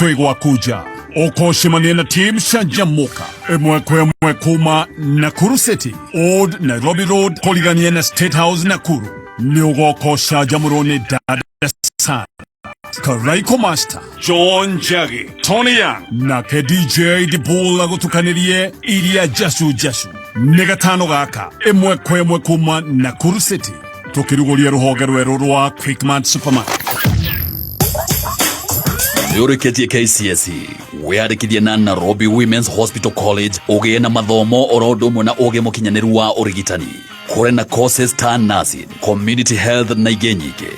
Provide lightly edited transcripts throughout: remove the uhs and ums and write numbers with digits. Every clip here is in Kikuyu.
Twĩ gwaku nja ũkũcemania na team Canjamũka ĩmwe kwa ĩmwe kuma Nakuru City, Old Nairobi Road, kũrigania na State House Nakuru. Nĩ ũgoka ũcanjamũrwo nĩ Dada Sara, Karaiko Master, John Njagi, Tony Young nake DJ Dibul agũtukanĩrie iria jacu jacu. Nĩ gatano gaka ĩmwe kwa ĩmwe kuma Nakuru City, tũkĩrugũria rũhonge rwerũ rwa Quickmart Supermarket. Nĩũrĩkĩtie KCSE, wĩyandĩkithie na Nairobi Women's Hospital College ũgĩe na mathomo oro ũndũ ũmwe na ũgĩ mũkinyanĩru wa ũrigitani. Kũrĩ na courses ta nursing, community health na ingĩ nyingĩ.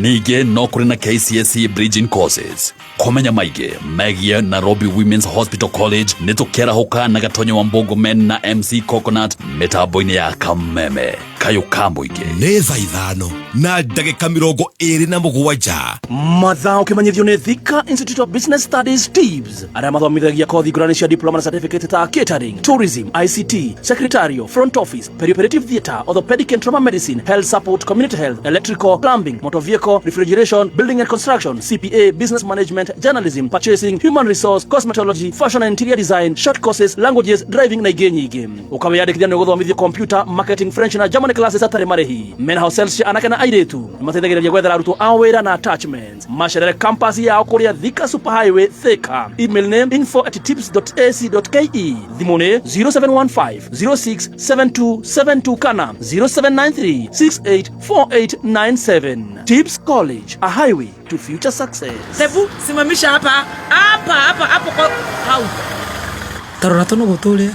Ningĩ no kũrĩ na KCSE bridging courses. Kũmenya maingĩ megiĩ Nairobi Women's Hospital College, nĩ tũkĩarahũka na Gatonyo wa Mbũngũmen na MC Coconut mĩtambo-inĩ ya Kameme Kayũ ka Mũingĩ. Nĩ thaa 5:27. Mathaa ũkĩmenyithio nĩ Thika Institute of Business Studies, TIBS, arĩa mathomithagia kothi ngũrani cia diploma na certificate ta catering, tourism, ICT, secretarial, front office, perioperative theatre, orthopedic and trauma medicine, health support, community health, electrical, plumbing, motor vehicle, refrigeration, building and construction, CPA, business management, journalism, purchasing, human resource, cosmetology, fashion and interior design, short courses, languages, driving na ingĩ nyingĩ. Ũkawĩyandĩkithia nĩ ũgũthomithio computer, marketing, French na German classes hatarĩ marĩhi. Mena hostels cia anake na airĩtu. Nĩ mateithagĩrĩria gwethera arutwo ao wĩra na attachments. Macerere campus yao kũrĩa Thika Super Highway, Thika. Email nĩ info@tips.ac.ke. Thimũ nĩ 0715 067272 kana 0793 684897. Tips College, a highway to future success. Hebu simamisha hapa hapa hapa hapo kwa hau. Tarora tũnũgũ tũrĩa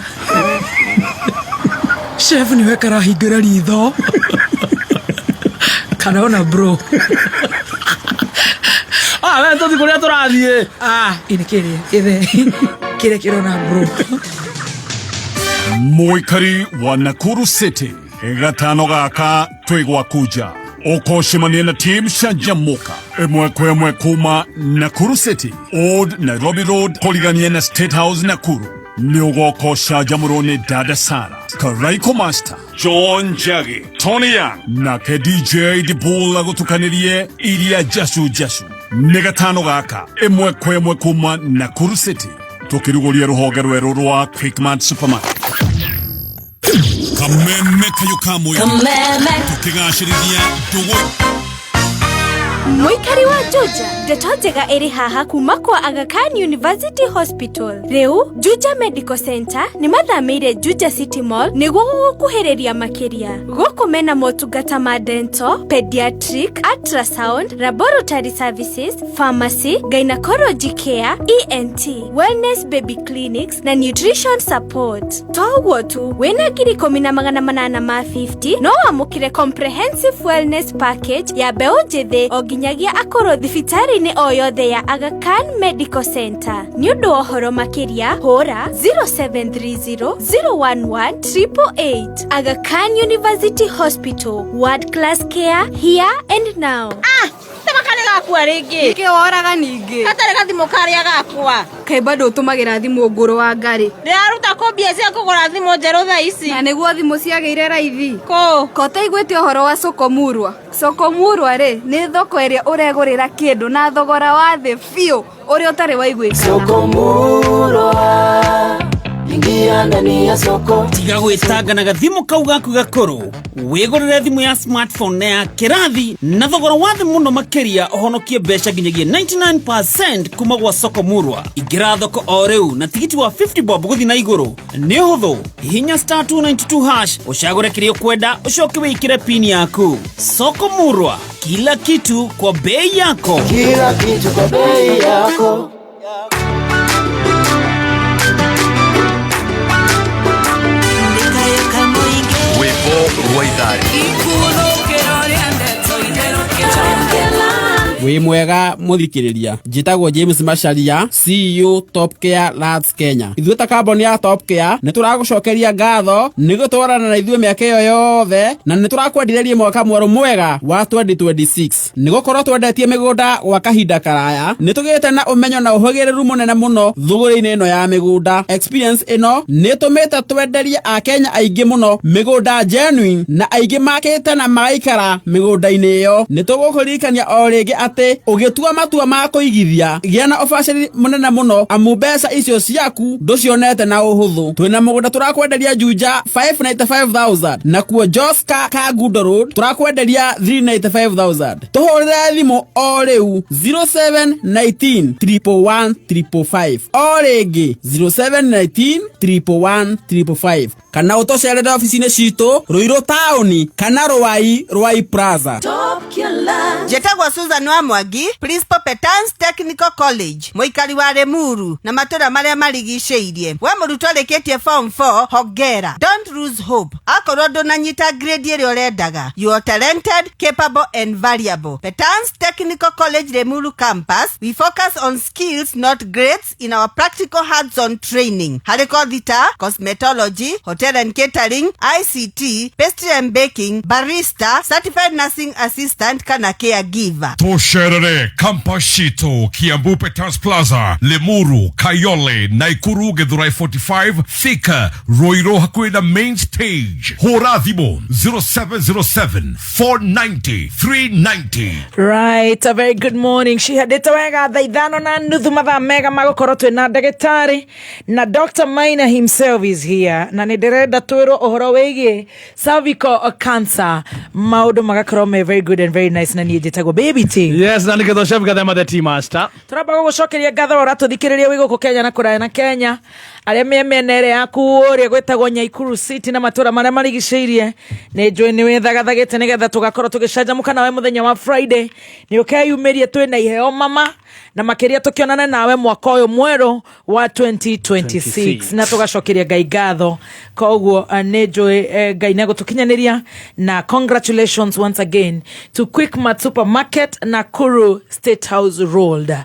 chef nĩwe karahingũra ritho kana ona bro. Ah, we tũthi kũrĩa tũrathiĩ. Ah, ini kĩrĩa kĩthe kĩrĩa kĩrona bro. Mũikari wa Nakuru City, gatano gaka twĩ gwaku nja ũkũcemania na team Canjamũka ĩmwe kwa ĩmwe kuma Nakuru City, Old Nairobi Road, kũrigania na State House Nakuru. Nĩ ũgoka ũcanjamũrwo nĩ Dada Sara, Karaiko Master, John Njagi, Tony Young nake DJ Dibul agũtukanĩrie iria jacu jacu. Nĩ gatano gaka ĩmwe kwa ĩmwe kuma Nakuru City, tũkĩrugũria rũhonge rwerũ rwa Quickmart Supermarket. Kameme Kayũ ka Mũingĩ, tũkĩgacĩrithia ndũgũ. Mũikari wa Juja, ndeto njega ĩrĩ haha kuma kwa Aga Khan University Hospital. Rĩu Juja Medical Center nĩ mathamĩire Juja City Mall nĩguo gũgũkuhĩrĩria makĩria. Gũkũ mena motungata ma dental, pediatric, ultrasound, laboratory services, pharmacy, gynecology care, ENT, wellness, baby clinics na nutrition support. To ũguo tu, wĩna 10,850 no wamũkĩre comprehensive wellness package ya mbeũ njĩthĩ o nginyagia akũrũ thibitarĩ-inĩ o yothe ya Aga Khan Medical Center. Nĩ ũndũ wa ũhoro makĩria, hũra 0730 011 888. Aga Khan University Hospital, world class care here and now. Ah, tema karĩa gakua rĩngĩ. Nĩkĩ woraga ningĩ? Gatarĩ gathimũ karĩa gakwa. Kaĩ bado ũtũmagĩra thimũ ngũrũ wa ngarĩ? Ndĩraruta kũ mbia cia kũgũra thimũ njerũ thaa ici? Na nĩguo thimũ ciagĩire raithi. Kũ? Ko ũtaiguĩte ũhoro wa Soko Murwa? Soko Murwa rĩ, nĩ thoko ĩrĩa ũregũrĩra kĩndũ na thogora wa thĩ biũ ũrĩa ũtarĩ waiguĩkana. Soko Murwa, ingia ndani ya soko. Tiga gwĩtanga na gathimũ kau gaku gakũrũ, wĩgũrĩre thimũ ya smartphone na ya kĩrathi na thogora wa thĩ mũno makĩria, ũhonokie mbeca nginyagia 99% kuma gwa Soko Murwa. Ingĩra thoko o rĩu na tigiti wa 50 bob gũthiĩ na igũrũ. Nĩ ũhũthũ, hihinya star 292 hash, ũcagũre kĩrĩa ũkwenda, ũcoke wĩkĩre pin yaku. Soko Murwa, kila kitu kwa bei yako. Kila kitu kwa bei yako. Rwĩmbo rwa itharĩ. Wĩ mwega mũthikĩrĩria, njĩtagwo James Macharia, CEO Top Care Lads Kenya. Ithuĩ ta kambuni ya Top Care nĩ tũragũcokeria ngatho nĩ gũtwarana na ithuĩ mĩaka ĩyo yothe, na nĩ tũrakwendirĩria mwaka mwerũ mwega wa 2026. Nĩ gũkorwo twendetie mĩgũnda gwa kahinda karaya, nĩ tũgĩte na ũmenyo na ũhĩgĩrĩru mũnene mũno thũgũrĩ-inĩ ĩno ya mĩgũnda. Experience ĩno nĩ ĩtũmĩte twenderie akenya aingĩ mũno mĩgũnda genuine, na aingĩ makĩte na magaikara mĩgũnda-inĩ ĩyo. Nĩ tũgũkũririkania o rĩngĩ atĩ Atĩ ũgĩtua matua ma kũigithia, gĩa na ũbacĩrĩri mũnene mũno, amu mbeca icio ciaku ndũcionete na ũhũthũ. Twĩna mũgũnda tũrakwenderia Juja 595,000, nakuo Joska Kangundo Road tũrakwenderia 395,000. Tũhũrĩre thimũ o rĩu 0719 111 555, o rĩngĩ 0719 111 555, kana ũtũcerere ofici-inĩ citũ Rũirũ taũni kana Rwai, Rwai Plaza. Njĩtagwo Susan wa Mwangi, Principal, Petans Technical College, mũikari wa Limuru na matũra marĩa marigicĩirie. We mũrutwo ũrĩkĩtie form 4, hongera, don't lose hope. Akorwo ndũnanyita grade ĩrĩa ũrendaga, you are talented, capable and valuable. Petans Technical College Limuru campus, we focus on skills, not grades, in our practical hands-on training. Harĩ kothi ta cosmetology, hotel and catering, ICT, pastry and baking, barista, certified nursing assistant kana caregiver. Tũcerere campus citũ Kiambu Peters Plaza, Limuru, Kayole, Naikuru, Githurai 45, Thika, Ruiru hakuhĩ na main stage. Hũra thimũ 0707 490 390. Right, a very good morning. Cihandĩte wega thaa 5:30, mathaa mega ma gũkorwo twĩna ndagĩtarĩ, na Dr. Maina himself is here, na nĩ ndĩrenda twĩrwo ũhoro wĩgiĩ cervical cancer, maũndũ magakorwo me very good and very nice. Na niĩ njĩtagwo Baby T. Yes, na nĩgetha Chef Gathema the tea master. Tũramba gũgũcokeria ngatho ũratũthikĩrĩria wĩ gũkũ Kenya na kũraya na Kenya, arĩa me mĩena ĩrĩa yaku ũrĩa gwĩtagwo Nyaikuru City na matũra marĩa marigicĩirie. Nĩ njũĩ nĩ wĩthagathagĩte nĩgetha tũgakorwo tũgĩcanjamũka nawe mũthenya wa Friday. Nĩ ũkeyumĩrie, twĩna iheo mama, na makĩria tũkĩonane nawe mwaka ũyũ mwerũ wa 2026, na tũgacokeria Ngai ngatho. Koguo nĩ njũĩ Ngai nĩ agũtũkinyanĩria, na congratulations once again to Quickmart Supermarket, Nakuru State House Road.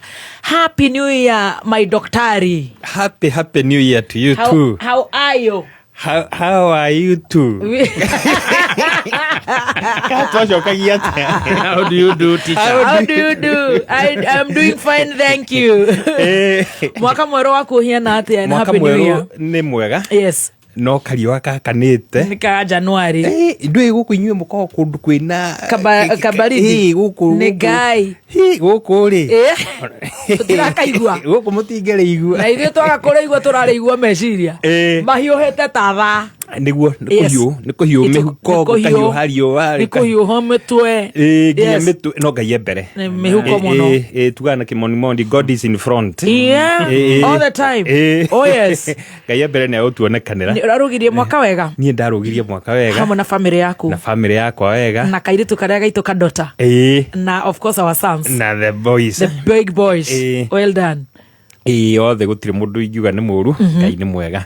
Happy New Year, my doctari. Happy, happy New Year to you How, too. How are you? How are you too? Twacokagia atĩa? How do you do, teacher? How do you do? I'm doing fine, thank you. Mwaka mwerũ waku ũhiana atĩa, and Mwaka happy New Year. mwerũ nĩ mwega. No kariũa gakanĩte. Nĩ ka January. Ndũĩ gũkũ inyuĩ mũkoragwo kũndũ kwĩna Kabaridi. Ĩ, gũkũ Nĩ Ngai. Hi, gũkũ rĩ, Tũtirakaigua. Gũkũ mũtingĩrĩigua. Na ithuĩ twaga kũrĩigua, tũrarĩigua meciria mahiũhĩte ta thaa. Nĩguo nĩ kũhiũ, nĩ kũhiũ mĩhuko. Nĩ kũhiũ. Gũkahiũha riũa. Nĩ kũhiũha mĩtwe. Nginya mĩtwe, no Ngai e mbere. Nĩ mĩhuko mũno. Tugaga na kĩmonimondi, God is in front. Yeah, all the time. Oh, yes. Ngai e mbere nĩ agũtuonekanĩra. Nĩ ũrarugirie mwaka wega? Niĩ ndarũgirie mwaka wega. Hamwe na famĩlĩ yaku. Na famĩlĩ yakwa wega. Na kairĩtu karĩa gaitũ kadota. Na of course our sons. Na the boys. The big boys. Well done. Ĩ, othe gũtirĩ mũndũ ingiuga nĩ mũru. Ngai nĩ mwega.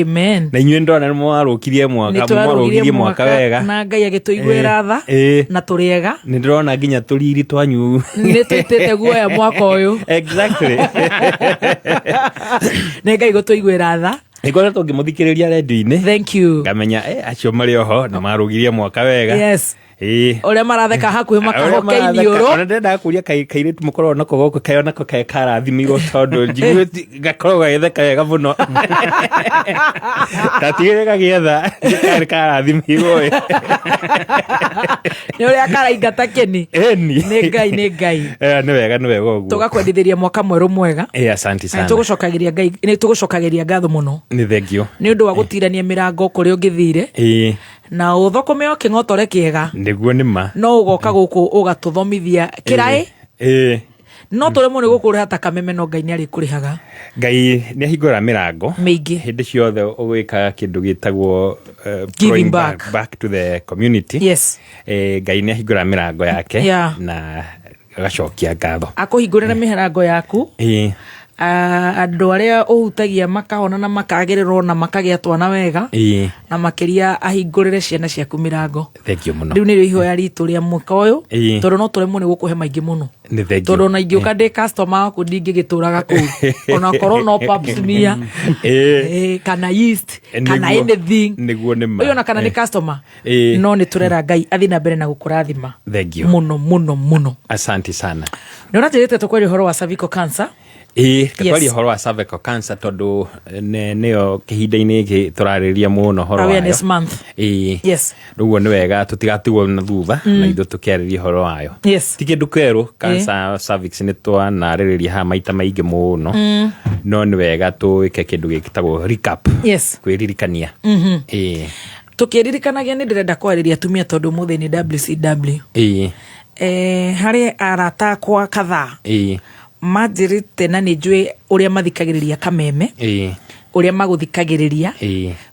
Amen. Na inyuĩ ndona nĩ mwarũkirie mwaka. Nĩ twarũgirie Mwarũgirie mwaka wega. Na Ngai agĩtũiguĩra tha. Na tũrĩ ega. Nĩ ndĩrona nginya tũriri twanyu. Nĩ tũitĩte guoya mwaka ũyũ. Nĩ Ngai gũtũiguĩra tha. Nĩngoretwo ngĩmũthikĩrĩria redio-inĩ. Thank you. Ngamenya acio marĩ oho na marũgirie mwaka wega. Ũrĩa maratheka hakuhĩ Ũrĩa makahoke maratheka. iniũrũ. Ona ndĩrendaga kũria kairĩtu mũkoragwo nako gũkũ, kaĩ onako kaĩ karathimirwo, tondũ njiguĩte gakoragwo gagĩtheka wega mũno. Tatigĩrĩ gagĩetha karĩ karathimirwo ĩ. Nĩ ũrĩa karaingata kĩni. Ĩni. Nĩ Ngai, nĩ Ngai. Nĩ wega, nĩ wega ũguo. Tũgakwendithĩria mwaka mwerũ mwega. Asante Na sana. nĩtũgũcokagĩria Ngai, nĩ tũgũcokagĩria ngatho mũno Nĩ thengio. nĩ ũndũ wa gũtirania mĩrango kũrĩa ũngĩthire, na ũthũkũme o kĩng'otore kĩega. Nĩguo nĩ ma. No ũgoka gũkũ ũgatũthomithia kĩraĩ. No tũremwo nĩ gũkũrĩha ta kameme, no Ngai nĩ arĩkũrĩhaga. Ngai nĩ ahingũra mĩrango mĩingĩ. Hĩndĩ ciothe ũgwĩka kĩndũ gĩtagwo Giving throwing back. Back to the community. Ngai nĩ ahingũra mĩrango yake na agacokia ngatho. Akũhingũrĩre mĩrango yaku. Andũ arĩa ũhutagia makahona na makagĩrĩrwo na makagĩa twana wega, na makĩria ahingũrĩre ciana ciaku mĩrango. Thank you mũno. Rĩu nĩrĩo ihoya ritũ rĩa mwaka ũyũ, tondũ no tũremwo nĩ gũkũhe maingĩ mũno, Nĩ thank you. tondũ ona ingĩũka ndĩ customer waku ndingĩgĩtũraga kũu, ona korwo no pap smear, kana yeast, kana anything. Nĩguo nĩ ma. Ũyũ ona kana nĩ customer. No nĩ tũrera Ngai athiĩ na mbere na gũkũrathima Thank you. mũno mũno mũno. Asante sana. Nĩ ũranjĩrĩte tũkwaria ũhoro wa cervical cancer. Ĩĩ, reke twarie ũhoro wa cervical cancer tondũ nĩyo kĩhinda-inĩ gĩkĩ tũrarĩrĩria mũno ũhoro wayo. Awareness month. Ĩĩ. Yes. Rĩu nĩ wega tũtigatigwo na thutha na ithuĩ tũkĩarĩria ũhoro wayo. Ti kĩndũ kĩerũ, cancer ya cervix nĩ twanarĩrĩria haha maita maingĩ mũno. No nĩ wega twĩke kĩndũ gĩtagwo recap. Kwĩririkania. Ĩĩ. Tũkĩririkanagia nĩ ndĩrenda kwarĩria atumia tondũ ũmũthĩ nĩ WCW. Ĩĩ. Harĩ arata akwa kadhaa manjĩrĩte na nĩ njũĩ ũrĩa mathikagĩrĩria kameme, ũrĩa magũthikagĩrĩria,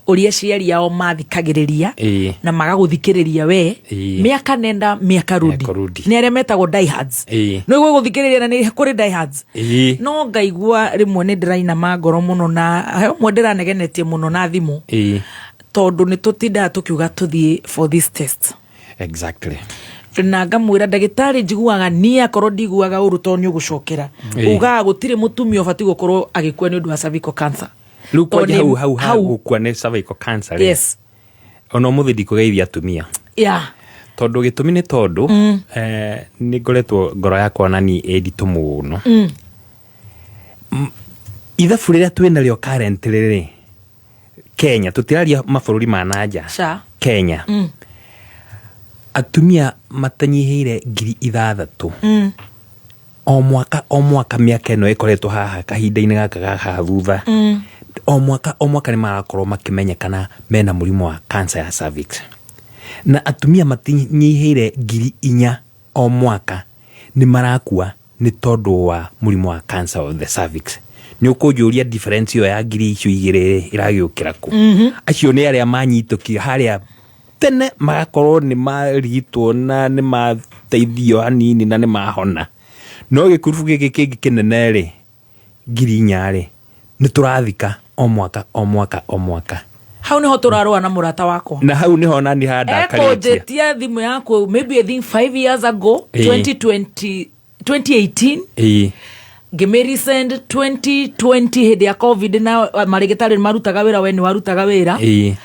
ũrĩa aciari ao mathikagĩrĩria na magagũthikĩrĩria we mĩaka nenda mĩaka rudi. Mĩaka rudi. Nĩ arĩa metagwo diehards. Nĩ gũthikĩrĩria na nĩ kũrĩ diehards. No ngaigua rĩmwe nĩ ndĩrainama ngoro mũno na he ũmwe ndĩranegenetie mũno na thimũ tondũ nĩ tũtindaga tũkiuga tũthiĩ for this test. Na ngamwĩra ndagĩtarĩ njiguaga niĩ akorwo ndiguaga ũru tondũ nĩ ũgũcokera. Ugaga gũtirĩ mũtumia ũbatiĩ gũkorwo agĩkua nĩ ũndũ wa cervical cancer. Rĩu kwanja Tondũ hau hau hau. hau gũkua nĩ cervical cancer rĩ. Ona ũmũthĩ ndikũgeithia atumia. Tondũ gĩtũmi nĩ tondũ nĩ ngoretwo ngoro yakwa na niĩ ĩ nditũ mũno. Ithabu rĩrĩa twĩnarĩo currently rĩ, Kenya, tũtiraria mabũrũri ma nanja. Ca. Kenya. Atumia matanyihĩire 6,000. O mwaka o mwaka mĩaka ĩno ĩkoretwo haha kahinda-inĩ gaka ga haha thutha. O mwaka o mwaka nĩ marakorwo makĩmenyekana mena mũrimũ wa cancer ya cervix. Na atumia matinyihĩire 4,000 o mwaka nĩ marakua nĩ tondũ wa mũrimũ wa cancer of the cervix. Nĩ ũkũnjũria difference ĩyo ya 2,000 ĩragĩũkĩra kũ? Acio nĩ arĩa manyitũkire harĩa tene magakorwo nĩ marigitwo na nĩ mateithio hanini na nĩ mahona. No gĩkurubu gĩkĩ kĩngĩ kĩnene rĩ, 4,000 rĩ, nĩ tũrathika o mwaka o mwaka o mwaka. Hau niho tũrarũa na mũrata wakwa. Na hau niho nani handakarĩtie. Ekũnjĩtia thimũ yaku maybe I think 5 years ago, 2020, 2018. Ngĩmĩresend 2020 hĩndĩ ya COVID na marĩgĩtarĩ nĩ marutaga wĩra, we nĩ warutaga wĩra.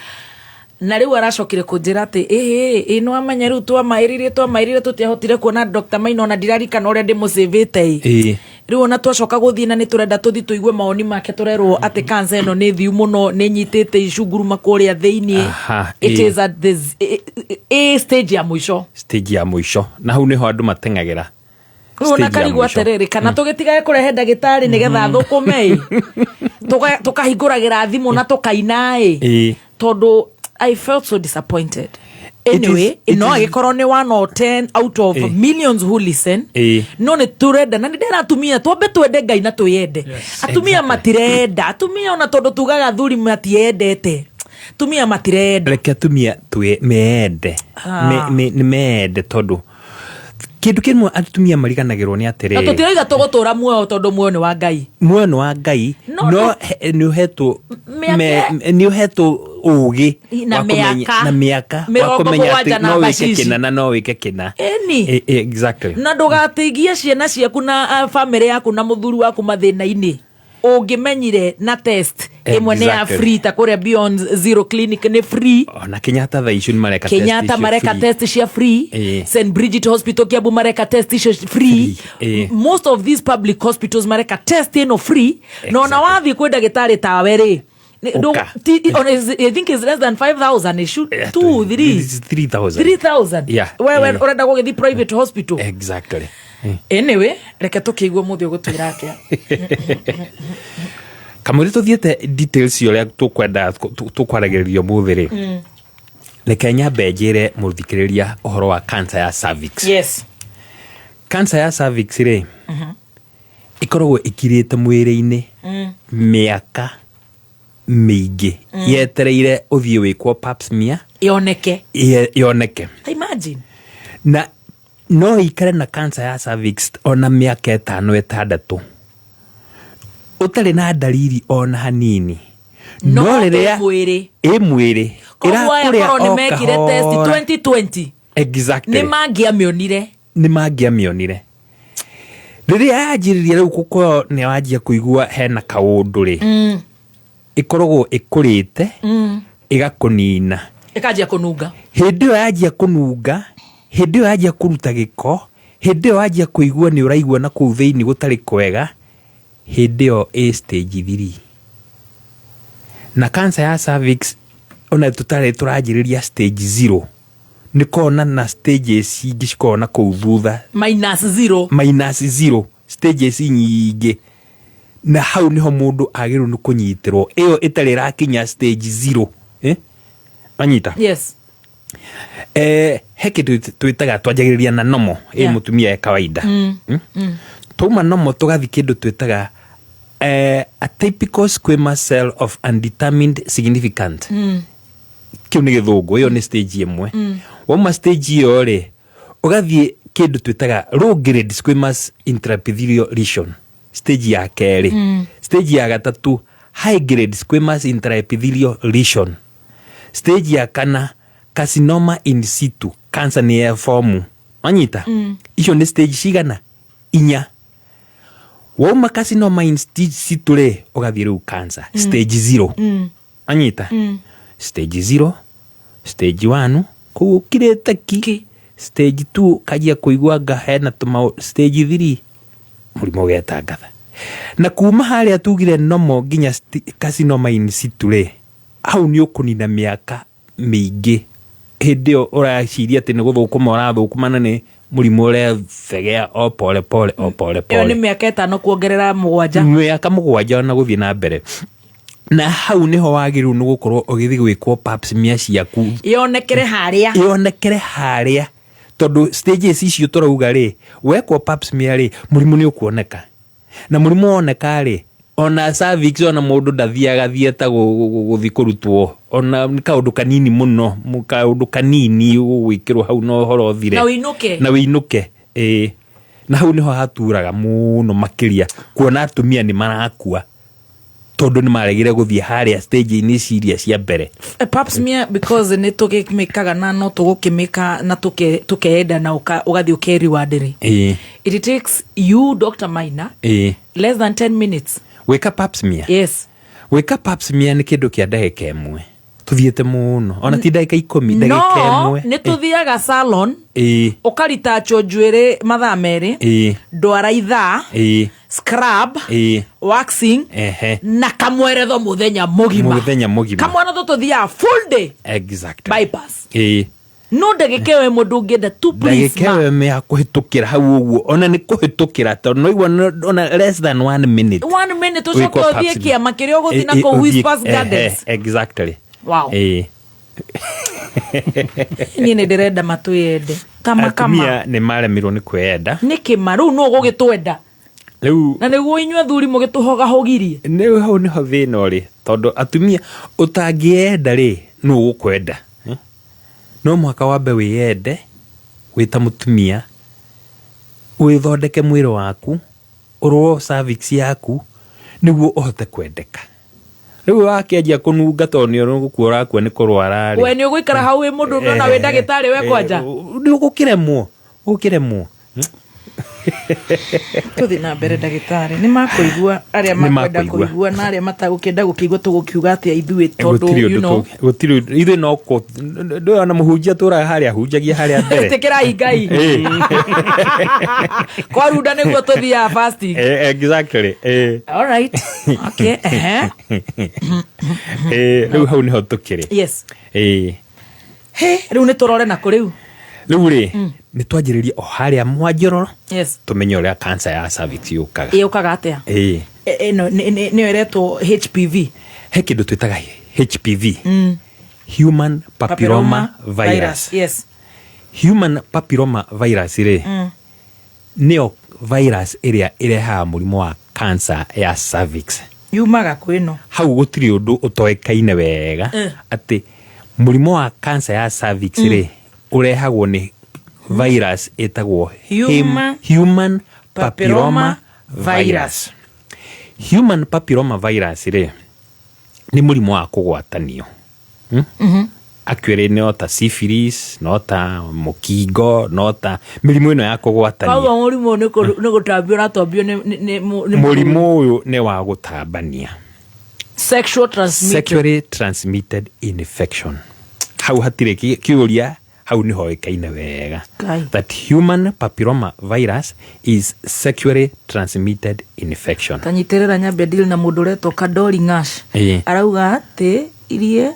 Na rĩu aracokire kũnjĩra atĩ ĩhĩ ĩ nĩ wamenya rĩu twamaĩrire tũtiahotire kuona Dr. Maina ona ndirarikana ũrĩa ndĩmũcĩvĩte ĩ. Rĩu ona twacoka gũthiĩ na nĩ tũrenda tũthiĩ tũigue mawoni make tũrerwo atĩ cancer ĩno nĩ thiu mũno nĩ nyitĩte icunguruma kũrĩa thĩiniĩ. It is at this a stage ya mũico. Stage ya mũico. Na hau nĩho andũ mateng'agĩra. Rĩu ona Stage ya karigwo mũico. atĩrĩrĩ kana tũgĩtigage kũrehe ndagĩtarĩ nĩgetha athũkũme ĩ. Tũkahingũragĩra thimũ na tũkaina ĩ. Tondũ I felt so disappointed. Anyway, no agĩkorwo nĩ 1 or 10 out of millions who listen. No nĩ tũrenda na nĩ ndĩra atumia twambe twende Ngai na twĩyende. Atumia matirenda. Atumia ona tondũ tugaga athuri matiendete. Atumia matirenda. Reke atumia meyende. Nĩ meyende tondũ kĩndũ kĩmwe atumia mariganagĩrwo nĩ atĩrĩrĩ. Na tũtirauga tũgũtũra muoyo tondũ muoyo nĩ wa Ngai. Muoyo nĩ wa Ngai, No, no nĩ ũhetwo Mĩaka nĩ ũhetwo ũgĩ Na wa kũmenya- mĩaka. na mĩaka wa Mĩrongo kũmenya mũgwanja atĩ na no wĩke mbacici. kĩna na no wĩke kĩna. Ĩni. Exactly. Na ndũgatigie ciana ciaku na bamĩrĩ yaku na mũthuri waku mathĩna-inĩ. Ũngĩmenyire na test ĩmwe nĩ ya free ta kũrĩa Beyond Zero Clinic nĩ free. Ona Kenyatta thaa icio nĩ mareka test Kenyatta icio mareka free. test cia free. St Bridget Hospital Kiambu mareka test icio free. Most of these public hospitals mareka test ĩno free. Na ona wathiĩ kwĩ ndagĩtarĩ tawe rĩ, Ũka. I think it's less than 5,000. It should 2, 3. It's 3,000. 3,000. We ũrenda gũgĩthiĩ private hospital. Anyway, reke tũkĩigue mũthĩ ũgũtwĩra atĩa. Kamũira tũthiĩte details cia ũrĩa tũkwenda tũkwaragĩrĩria ũmũthĩ rĩ, reke nyambe njĩre mũthikĩrĩria ũhoro wa cancer ya cervix. Cancer ya cervix rĩ, ĩkoragwo ĩkirĩte mwĩrĩ-inĩ mĩaka mĩingĩ yetereire ũthiĩ wĩkwo pap smear yoneke. Yoneke. Imagine. Na no ikare na cancer ya cervix ona mĩaka 5 6 ũtarĩ na dalili ona hanini. No No rĩrĩa ĩ mwĩrĩ. ĩ mwĩrĩ. Koguo aya Ĩrakũrĩa korwo nĩ o mekire test kahora. 2020. Nĩ mangĩamĩonire. Nĩ mangĩamĩonire. Rĩrĩa yanjĩrĩria rĩu gũkorwo nĩ wanjia kũigua hena kaũndũ rĩ, ĩkoragwo ĩkũrĩte, ĩgakũnina. Ĩkanjia kũnunga. Hĩndĩ ĩyo yanjia kũnunga, hĩndĩ ĩyo yanjia kũruta gĩko, hĩndĩ ĩyo wanjia kũigua nĩ ũraigua na kũu thĩinĩ gũtarĩ kwega, Hĩndĩ ĩyo ĩ stage 3. Na cancer ya cervix ona tũtarĩ tũranjĩrĩria stage 0, nĩ kona na stages ingĩ cikoragwo na kũu thutha. Minus zero. Minus zero, stages nyingĩ, na hau niho mũndũ agĩrĩirwo nĩ kũnyitĩrwo ĩyo ĩtarĩ ĩrakinya stage 0, eh? Anyita? Yes. He kĩndũ twĩtaga, twanjagĩrĩria na normal ĩ mũtumia ya kawaida. Twauma normal tũgathi kĩndũ twĩtaga atypical squamous cell of undetermined significant. Kĩu nĩ gĩthũngũ. Ĩyo nĩ stage ĩmwe. Wauma stage ĩyo rĩ, ũgathiĩ kĩndũ twĩtaga low grade squamous intraepithelial lesion, stage ya kerĩ. Stage ya gatatũ, high grade squamous intraepithelial lesion. Stage ya kana, carcinoma in situ, cancer nĩ ya fomu. Wanyita? Icio nĩ stage cigana? Inya. Wauma carcinoma in situ rĩ, ũgathiĩ rĩu cancer stage 0. Anyita? Stage 0, stage 1 kũu ũkirĩte ki. Ki. Stage 2 kanjia kũigua anga hena tũmaũ. Stage 3 mũrimũ ũgetangatha. Na kuma harĩa tugire normal nginya carcinoma in situ rĩ, hau nĩ ũkũnina mĩaka mĩingĩ. Hĩndĩ ĩyo ũraciria atĩ nĩ gũthũkũma ũrathũkũma, na nĩ mũrimũ ũrethegea o pole pole, o pole Ĩyo nĩ pole. Mĩaka 5 kuongerera 7. Mĩaka 7 ona gũthiĩ na mbere. Na hau nĩho wagĩrĩirwo nĩ gũkorwo ũgĩthiĩ gwĩkwo pap smear ciaku. Yonekere harĩa. Yonekere harĩa, tondũ stages icio tũrauga rĩ, wekwo pap smear rĩ, mũrimũ nĩ ũkuoneka. Na mũrimũ woneka rĩ, ona cervix, ona mũndũ ndathiaga thieta gũthiĩ kũrutwo, ona nĩ kaũndũ kanini mũno, kaũndũ kanini ũgwĩkĩrwo hau na ũhoro ũthire. Na ũinũke. Na wĩinũke, ĩĩ. Na hau nĩho haturaga mũno makĩria kuona atumia nĩ marakua tondũ nĩ maregire gũthiĩ harĩa stage-inĩ ici iria cia mbere. Pap smear, because nĩ tũgĩmĩkaga na no tũgũkĩmĩka na tũkeenda na ũgathiĩ ũkeriward rĩ, it takes you, Dr. Maina, less than 10 minutes. Gwĩka pap smear? Yes. Gwĩka pap smear nĩ kĩndũ kĩa ndagĩka 1, tũthiĩte mũno, ona ti ndagĩka 10, ndagĩka No 1. Nĩ tũthiaga salon, ũkaritachwo njuĩrĩ mathaa 2, ndwara ithaa, scrub, waxing, na kamweretho mũthenya mũgima. Mũthenya mũgima. Kamweretho tũthiaga full day. Bypass. No ndagĩka ĩyo ĩmwe ndũngĩenda tu, please? Ndagĩka ĩyo ĩmwe ya kũhĩtũkĩra hau ũguo, ona nĩ kũhĩtũkĩra, tondũ no igua ona less than one minute. One minute, ũcoke Gwĩkwo pap ũthiĩ smear. kĩama kĩrĩa ũgũthiĩ na kũu ũthiĩ- Whispers Gardens. Exactly. Wow. Niĩ nĩ ndĩrenda matwĩende kama kama. Atumia nĩ maremirwo nĩ kwĩyenda. Nĩkĩ ma rĩu nũ ũgũgĩtwenda? Rĩu Na nĩguo inyuĩ athuri mũgĩtũhogahũgirie. Nĩ hau nĩho thĩna ũrĩ, tondũ atumia ũtangĩenda rĩ, nũ ũgũkwenda? Eh? No mũhaka wambe wĩyende wĩ ta mũtumia, wĩthondeke mwĩrĩ waku, ũrwo cervix yaku nĩguo ũhote kwendeka. Rĩu wakĩanjia kũnunga tondũ nĩ gũkua ũrakua nĩ kũrwara rĩ, We nĩ ũgũikara hau wĩ mũndũ ũmwe na wĩ ndagĩtarĩ we kwanja? Nĩ ũgũkĩremwo, ũgũkĩremwo. Tũthiĩ na mbere, ndagĩtarĩ. Nĩ makũigua arĩa Nĩ makwenda makũigua. kũigua, na arĩa matagũkĩenda gũkĩigua tũgũkiuga atĩa ithuĩ, tondũ Gũtirĩ you ũndũ know gũtirĩ ũndũ- ithuĩ no ndũĩ ona mũhunjia tũraga harĩa hunjagia harĩa mbere. Ĩtĩkĩrai Ngai. Kwarunda nĩguo tũthiaga fasting. Exactly. All right, okay, ehe. Rĩu hau nĩho tũkĩrĩ. He rĩu nĩ tũrore nakũ rĩu? Rĩu rĩ, nĩ twanjĩrĩria o harĩa mwanjororo, tũmenye ũrĩa cancer ya cervix yũkaga. Ĩũkaga atĩa? Ĩno nĩyo ĩretwo HPV? He kĩndũ twĩtaga HPV, human papilloma virus. Human papilloma virus rĩ, nĩyo virus ĩrĩa ĩrehaga mũrimũ wa cancer ya cervix. Yumaga kwĩ ĩno? Hau gũtirĩ ũndũ ũtoĩkaine wega atĩ mũrimũ wa cancer ya cervix rĩ, ũrehagwo nĩ virus ĩtagwo Human human papilloma virus. Human papilloma virus rĩ, nĩ mũrimũ wa kũgwatanio. Actually no ta syphilis, no ta mũkingo, no ta mĩrimũ ĩno ya kũgwatanio. Koguo mũrimũ nĩ gũtambio ũratambio nĩ Mũrimũ ũyũ nĩ wa gũtambania. Sexual transmitted. Sexually transmitted infection. Hau hatirĩ kĩũria. Hau nĩ hoĩkaine wega Ngai. that human papilloma virus is sexually transmitted infection. Tanyitĩrĩra nyambe deal na mũndũ ũretwo Kadori Ngash. Arauga atĩ irie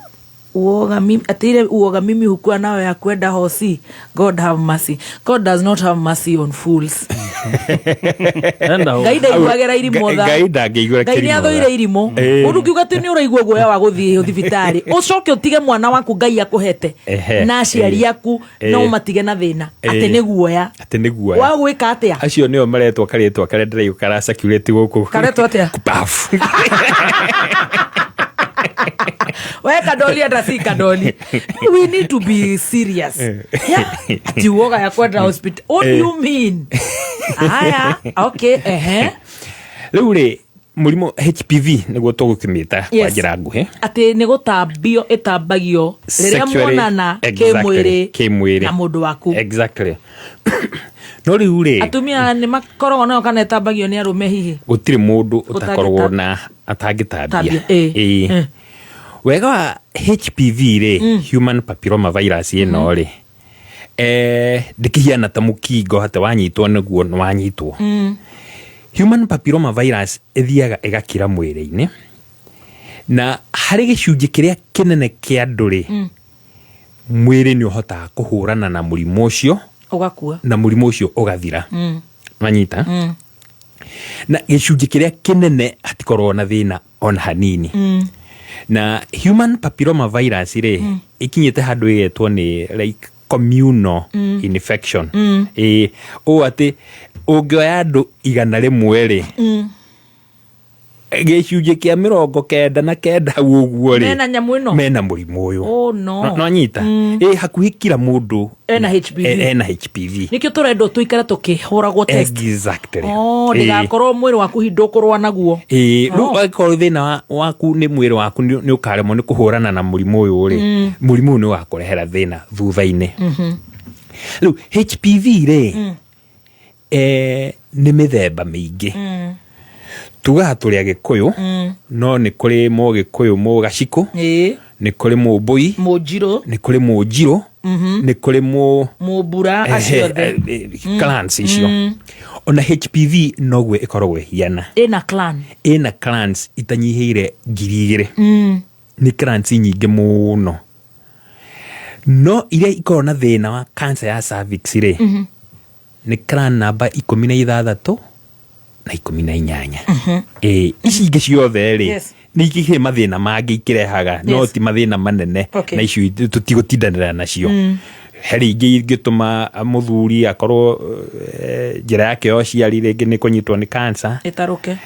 uoga mimi, atĩ ile uoga mimi hukuwa nayo ya kwenda hosi. God have mercy. God does not have mercy on fools. Ngai ndaiguagĩra irimũ tha. Ngai ndangĩiguĩra Ngai nĩ kĩrimũ tha. athũire irimũ. Mũndũ ũngiuga atĩ nĩ ũraigua guoya wa gũthiĩ thibitarĩ, ũcoke ũtige mwana waku Ngai akũhete na aciari aku no matige na thĩna atĩ nĩ guoya. Atĩ nĩ guoya. Wa gwĩka atĩa? Acio nĩo maretwo karĩtwa karĩa ndĩraigua karacirculate gũkũ. Karetwo atĩa? Bafu. We Kadoli, hata si Kadoli, we need to be serious. Yeah. Ati uoga ya kwenda hospital, what do you mean? Haya, okay, ehe. Rĩu rĩ, mũrimũ HPV nĩguo tũgũkĩmĩta kwa njĩra nguhĩ. Atĩ nĩ gũtambio ĩtambagio rĩrĩa muonana Exactly, kĩmwĩrĩ kĩmwĩrĩ na mũndũ waku. Exactly. No rĩu rĩ, Atumia nĩ makoragwo nayo kana ĩtambagio nĩ arũme hihi? Gũtirĩ mũndũ ũtakoragwo na atangĩtambia. Tambia, Ĩĩ. Wega wa HPV rĩ, human papilloma virus ĩno rĩ, ndĩkĩhiana ta mũkingo atĩ wanyitwo nĩguo nĩ wanyitwo. Human papilloma virus ĩthiaga ĩgakira mwĩrĩ-inĩ, na harĩ gĩcunjĩ kĩrĩa kĩnene kĩa andũ rĩ, mwĩrĩ nĩ ũhotaga kũhũrana na mũrimũ ũcio ũgakua na mũrimũ ũcio ũgathira. Wanyita? Na gĩcunjĩ kĩrĩa kĩnene hatikorwo na thĩna ona hanini. Na human papilloma virus rĩ, ĩkinyĩte handũ ĩgetwo nĩ like communal infection. Ĩĩ, ũũ atĩ ũngĩoya andũ 100 rĩ, gĩcunjĩ kĩa 99 hau ũguo rĩ, Mena nyamũ ĩno? Mena mũrimũ ũyũ. Oh, no. No nyita ĩ hakuhĩ kila mũndũ Ena HPV. Ena HPV. Nĩkĩo tũrendwo tũikare tũkĩhũragwo test. Exactly. Oh, ndĩgakorwo mwĩrĩ waku hi ndũkũrũa naguo. Ĩĩ, rĩu Oh. angĩkorwo thĩna waku nĩ mwĩrĩ waku nĩ ũkaremwo nĩ kũhũrana na mũrimũ ũyũ rĩ, mũrimũ ũyũ nĩ ũgakũrehera thĩna thutha-inĩ. Rĩu HPV rĩ, nĩ mĩthemba mĩingĩ. Tugaga tũrĩ Agĩkũyũ, no nĩ kũrĩ Mũgĩkũyũ Mũgacikũ, nĩ kũrĩ Mũmbũi, Mũnjirũ, nĩ kũrĩ Mũnjirũ, nĩ kũrĩ mũ Mũmbura, acio othe. Clans icio. Ona HPV noguo ĩkoragwo ĩhiana. Ĩna clan. Ĩna clans itanyihĩire 2000. Nĩ clans nyingĩ mũno, no iria ikoragwo na thĩna wa cancer ya cervix rĩ, nĩ clan namba 16 na 18. Ĩĩ, ici ingĩ ciothe rĩ, nĩ ikĩrĩ mathĩna mangĩ ikĩrehaga, no ti mathĩna manene. Na icio tũtigũtindanĩra nacio. Harĩ ingĩ ingĩtũma mũthuri akorwo njĩra yake ya ũciari rĩngĩ nĩ kũnyitwo nĩ cancer. Ĩtarũke.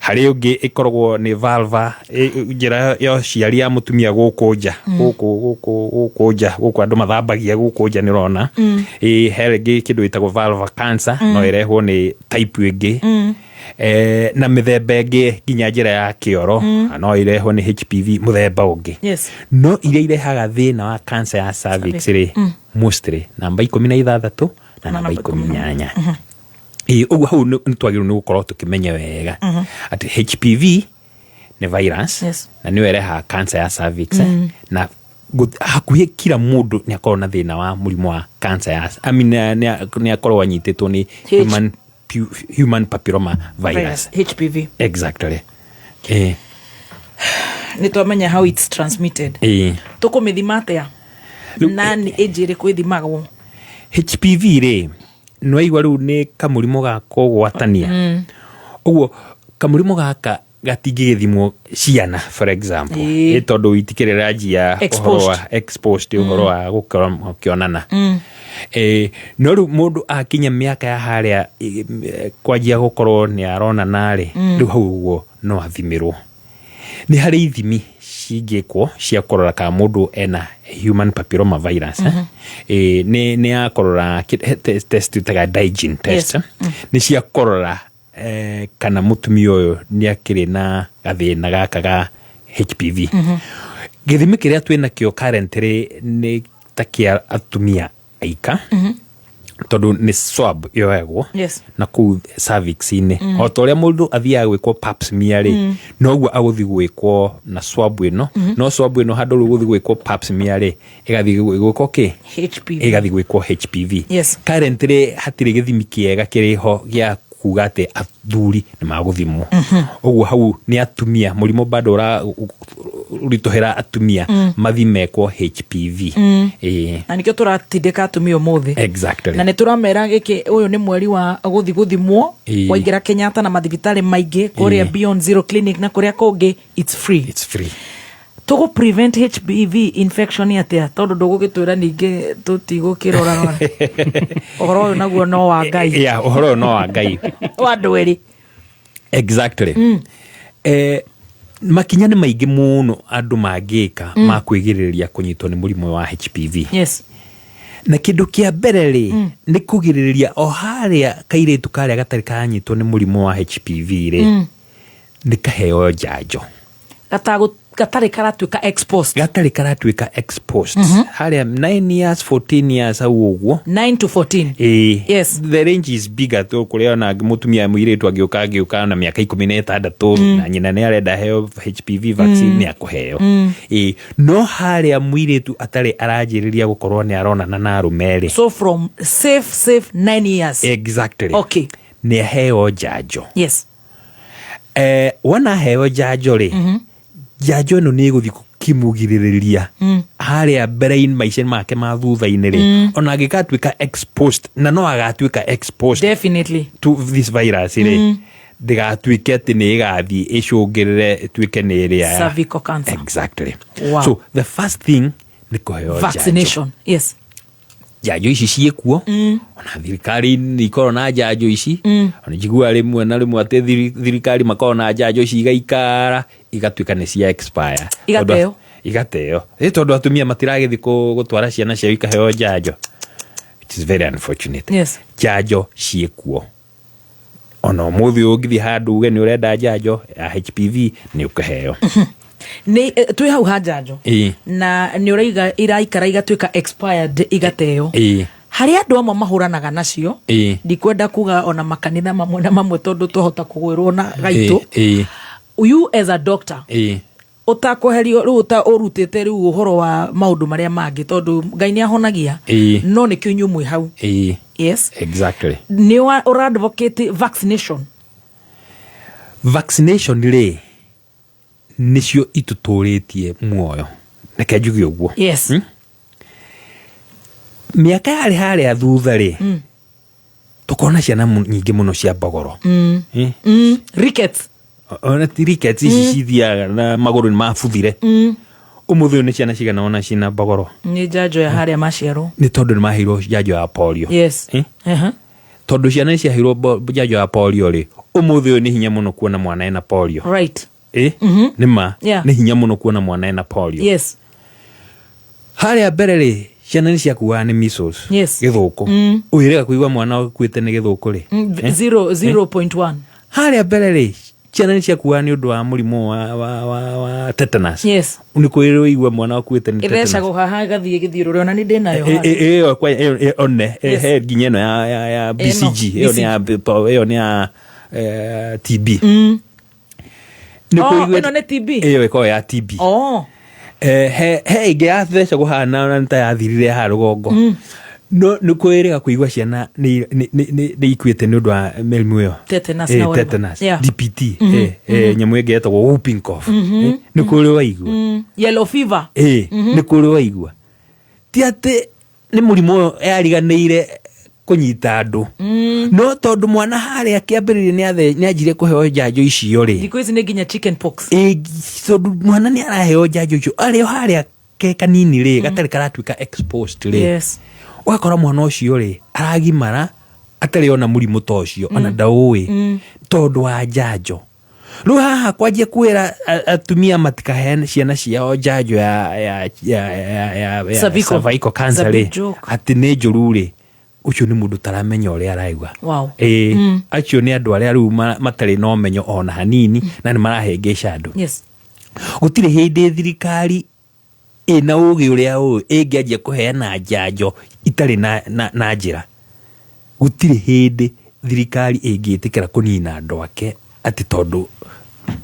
Harĩ ũngĩ ĩkoragwo nĩ vulva, njĩra ya ũciari ya mũtumia gũkũ nja, gũkũ nja, gũkũ andũ mathambagia gũkũ nja, nĩ ũrona. Ĩ, he rĩngĩ kĩndũ gĩtagwo vulva cancer, no ĩrehwo nĩ type ĩngĩ. Na mĩthemba ĩngĩ nginya njĩra ya kĩoro, no ĩrehwo nĩ HPV mũthemba ũngĩ. No iria irehaga thĩna wa cancer ya cervix rĩ, mostly namba 16 na namba 18. Ĩĩ, ũguo hau nĩ twagĩrĩirwo nĩ gũkorwo tũkĩmenya wega atĩ HPV nĩ virus na nĩyo ĩrehaga cancer ya cervix. Na hakuhĩ kila mũndũ nĩ akorwo na thĩna wa mũrimũ wa cancer ya, I mean, nĩ akorwo anyitĩtwo nĩ human papilloma virus. HPV. Exactly. Eh. Nĩ twamenya how it's transmitted. Tũkũmĩthima atĩa na nĩ ĩnjĩ ĩrĩkũ ĩthimagwo? HPV rĩ, nĩwaigua rĩu nĩ kamũrimũ ga kũgwatania. Ũguo kamũrimũ gaka gatingĩgĩthimwo ciana, for example, nĩ tondũ itikĩrĩranjia ũhoro wa exposed, ũhoro wa gũkorwo ũkĩonana. No rĩu mũndũ akinya mĩaka ya harĩa kwanjia gũkorwo nĩ aronana rĩ, rĩu hau ũguo no athimĩrwo. Nĩ harĩ ithimi cingĩkwo cia kũrora kana mũndũ ena human papilloma virus. Nĩ ya kũrora test twĩtaga Digene test. Nĩ cia kũrora kana mũtumia ũyũ nĩ akĩrĩ na gathĩna gaka ga HPV. Gĩthimi kĩrĩa twĩ nakĩo currently nĩ ta kĩa atumia aika. Tondũ nĩ swab yoyagwo na kũu cervix-inĩ. O ta ũrĩa mũndũ athiaga gwĩkwo pap smear rĩ, noguo agũthiĩ gwĩkwo na swab ĩno. No swab ĩno, handũ rĩu gũthiĩ gwĩkwo pap smear rĩ, ĩgathiĩ gwĩkwo kĩ? HPV. Ĩgathiĩ gwĩkwo HPV. Currently hatirĩ gĩthimi kĩega kĩrĩ ho gĩa kuga atĩ athuri nĩ magũthimwo. Ũguo hau nĩ atumia, mũrimũ bado ũritũhĩra atumia mathi mekwo HPV. Ĩĩ. Na nĩkĩo tũratindĩka atumia ũmũthĩ. Na nĩ tũramera gĩkĩ, ũyũ nĩ mweri wa gũthi gũthimwo. Waingĩra Kenyatta na mathibitarĩ maingĩ kũrĩa, Beyond Zero Clinic na kũrĩa kũngĩ, it's free. It's free. Tũgũ prevent HPV infection atĩa? Tondũ ndũgũgĩtwĩra ningĩ tũtigũkĩrora rora ũhoro ũyũ naguo no wa Ngai. Yeah, ũhoro ũyũ no wa Ngai. Wa andũ erĩ. Exactly. Makinya nĩ maingĩ mũno andũ mangĩka ma kwĩgirĩrĩria kũnyitwo nĩ mũrimũ wa HPV. Na kĩndũ kĩa mbere rĩ, nĩ kũgirĩrĩria o harĩa kairĩtu karĩa gatarĩ karanyitwo nĩ mũrimũ wa HPV rĩ, nĩ kaheo njanjo. Gatarĩ karatuĩka exposed. Gatarĩ karatuĩka exposed, harĩa 9 years, 14 years, hau ũguo. 9 to 14. Ĩĩ. The range is bigger to kũrĩa ona mũtumia mũirĩtu angĩũka na mĩaka 16 na nyina nĩ arenda heo HPV vaccine, nĩ akũheo. Ĩĩ, no harĩa mũirĩtu atarĩ aranjĩrĩria gũkorwo nĩ aronana na arũme rĩ, So from safe 9 years. Exactly. Nĩ aheo njanjo. Wona aheo njanjo rĩ, njanjo ĩno nĩ ĩgũthiĩ kũmũgirĩrĩria harĩa mbere-inĩ maica make ma thutha-inĩ rĩ, ona angĩgatuĩka exposed, na no agatuĩka exposed to this virus rĩ, ndĩgatuĩke atĩ nĩ ĩgathiĩ ĩcũngĩrĩre ĩtuĩke nĩ ĩrĩa Cervical cancer. Exactly. So the first thing nĩ kũheo njanjo. Vaccination, yes. Njanjo ici ciĩkuo, ona thirikari nĩ ikoragwo na njanjo ici. Ona njiguaga rĩmwe na rĩmwe atĩ thirikari makoragwo na njanjo ici, igaikara igatuĩka nĩ cia expire. Igateo. Igateo ĩ tondũ atumia matiragĩthiĩ gũtwara ciana ciao ikaheo njanjo. It is very unfortunate. Njanjo ciĩkuo, ona ũmũthĩ ũyũ ũngĩthiĩ handũ uge nĩ ũrenda njanjo ya HPV, nĩ ũkũheo. Nĩ twĩ hau ha njanjo na nĩ ũraiga iraikara igatuĩka expired, igateo. Harĩ andũ amwe mahũranaga nacio. Ndikwenda kuga ona makanitha mamwe na mamwe, tondũ twahota kũgwĩrwo na gaitũ. You as a doctor, ũtakweherio rĩu ũta ũrutĩte rĩu ũhoro wa maũndũ marĩa mangĩ, tondũ Ngai nĩ ahonagia, no nĩkĩo inyuĩ mwĩ hau. Nĩ ũra advocate vaccination? Vaccination rĩ, nĩcio itũtũrĩtie muoyo, reke njuge ũguo. Mĩaka yarĩ harĩa thutha rĩ, tũkona ciana nyingĩ mũno cia mbogoro. Eh? Rickets. Ona ti rickets ici cithiaga na magũrũ nĩ mabuthire. Ũmũthĩ ũyũ nĩ ciana cigana ona cina mbogoro? Nĩ njanjo ya harĩa maciarwo. Nĩ tondũ nĩ maheirwo njanjo ya polio. Eh? Tondũ ciana nĩ ciaheirwo njanjo ya polio rĩ, ũmũthĩ ũyũ nĩ hinya mũno kuona mwana ena polio. Ĩ nĩ ma. Nĩ hinya mũno kuona mwana ena polio. Harĩa mbere rĩ, ciana nĩ ciakuaga nĩ measles. Gĩthũkũ. Ũyĩrĩga kũigua mwana ũkuĩte nĩ gĩthũkũ rĩ? Eh? Zero, 0.1. Harĩa mbere rĩ, ciana nĩ ciakuaga nĩ ũndũ wa mũrimũ wa tetanus. Nĩ kwĩrĩ ũigua mwana ũkuĩte nĩ tetanus? Ĩthecagwo haha ĩgathiĩ gĩthiũrũrĩ, ona nĩ ndĩnayo haha. Ĩyo ĩyo one he nginya ĩno ya Ĩno, BCG, ĩyo nĩ ya, ĩyo nĩ ya TB. Nĩ Oh, kũigua- ĩno nĩ TB? Ĩyo ĩkoragwo ya TB. He ĩngĩ yathecagwo haha na nĩ ta yathirire haha rũgongo, no nĩ kwĩrĩga kũigua ciana nĩ ikuĩte nĩ ũndũ wa mĩrimũ ĩyo? Tetanus na whatever. Tetanus, DPT, nyamũ ĩngĩ yetagwo whooping cough. Nĩ kũrĩ waigua? Yellow fever. Nĩ kũrĩ waigua? Ti atĩ nĩ mũrimũ ũyũ yariganĩire kũnyita andũ, no tondũ mwana harĩa kĩambĩrĩria nĩ anjire kũheo njanjo icio rĩ. Thikũ ici nĩ nginya chicken pox. Ĩ, tondũ mwana nĩ araheo njanjo icio arĩ o harĩa ke kanini rĩ, gatarĩ karatuĩka exposed rĩ, ũgakora mwana ũcio rĩ, aragimara atarĩ ona mũrimũ ta ũcio, ona ndaũĩ, tondũ wa njanjo. Rĩu haha kwanjia kwĩra atumia matikaheane ciana ciao njanjo ya Cervical. cervical cancer It's a rĩ, big joke. atĩ nĩ njũru rĩ, ũcio nĩ mũndũ ũtaramenya ũrĩa araigua. Ĩĩ, acio nĩ andũ arĩa rĩu matarĩ na ũmenyo ona hanini na nĩ marahĩngĩca andũ. Gũtirĩ hĩndĩ thirikari ĩna ũgĩ ũrĩa ũĩ ĩngĩanjia kũheana njanjo itarĩ na njĩra. Gũtirĩ hĩndĩ thirikari ĩngĩtĩkĩra kũnina andũ ake atĩ tondũ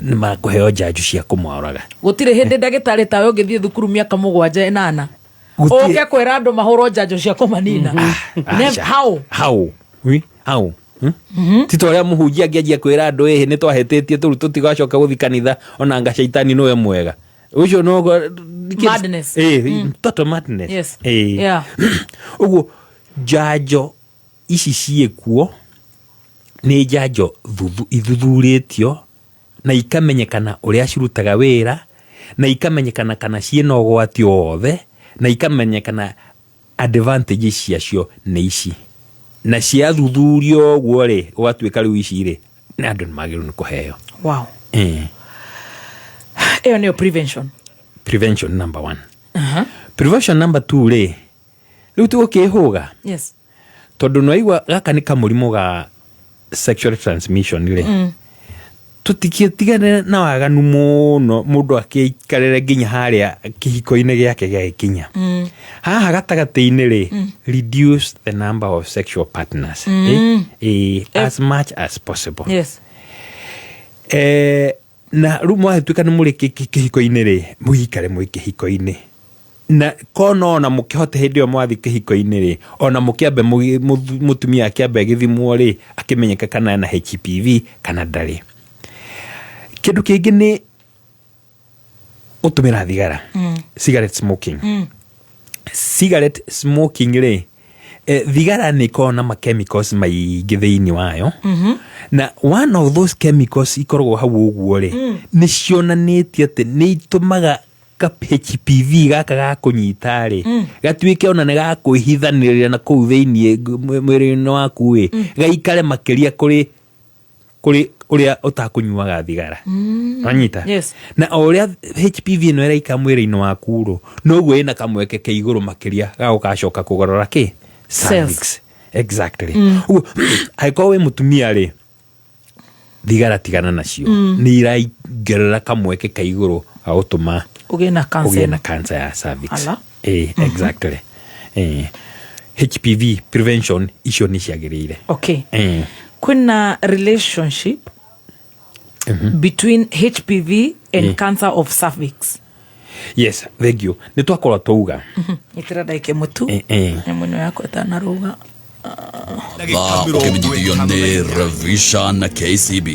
nĩ makũheo njanjo cia kũmoraga. Gũtirĩ hĩndĩ ndagĩtarĩ tawe ũngĩthiĩ thukuru mĩaka 7 8 ũke kwĩra andũ mahũrwo njanjo cia kũmanina. Aca. How? How? Wi? How? Ti ta ũrĩa mũhunjia angĩanjia kwĩra andũ ĩhĩ nĩ twahĩtĩtie tũrũ tũtigacoka gũthi kanitha ona anga caitani nĩwe mwega ũcio no Madness. Total madness. Ũguo njanjo ici ciĩkuo nĩ njanjo ithuthurĩtio na ikamenyekana ũrĩa cirutaga wĩra na ikamenyekana kana ciĩna ũgwati o wothe na ikamenyekana advantage ciacio nĩ ici na ciathuthurio ũguo rĩ gũgatuĩka rĩu ici rĩ na andũ nĩ magĩrĩirwo nĩ kũheo. Wow. Ĩyo nĩyo prevention. Prevention number one. Prevention number two rĩ, rĩu tũgũkĩhũga tondũ nĩwaigua gaka nĩ kamũrimũ ga sexual transmission rĩ, tũtikĩtigane na waganu mũno mũndũ akĩikarĩre nginya harĩa kĩhiko-inĩ gĩake gĩagĩkinya. Haha gatagatĩ-inĩ rĩ, reduce the number of sexual partners, as much as possible. Na rĩu mwahĩtuĩka nĩ mũrĩ kĩhiko-inĩ rĩ, mũikare mwĩ kĩhiko-inĩ na kona ona mũkĩhote hĩndĩ ĩyo mwathiĩ kĩhiko-inĩ rĩ, ona mũkĩambe mũtumia akĩambe agĩthimwo rĩ, akĩmenyeka kana ena HPV kana ndarĩ. Kĩndũ kĩngĩ nĩ gũtũmĩra thigara, cigarette smoking. Cigarette smoking rĩ, thigara nĩ ĩkoragwo na ma chemicals maingĩ thĩinĩ wayo, na one of those chemicals ikoragwo hau ũguo rĩ, nĩ cionanĩtie atĩ nĩ itũmaga ka HPV gaka gakũnyita rĩ, gatuĩke ona nĩ gakwĩhithanĩrĩra na kũu thĩinĩ mwĩrĩ-inĩ waku ĩ, gaikare makĩria kũrĩ ũrĩa ũtakũnyuaga thigara. Wanyita? Yes. Na o ũrĩa HPV ĩno ĩraikara mwĩrĩ-inĩ waku rũ, noguo ĩna kamweke ke igũrũ makĩria ga gũgacoka kũgarũra kĩ? Cervix. Exactly. Ũguo angĩkorwo wĩ mũtumia rĩ, thigara tigana nacio, nĩ iraongerera kamweke ka igũrũ ga gũtũma ũgĩe na cancer. Ũgĩe na cancer ya cervix. Ala. Exactly. HPV prevention icio nĩ ciagĩrĩire. Okay. Kwĩna relationship between HPV and cancer of cervix? Yes, thank you. Nĩ twakorwo twauga. Nyitĩra ndagĩka ĩmwe tu. Nyamũ ĩno yakwa ĩtanarũga. Thaa ũkĩmenyithio nĩ Revisha na KCB.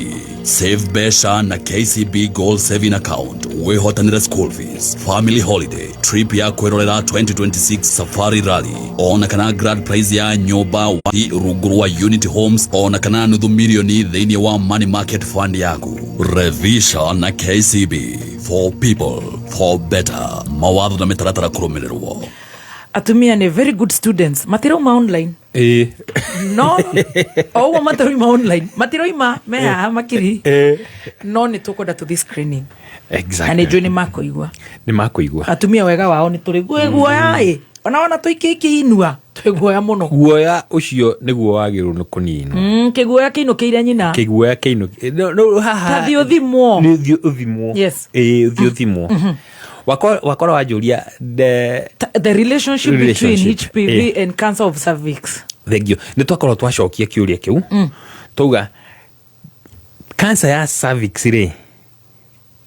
Save mbeca na KCB Goal Saving Account, wĩhotanĩre school fees, family holiday, trip ya kwĩrorera 2026 Safari Rally, ona kana grand prize ya nyũmba rungu rwa Unity Homes, ona kana nuthu milioni thĩinĩ wa money market fund yaku. Revisha na KCB, for people, for better. Mawatho na mĩtaratara kũrũmĩrĩrwo. Atumia nĩ very good students, matirauma online. No o ũguo mataroima online, matiroima me haha makiri, no nĩ tũkwenda tũthiĩ screening na nĩ njũĩ nĩ makũigua. Nĩ makũigua. Atumia wega wao nĩ tũrĩ guoya ĩ, ona ona tũikĩikie inua twĩ guoya mũno. Guoya ũcio nĩguo wagĩrĩirwo nĩ kũninwo. Kĩguoya kĩinũkĩire nyina. Kĩguoya kĩinũkĩire no, no, haha. Ta thiĩ ũthimwo. Nĩ thiĩ ũthimwo. Ĩĩ, ũthiĩ ũthimwo. Wakora wanjũria the The relationship between relationship. HPV and cancer of cervix. Thank you. Nĩ twakorwo twacokia kĩũria kĩu. Twauga cancer ya cervix rĩ,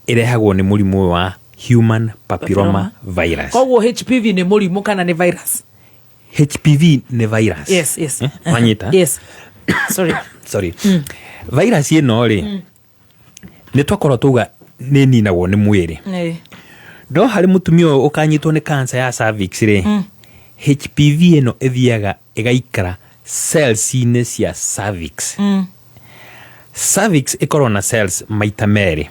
ĩrehagwo nĩ mũrimũ ũyũ wa human papilloma virus. Koguo HPV nĩ mũrimũ kana nĩ virus? HPV nĩ virus. Yes. Wanyita? Yes. Sorry. Sorry. Virus ĩno rĩ, nĩ twakorwo twauga nĩ ĩninagwo nĩ mwĩrĩ. No harĩ mũtumia ũyũ ũkanyitwo nĩ cancer ya cervix rĩ, HPV ĩno ĩthiaga ĩgaikara cells-inĩ cia cervix. Cervix ĩkoragwo na cells maita merĩ.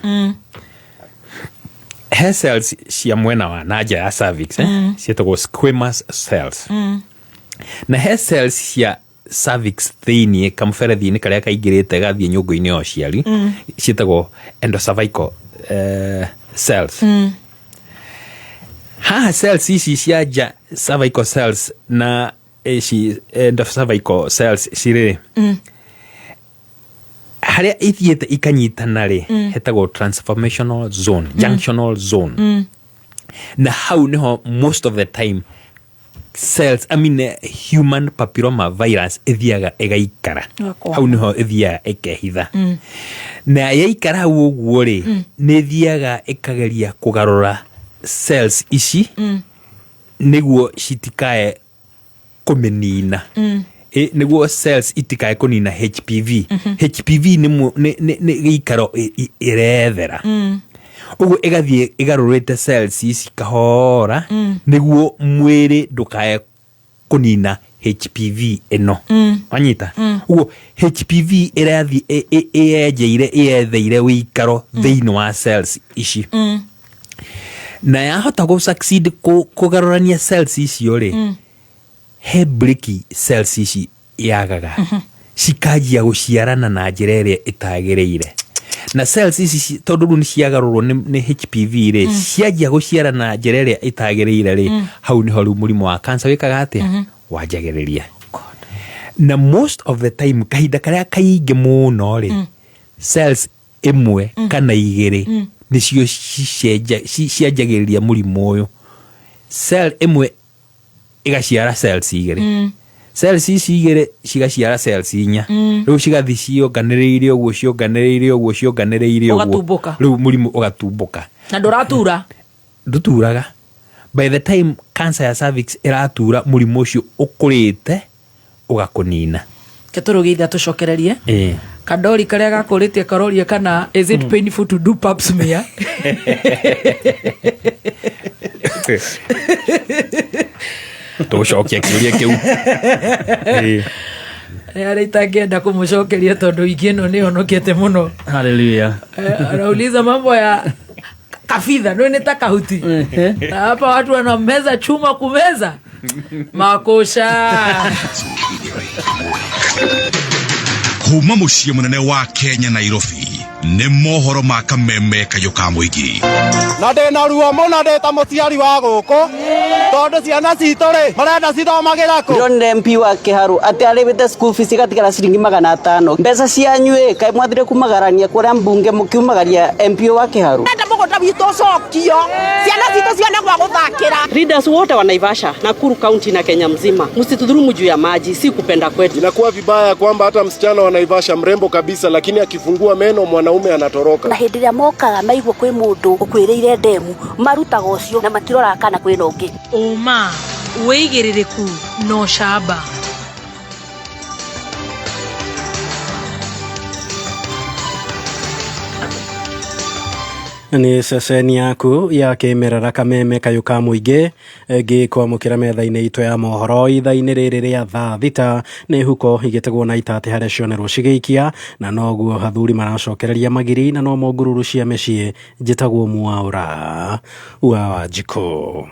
He cells cia mwena wa na nja ya cervix, ciĩtagwo squamous cells. Na he cells cia cervix thĩinĩ kamũberethi-inĩ karĩa kaingĩrĩte gathiĩ nyũngũ-inĩ ya ũciari, ciĩtagwo endocervical cells. Haha cells ici cia nja, cervical cells na ici endocervical cells cirĩ, harĩa ithiĩte ikanyitana rĩ, hetagwo transformational zone, junctional zone. Na hau niho most of the time Cells, I mean, human papilloma virus ĩthiaga ĩgaikara. Ĩgakwama. Hau nĩho ĩthiaga ĩkehitha. Na yaikara hau ũguo rĩ, nĩ ĩthiaga ĩkageria kũgarũra cells ici nĩguo citikae kũmĩnina. Nĩguo cells itikae kũnina HPV. HPV nĩ gĩikaro ĩrethera. Ũguo ĩgathiĩ ĩgarũrĩte cells ici kahora nĩguo mwĩrĩ ndũkae kũnina HPV ĩno. Wanyita? Ũguo HPV ĩrathiĩ ĩyenjeire, ĩyetheire wĩikaro thĩinĩ wa cells ici. Na yahota gũ succeed kũgarũrania cells icio rĩ, he breki cells ici yagaga, cikanjia gũciarana na njĩra ĩrĩa ĩtagĩrĩire. Na cells ici tondũ rĩu nĩ ciagarũrwo nĩ HPV rĩ, cianjia gũciarana na njĩra ĩrĩa ĩtagĩrĩire rĩ, hau nĩho rĩu mũrimũ wa cancer wĩkaga atĩa? Wanjagĩrĩria. Na most of the time, kahinda karĩa kaingĩ mũno rĩ, cells ĩmwe kana igĩrĩ nĩcio cianjagĩrĩria mũrimũ ũyũ. Cell ĩmwe ĩgaciara cells igĩrĩ, cells ici igĩrĩ cigaciara cells inya, rĩu cigathi cionganĩrĩire ũguo, cionganĩrĩire ũguo, cionganĩrĩire ũguo. Ũgatumbũka. Rĩu mũrimũ ũgatumbũka. Na ndũratura. Ndũturaga. By the time cancer ya cervix ĩratura, mũrimũ ũcio ũkũrĩte ũgakũnina. Ke tũrũgĩitha tũcokererie. Ĩĩ. Kandori karĩa gakũrĩtie karoria kana is it painful to do pap smear? Tũgũcokia kĩũria kĩu. Ĩĩ. Nĩ arĩa itangĩenda kũmũcokeria tondũ wiki ĩno nĩ honokete mũno. Hallelujah. Anauliza mambo ya kafidha ndio ni ta kahuti, na hapa watu wanameza chuma, kumeza makosha. Kuma mũciĩ mũnene wa Kenya, Nairobi, nĩ mohoro ma kameme kayũ ka mũingĩ. Na ndĩna ruo mũno ndĩ ta mũciari wa gũkũ, tondũ ciana citũ rĩ, marenda cithomagĩra kũ? Ndĩronire MP wa Kĩharũ atĩ arĩbĩte school fees igatigara ciringi 500. Mbeca cianyu ĩ, kaĩ mwathire kumagarania kũrĩa mbunge mũkiumagaria MP wa Kĩharũ? Enda mũgũnda witũ ũcokio, ciana citũ cione gwa gũthakĩra. Leaders wote wa Naivasha, Nakuru County na Kenya mzima, msitudhulumu juu ya maji, si kupenda kwetu. Inakuwa vibaya kwamba hata msichana wa Naivasha mrembo kabisa, lakini akifungua meno mwanaume anatoroka. Na hĩndĩ ĩrĩa mokaga maigua kwĩ mũndũ ũkwĩrĩire ndemu, marutaga ũcio na matiroraga kana kwĩna ũngĩ. Ũma, wĩigĩrĩrĩku na ũcamba. Nĩ ceceni yaku ya kĩmerera kameme kayũ ka mũingĩ, ngĩkwamũkĩra metha-inĩ itũ ya mohoro ithaa-inĩ rĩrĩ rĩa thaa 6. Nĩ huko igĩtegwo na itatĩ harĩa cionerwo cigĩikia, na noguo athuri maracokereria magiri na no ngururu cia mĩciĩ. Njĩtagwo Mwaũra wa Wanjikũ.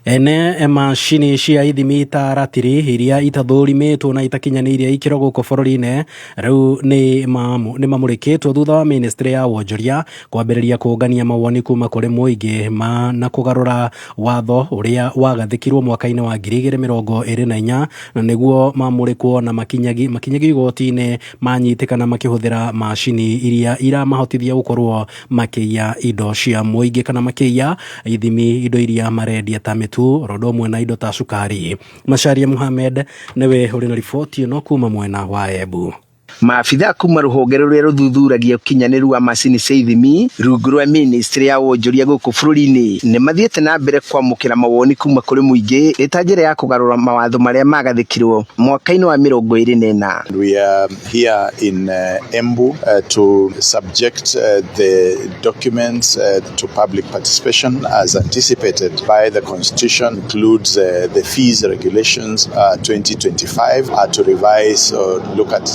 Ene macini cia ithimi ta ratiri iria itathũrimĩtwo na itakinyanĩirie ikĩro gũkũ bũrũri-inĩ rĩu nĩ mamũrĩkĩtwo thutha wa ministry ya wonjoria kwambĩrĩria kũngania mawoni kuma kũrĩ mũingĩ na kũgarũra watho ũrĩa wagathĩkirwo mwaka-inĩ wa 2024, na nĩguo mamũrĩkwo na makinyagio igoti-inĩ manyitĩkana makĩhũthĩra macini iria iramahotithia gũkorwo makĩiya indo cia mũingĩ kana makĩiya ithimi indo iria marendia ta mĩtu oro ũndũ ũmwe na indo ta cukari. Macharia Muhamed nĩwe ũrĩ na riboti ĩno kuma mwena wa Embu. Maabitha kuma rũhonge rũrĩa rũthuthuragia ũkinyanĩru wa macini cia ithimi rungu rwa ministry ya wonjoria gũkũ bũrũri-inĩ nĩ mathiĩte na mbere kwamũkĩra mawoni kuma kũrĩ mũingĩ ĩ ta njĩra ya kũgarũra mawatho marĩa magathĩkirwo mwaka-inĩ wa 24. We are here in Embu to subject the documents to public participation as anticipated by the Constitution, includes the fees regulations 2025 to revise or look at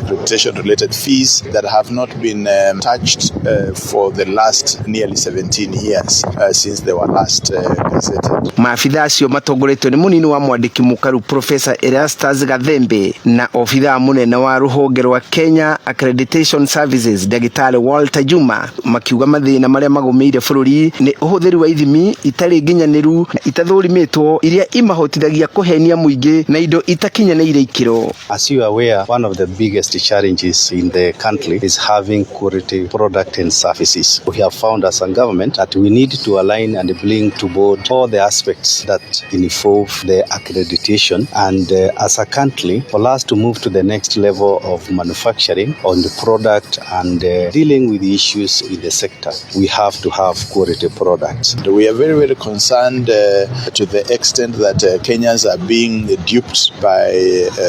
accreditation related fees that have not been touched for the last nearly 17 years since they were last gazetted. Maabitha acio matongoretio nĩ mũnini wa mwandĩki mũkaru Professor Erastus Gathembe na obithaa mũnene wa rũhonge rwa Kenya Accreditation Services Ndagĩtarĩ Walter Juma, makiuga mathĩna marĩa magũmĩire bũrũri nĩ ũhũthĩri wa ithimi itarĩ nginyanĩru na itathũrimĩtwo iria imahotithagia kũhenia mũingĩ na indo itakinyanĩire ikĩro. As you are aware, one of the biggest biggest challenges in the country is having quality product and services. We have found as a government that we need to align and bring to board all the aspects that involve the accreditation, and as a country, for us to move to the next level of manufacturing on the product and dealing with the issues in the sector, we have to have quality products. We are very, very concerned to the extent that Kenyans are being duped by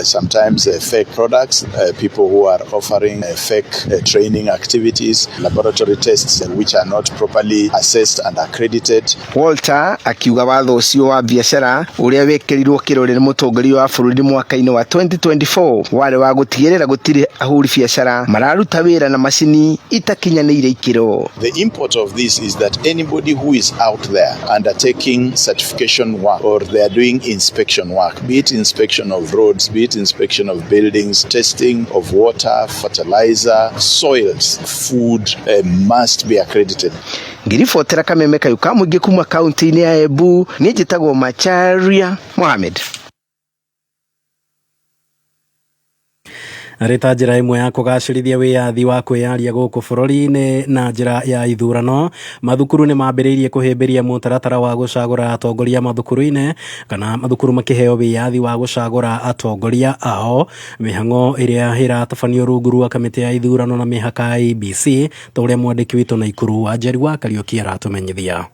sometimes fake products, people who are offering fake training activities, laboratory tests which are not properly assessed and accredited. Walter akiuga watho ũcio wa biacara ũrĩa wĩkĩrirwo kĩrore nĩ mũtongoria wa bũrũri mwaka-inĩ wa 2024 warĩ wa gũtigĩrĩra gũtirĩ ahũri biacara mararuta wĩra na macini itakinyanĩire ikĩro. The import of this is that anybody who is out there undertaking certification work or they are doing inspection work, be it inspection of roads, be it inspection of buildings, testing of water, fertilizer, soils, food, must be accredited. Ngiribotera kameme kayu ka mũingĩ kuma kaunti-inĩ ya Embu, niĩ njĩtagwo Macharia Mohamed. Arĩ ta njĩra ĩmwe ya kũgacĩrithia wĩyathi wa kwĩyaria gũkũ bũrũri-inĩ na njĩra ya ithurano, mathukuru nĩ mambĩrĩirie kũhĩmbĩria mũtaratara wa gũcagũra atongoria mathukuru-inĩ kana mathukuru makĩheo wĩyathi wa gũcagũra atongoria ao. Mĩhang'o ĩrĩa ĩratabanio rungu rwa kamĩtĩ ya ithurano na mĩhaka IEBC, ta ũrĩa mwandĩki witũ Naikuru Wanjeri wa Kariũki aratũmenyithia.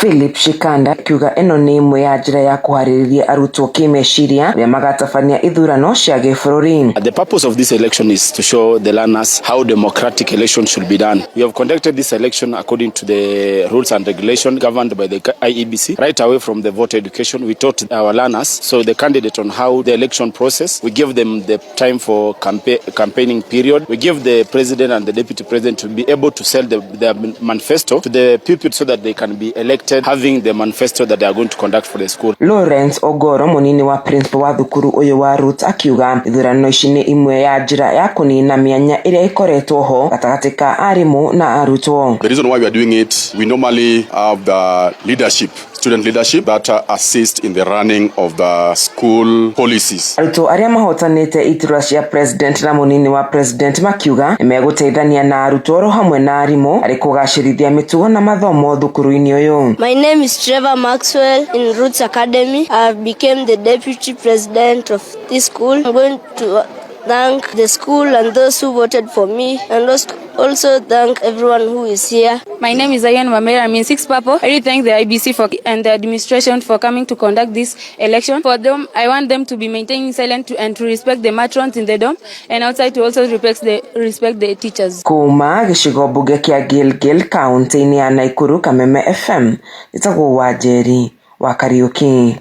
Philip Shikanda akiuga ĩno nĩ ĩmwe ya njĩra ya kũharĩrĩria arutwo kĩmeciria arĩa magatabania ithurano cia gĩbũrũri. The purpose of this election is to show the learners how democratic election should be done. We have conducted this election according to the rules and regulation governed by the IEBC. Right away from the voter education, we taught our learners, so the candidate, on how the election process. We give them the time for campaigning period. We give the president and the deputy president to be able to sell their manifesto to the people so that they can be elected having the manifesto that they are going to conduct for the school. Lawrence Ogoro munini wa principal wa thukuru uyu wa Roots akiuga ithurano ici nĩ imwe ya njĩra ya kũnina mĩanya ĩrĩa ĩkoretwo ho gatagatĩ ka arimũ na arutwo. The reason why we are doing it, we normally have the leadership, student leadership that assist in the running of the school policies. Arutwo arĩa mahotanĩte iturwa cia president na munini wa president makiuga nĩmegũteithania na arutwo oro hamwe na arimũ harĩ kũgacĩrithia mĩtugo na mathomo thukuru-inĩ ũyũ. My name is Trevor Maxwell in Roots Academy. I became the deputy president of this school. I'm going to thank the school and those who voted for me, and also thank everyone who is here. My name is Ayan Mamera. I'm in 6 Purple. I really thank the IBC and the administration for coming to conduct this election. For them, I want them to be maintaining silent and to respect the matrons in the dorm, and outside to also respect the teachers. Kuma gĩcigo mbunge kĩa Gilgil kaunti-inĩ ya Naikuru, Kameme FM, ĩtagwo Wanjeri wa Kariũki.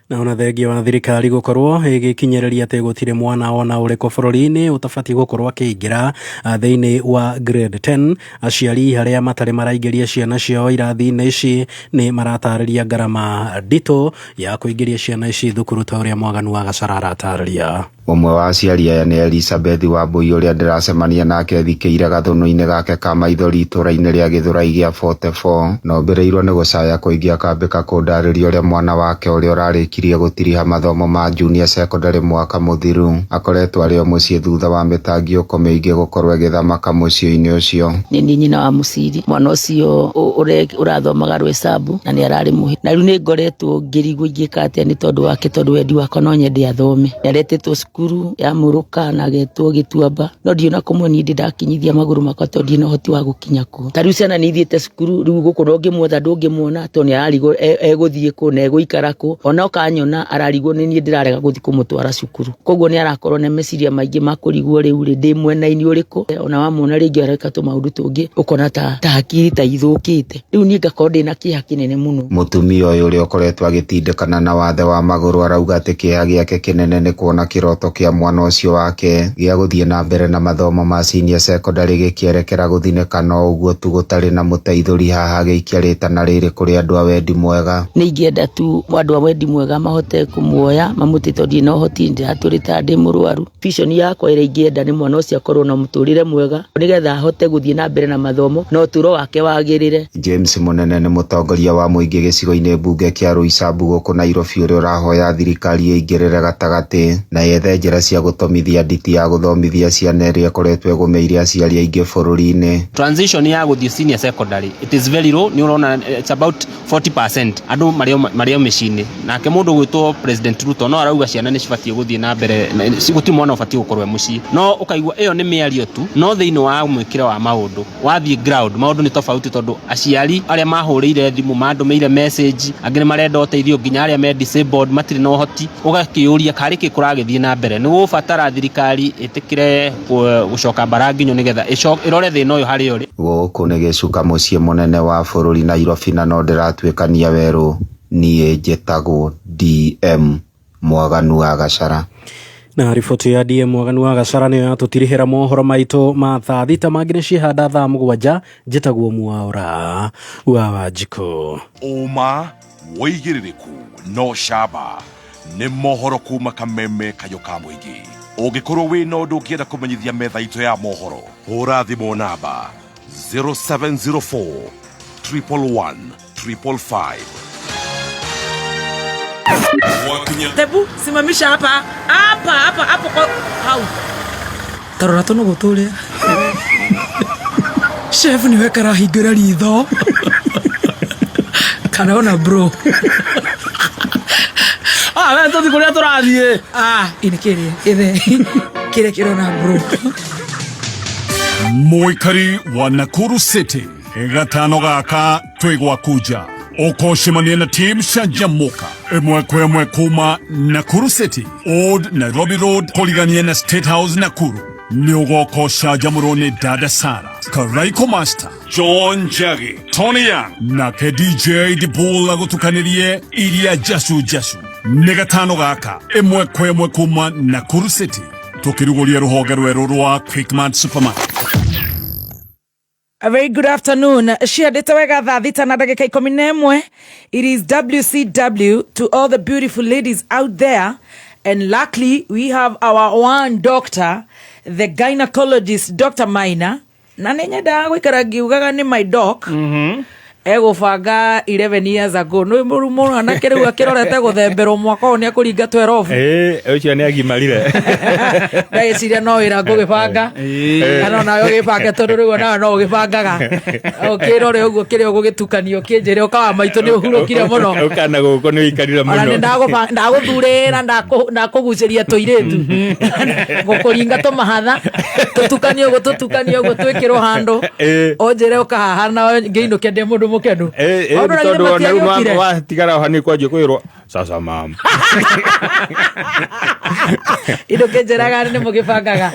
Na ona thengia wa thirikari gũkorwo ĩgĩkinyĩrĩria atĩ gũtirĩ mwana ona ũrĩkũ bũrũri-inĩ ũtabatiĩ gũkorwo akĩingĩra thĩinĩ wa grade 10, aciari arĩa matarĩ maraingĩria ciana ciao irathi-inĩ ici nĩ maratarĩria ngarama nditũ ya kũingĩria ciana ici thukuru ta ũrĩa Mwaganu wa Gacara aratarĩria. Ũmwe wa aciari aya nĩ Elizabeth Wambui ũrĩa ndĩracemania nake thikĩire gathũnũ-inĩ gake ka maithori itũra-inĩ rĩa Gĩthũrai gĩa 44 na ombĩrĩirwo nĩ gũcaya kũingĩ akambĩka kũndarĩria ũrĩa mwana wake ũrĩa ũrarĩkirie gũtiriha mathomo ma junior secondary mwaka mũthiru akoretwo arĩ o mũciĩ thutha wa mĩtangiũko mĩingĩ gũkorwo ĩgĩthamaka mũciĩ-inĩ ũcio. Nĩ niĩ nyina wa Mũciri, mwana ũcio ũrathomaga rwesabu na nĩ ararĩ mũhĩ, na rĩu nĩ ngoretwo ngĩrigwo ingĩka atĩa nĩ tondũ wake, tondũ wendi wakwa no nyende athome. Nĩ aretĩtwo cukuru ya Mũrũka na agetwo Gĩtuamba, no ndiĩ ona kũmwe niĩ ndĩ ndakinyithia magũrũ makwa tondũ ndirĩ na ũhoti wa gũkinya kuo. Ta rĩu ciana nĩ ithiĩte cukuru, rĩu gũkũ ndũngĩmuetha ndũngĩmuona tondũ nĩ ararigwo egũthiĩ kũ na egũikara kũ, ona okanyona ararigwo nĩ niĩ ndĩrarega gũthiĩ kũmũtwara cukuru. Koguo nĩ arakorwo na meciria maingĩ ma kũrigwo rĩu rĩ ndĩ mwena-inĩ ũrĩkũ, ona wamuona rĩngĩ areka tũmaũndũ tũngĩ ũkona ta hakiri ta ithũkĩte. Rĩu niĩ ngakorwo ndĩna kĩeha kĩnene mũno. Mũtumia ũyũ ũrĩa ũkoretwo agĩtindĩkana na wathe wa magũrũ arauga atĩ kĩeha gĩake kĩnene nĩ kuona kĩroto kĩa mwana ũcio wake gĩa gũthiĩ na mbere na mathomo ma senior secondary gĩkĩerekera gũthinĩka no ũguo tu gũtarĩ na mũteithũri haha agĩikia rĩtana rĩrĩ kũrĩ andũ a wendi mwega. Nĩ ingĩenda tu andũ a wendi mwega mahote kũmuoya mamũte tondũ ndirĩ na ũhoti, ndĩratũrĩte ndĩ mũrwaru. Vision yakwa ĩrĩa ingĩenda nĩ mwana ũcio akorwo na mũtũrĩre mwega nĩgetha ahote gũthiĩ na mbere na mathomo na ũtũro wake wagĩrĩre. James Mũnene nĩ mũtongoria wa mũingĩ gĩcigo-inĩ mbunge kĩa Roysambu gũkũ Nairobi ũrĩa ũrahoya thirikari ĩingĩrĩre gatagatĩ na yethe methe njĩra cia gũtomithia nditi ya gũthomithia ciana ĩrĩa ĩkoretwo ĩgũmĩire aciari aingĩ bũrũri-inĩ. Transition ya gũthiĩ senior secondary, it is very low. Nĩ ũrona it's about 40% andũ marĩ o mĩciĩ-inĩ. Nake mũndũ ũgwĩtwo President Ruto no arauga ciana nĩ cibatiĩ gũthiĩ na mbere, gũtirĩ mwana ũbatiĩ gũkorwo e mũciĩ. No ũkaigua ĩyo nĩ mĩario tu, no thĩinĩ wa mwĩkĩre wa maũndũ, wathiĩ ground maũndũ nĩ tofauti, tondũ aciari arĩa mahũrĩire thimũ, mandũmĩire message, angĩ nĩ marenda ũteithio, nginya arĩa me disabled matirĩ na ũhoti. Ũgakĩũria karĩ kĩ kũragĩthiĩ na mbere. Nĩ gũgũbatara thirikari ĩtĩkĩre gũcoka mbara nginyo nĩgetha ĩrore thĩna ũyũ harĩa ũrĩ. Gũkũ nĩ gĩcuka mũciĩ mũnene wa bũrũri Nairobi na no ndĩratuĩkania werũ. Niĩ njĩtagwo DM Mwaganu wa Gacara. Na riboti ya DM Mwaganu wa Gacara nĩyo yatũtirihĩra mohoro maitũ ma thaa thita. Mangĩ nĩ ciĩhanda thaa 7. Njĩtagwo Mwaũra wa Wanjikũ. Ũma, wĩigĩrĩrĩku no camba nĩ mohoro kuma Kameme Kayũ ka Mũingĩ. Ũngĩkorwo wĩna ũndũ ũngĩenda kũmenyithia metha itũ ya mohoro, hũra thimũ namba 0704 111 555. Tebu simamisha hapa hapa hapa hapo kwa hau. Tarora tũnũgũ tũrĩa. Chef nĩwe karahingũra ritho kana ona bro. Ah, we tũthi kũrĩa tũrathiĩ. Ah, ini kĩrĩa ĩthe kĩrĩa kĩrona bro. Mũikari wa Nakuru City, gatano gaka twĩ gwaku nja, ũkũcemania na team Canjamũka ĩmwe kwa ĩmwe kuma Nakuru City, Old Nairobi Road, kũrigania na State House Nakuru. Nĩ ũgoka ũcanjamũrwo nĩ Dada Sara Karaiko, Master John Njagi, Tony Young nake DJ Dibul agũtukanĩrie iria jacu jacu. Nĩ gatano gaka ĩmwe kwa ĩmwe kuma Nakuru City, tũkĩrugũria rũhonge rwerũ rwa Quickmart Supermarket. A very good afternoon. Ciandĩte wega thaa 6 na ndagĩka 11. It is WCW to all the beautiful ladies out there. And luckily, we have our one doctor, the gynecologist, Dr. Maina. Na nĩ nyendaga gũikara ngiugaga nĩ my doc. Egũbanga 11 years ago. Nĩ mwanake rĩu akĩrorete gũthemberwo mwaka ũyũ nĩ ekũringa 12. Ĩĩ, ũcio nĩ agimarire. Ndagĩciria no wĩra ngũgĩbanga kana onawe ũgĩbange, tondũ rĩu onawe no ũgĩbangaga ũkĩrore ũguo kĩrĩa ũgũgĩtukania ũkĩnjĩre ũkawa maitũ nĩ ũhurũkire mũno. Ũkana gũkũ nĩ ũikarire ona nĩ mũno. Ndagũthurĩra, ndakũgucĩria tũirĩtu, ngũkũringa tũmahatha, tũtukanie ũguo, tũtukanie ũguo, twĩkĩrwo handũ ũnjĩre ũkahaha na ngĩinũke ndĩ mũndũ mũkenu. Maũndũ na githĩ Tondũ ona rĩu matiagĩũkire? Watigara o hanini kwanjia kwĩrwo sasa mam. Indo kĩnjĩraga nĩ mũgĩbangaga.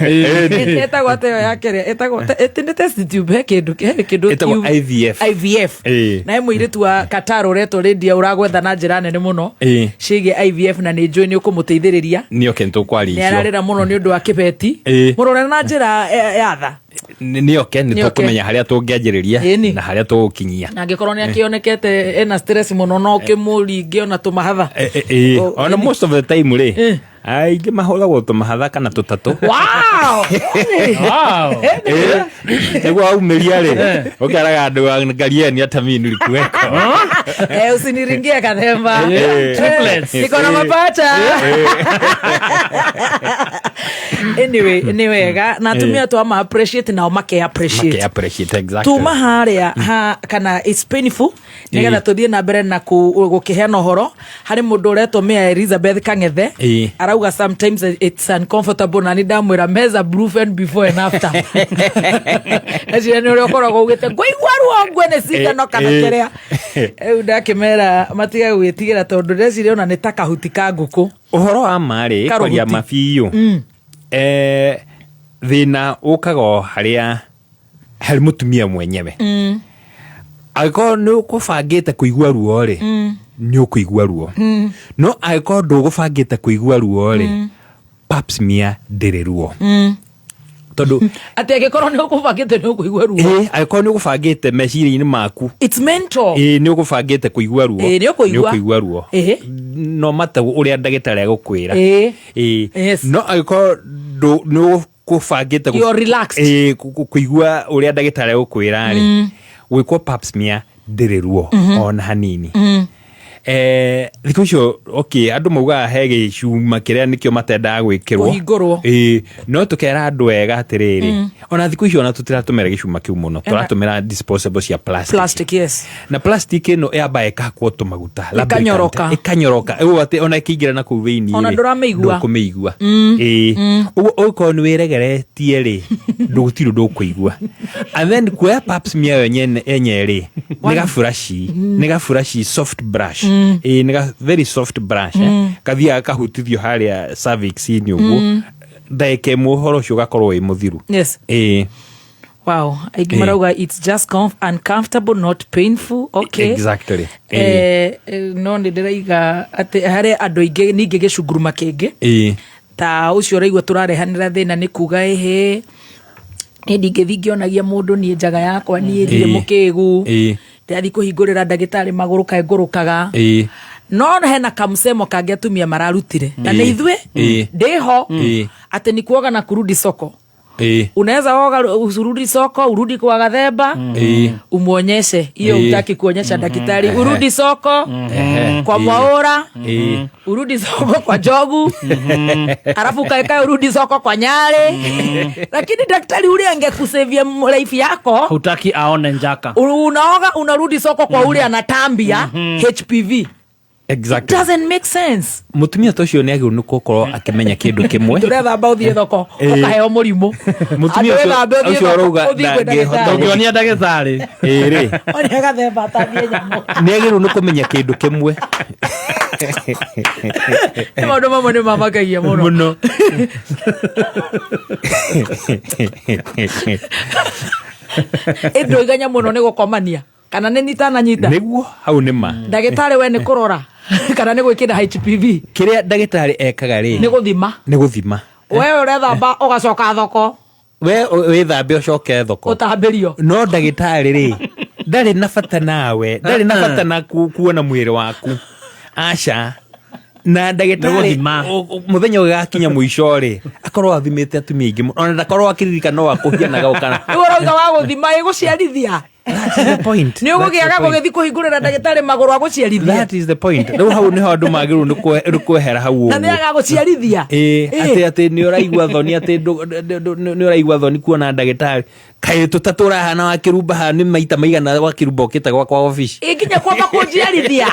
Ĩtagwo atĩa ĩyo ya kĩrĩa ĩtagwo nĩ test tube, he kĩndũ Ĩtagwo IVF. IVF. Na he mũirĩtu wa Qatar ũretwo Lydia ũragwetha na njĩra nene mũno ciĩgiĩ IVF, na nĩ njũĩ nĩ ũkũmũteithĩrĩria. Nĩ oke nĩ tũkwaria Nĩ icio. ararĩra mũno nĩ ũndũ wa kĩbeti. Mũrore na njĩra ya tha. Nĩ oke nĩ Nĩ oke. tũkũmenya harĩa tũngĩanjĩrĩria na harĩa tũgũkinyia. Na angĩkorwo nĩ akĩonekete ena stress mũno, no ũkĩmũringe ona tũmahatha. Ona most of the time rĩ, aingĩ mahũragwo tũmahatha kana tũtatũ. Wow! Nĩguo waumĩria rĩ, ũkeraga andũ angalieni hata mimi nilikuweko. Usiniringie Kathemba. Triplets. Niko na mapacha. Anyway, nĩ wega na atumia twama appreciate nao make appreciate. Make appreciate, exactly. Tuma harĩa ha kana it's painful nĩgetha tũthiĩ na mbere na gũkĩheana ũhoro harĩ mũndũ ũretwo Mea Elizabeth Kang'ethe. Arauga sometimes it's uncomfortable, na nĩ ndamwĩra meza brufen before and after. Eciria nĩ ũrĩa ũkoragwo ugĩte ngũigua ruo ngue nĩ cindano kana kĩrĩa. Rĩu ndakĩmera matige gwĩtigĩra, tondũ ndeciria ona nĩ ta kahuti ka ngũkũ. Ũhoro wa ma rĩ, Karuhuti. kwaria ma biũ, thĩna ũkaga o harĩa harĩ mũtumia mwenyewe. Angĩkorwo nĩ ũkũbangĩte kũigua ruo rĩ, nĩ ũkũigua ruo, no angĩkorwo ndũgũbangĩte kũigua ruo rĩ, pap smear ndĩrĩ ruo, tondũ Atĩ angĩkorwo nĩ ũkũbangĩte nĩ ũkũigua ruo? Ĩĩ, angĩkorwo nĩ ũgũbangĩte meciria-inĩ maku. It's mental. Ĩĩ, nĩ ũgũbangĩte kũigua ruo. Ĩĩ, nĩ ũkũigua. Nĩ ũkũigua ruo no mata ũrĩa ndagĩtarĩ agũkwĩra. Ĩĩ. No angĩkorwo nĩ ũkũbangĩte You're relaxed. Ĩĩ, kũigua ũrĩa ndagĩtarĩ agũkwĩra rĩ, gwĩkwo pap smear ndĩrĩ ruo ona hanini. Thikũ icio, okay, andũ maugaga he gĩcuma kĩrĩa nĩkĩo matendaga gwĩkĩrwo. Kũhingũrwo. Ĩĩ, no tũkera andũ wega atĩrĩrĩ, ona thikũ icio ona tũtiratũmĩra gĩcuma kĩu mũno, tũratũmĩra disposable cia plastic. Plastic, yes. Na plastic ĩno ĩambaga ĩkahakwo tũmaguta lubricant. Ĩkanyoroka. Ĩkanyoroka ũguo atĩ ona ĩkĩingĩra na kũu thĩinĩ Ona rĩ, ndũramĩigua. ndũkũmĩigua. Ĩĩ, ũguo ũngĩkorwo nĩ wĩregeretie rĩ, ndũgũtirĩ ũndũ ũkũigua. And then kuoya pap smear yo nyene enye rĩ, nĩ gaburaci, nĩ gaburaci, soft brush. Ĩĩ, nĩ ga very soft brush, eh. Kathiaga kahutithio harĩa cervix-inĩ ũguo ndagĩka ĩmwe, ũhoro ũcio ũgakorwo wĩ mũthiru. Ĩĩ. Wow, aingĩ marauga it's just uncomfortable, not painful. Okay. Exactly. Ĩĩ. No nĩ ndĩraiga atĩ harĩ andũ aingĩ ningĩ gĩcunguruma kĩngĩ ta ũcio ũraigua tũrarehanĩra thĩna nĩ kuga ĩhĩ, niĩ ndingĩthiĩ ngĩonagia mũndũ niĩ njaga yakwa, niĩ ndirĩ mũkĩgu, ndĩrathiĩ kũhingũrĩra ndagĩtarĩ magũrũ kaĩ ngũrũkaga. No hena kamsemo kangĩ atumia mararutire na nĩ ithuĩ ndĩho atĩ ni kuoga na kurudi soko. Unaweza oga urudi soko, urudi kwa gathemba, umwonyeshe hiyo. Utaki kuonyesha daktari, urudi soko kwa Mwaura, urudi soko kwa Jogu, alafu kaekae urudi soko kwa Nyare, lakini daktari ule angekusevia life yako hutaki aone njaka. Unaoga, unarudi soko kwa ule anatambia HPV. Doesn't make sense. Mutumia ta ũcio nĩ agĩrĩirwo nĩ gũkorwo akĩmenya kĩndũ kĩmwe. Tũrethamba ũthiĩ thoko ũkaheo mũrimũ. Mũtumia Andũ ũcio wethambe ũthiĩ ũcio thoko, ũrauga ũthiĩ kwĩ ndangĩhota ndagĩtarĩ. Ndũngĩonia ndagĩtarĩ. Ĩĩ rĩ. Onia gathemba atambie nyamũ. Nĩ agĩrĩirwo nĩ kũmenya kĩndũ kĩmwe. Nĩ maũndũ mamwe nĩ mamakagia mũno. Mũno. Ĩndũiganya mũno nĩ gũkomania kana nĩ nitananyita. Nĩguo hau nĩ ma. Ndagĩtarĩ we nĩ kũrora kana nĩ gwĩkĩra HPV? Kĩrĩa ndagĩtarĩ ekaga rĩ, Nĩ gũthima. Nĩ gũthima. We ũrethamba ũgacoka thoko. We wĩthambe ũcoke thoko. Ũtambĩrio. No ndagĩtarĩ rĩ, ndarĩ na bata nawe, ndarĩ na bata na kuona mwĩrĩ waku, aca. Na ndagĩtarĩ Nĩ gũthima. Mũthenya ũgĩgakinya mũico rĩ, akorwo athimĩte atumia aingĩ mũno, ona ndakorwo akĩririkana no akũhianaga ũkana. Rĩu ũrauga wa gũthima ĩgũciarithia. Point. Nĩ ũgũgĩaga gũgĩthiĩ kũhingũrĩra ndagĩtarĩ magũrũ agũciarithia. That is the point. Rĩu hau nĩho andũ magĩrĩirwo nĩ kwehera hau Na nĩ ũguo. agagũciarithia. Ĩĩ, atĩ nĩ ũraigua thoni, atĩ nĩ ũraigua thoni kuona ndagĩtarĩ, kaĩ tũtatũrahana wa kĩrumba haha nĩ maita maigana wa kĩrumba ũkĩte gwakwa obici. Ĩ nginya kwamba kũnjiarithia,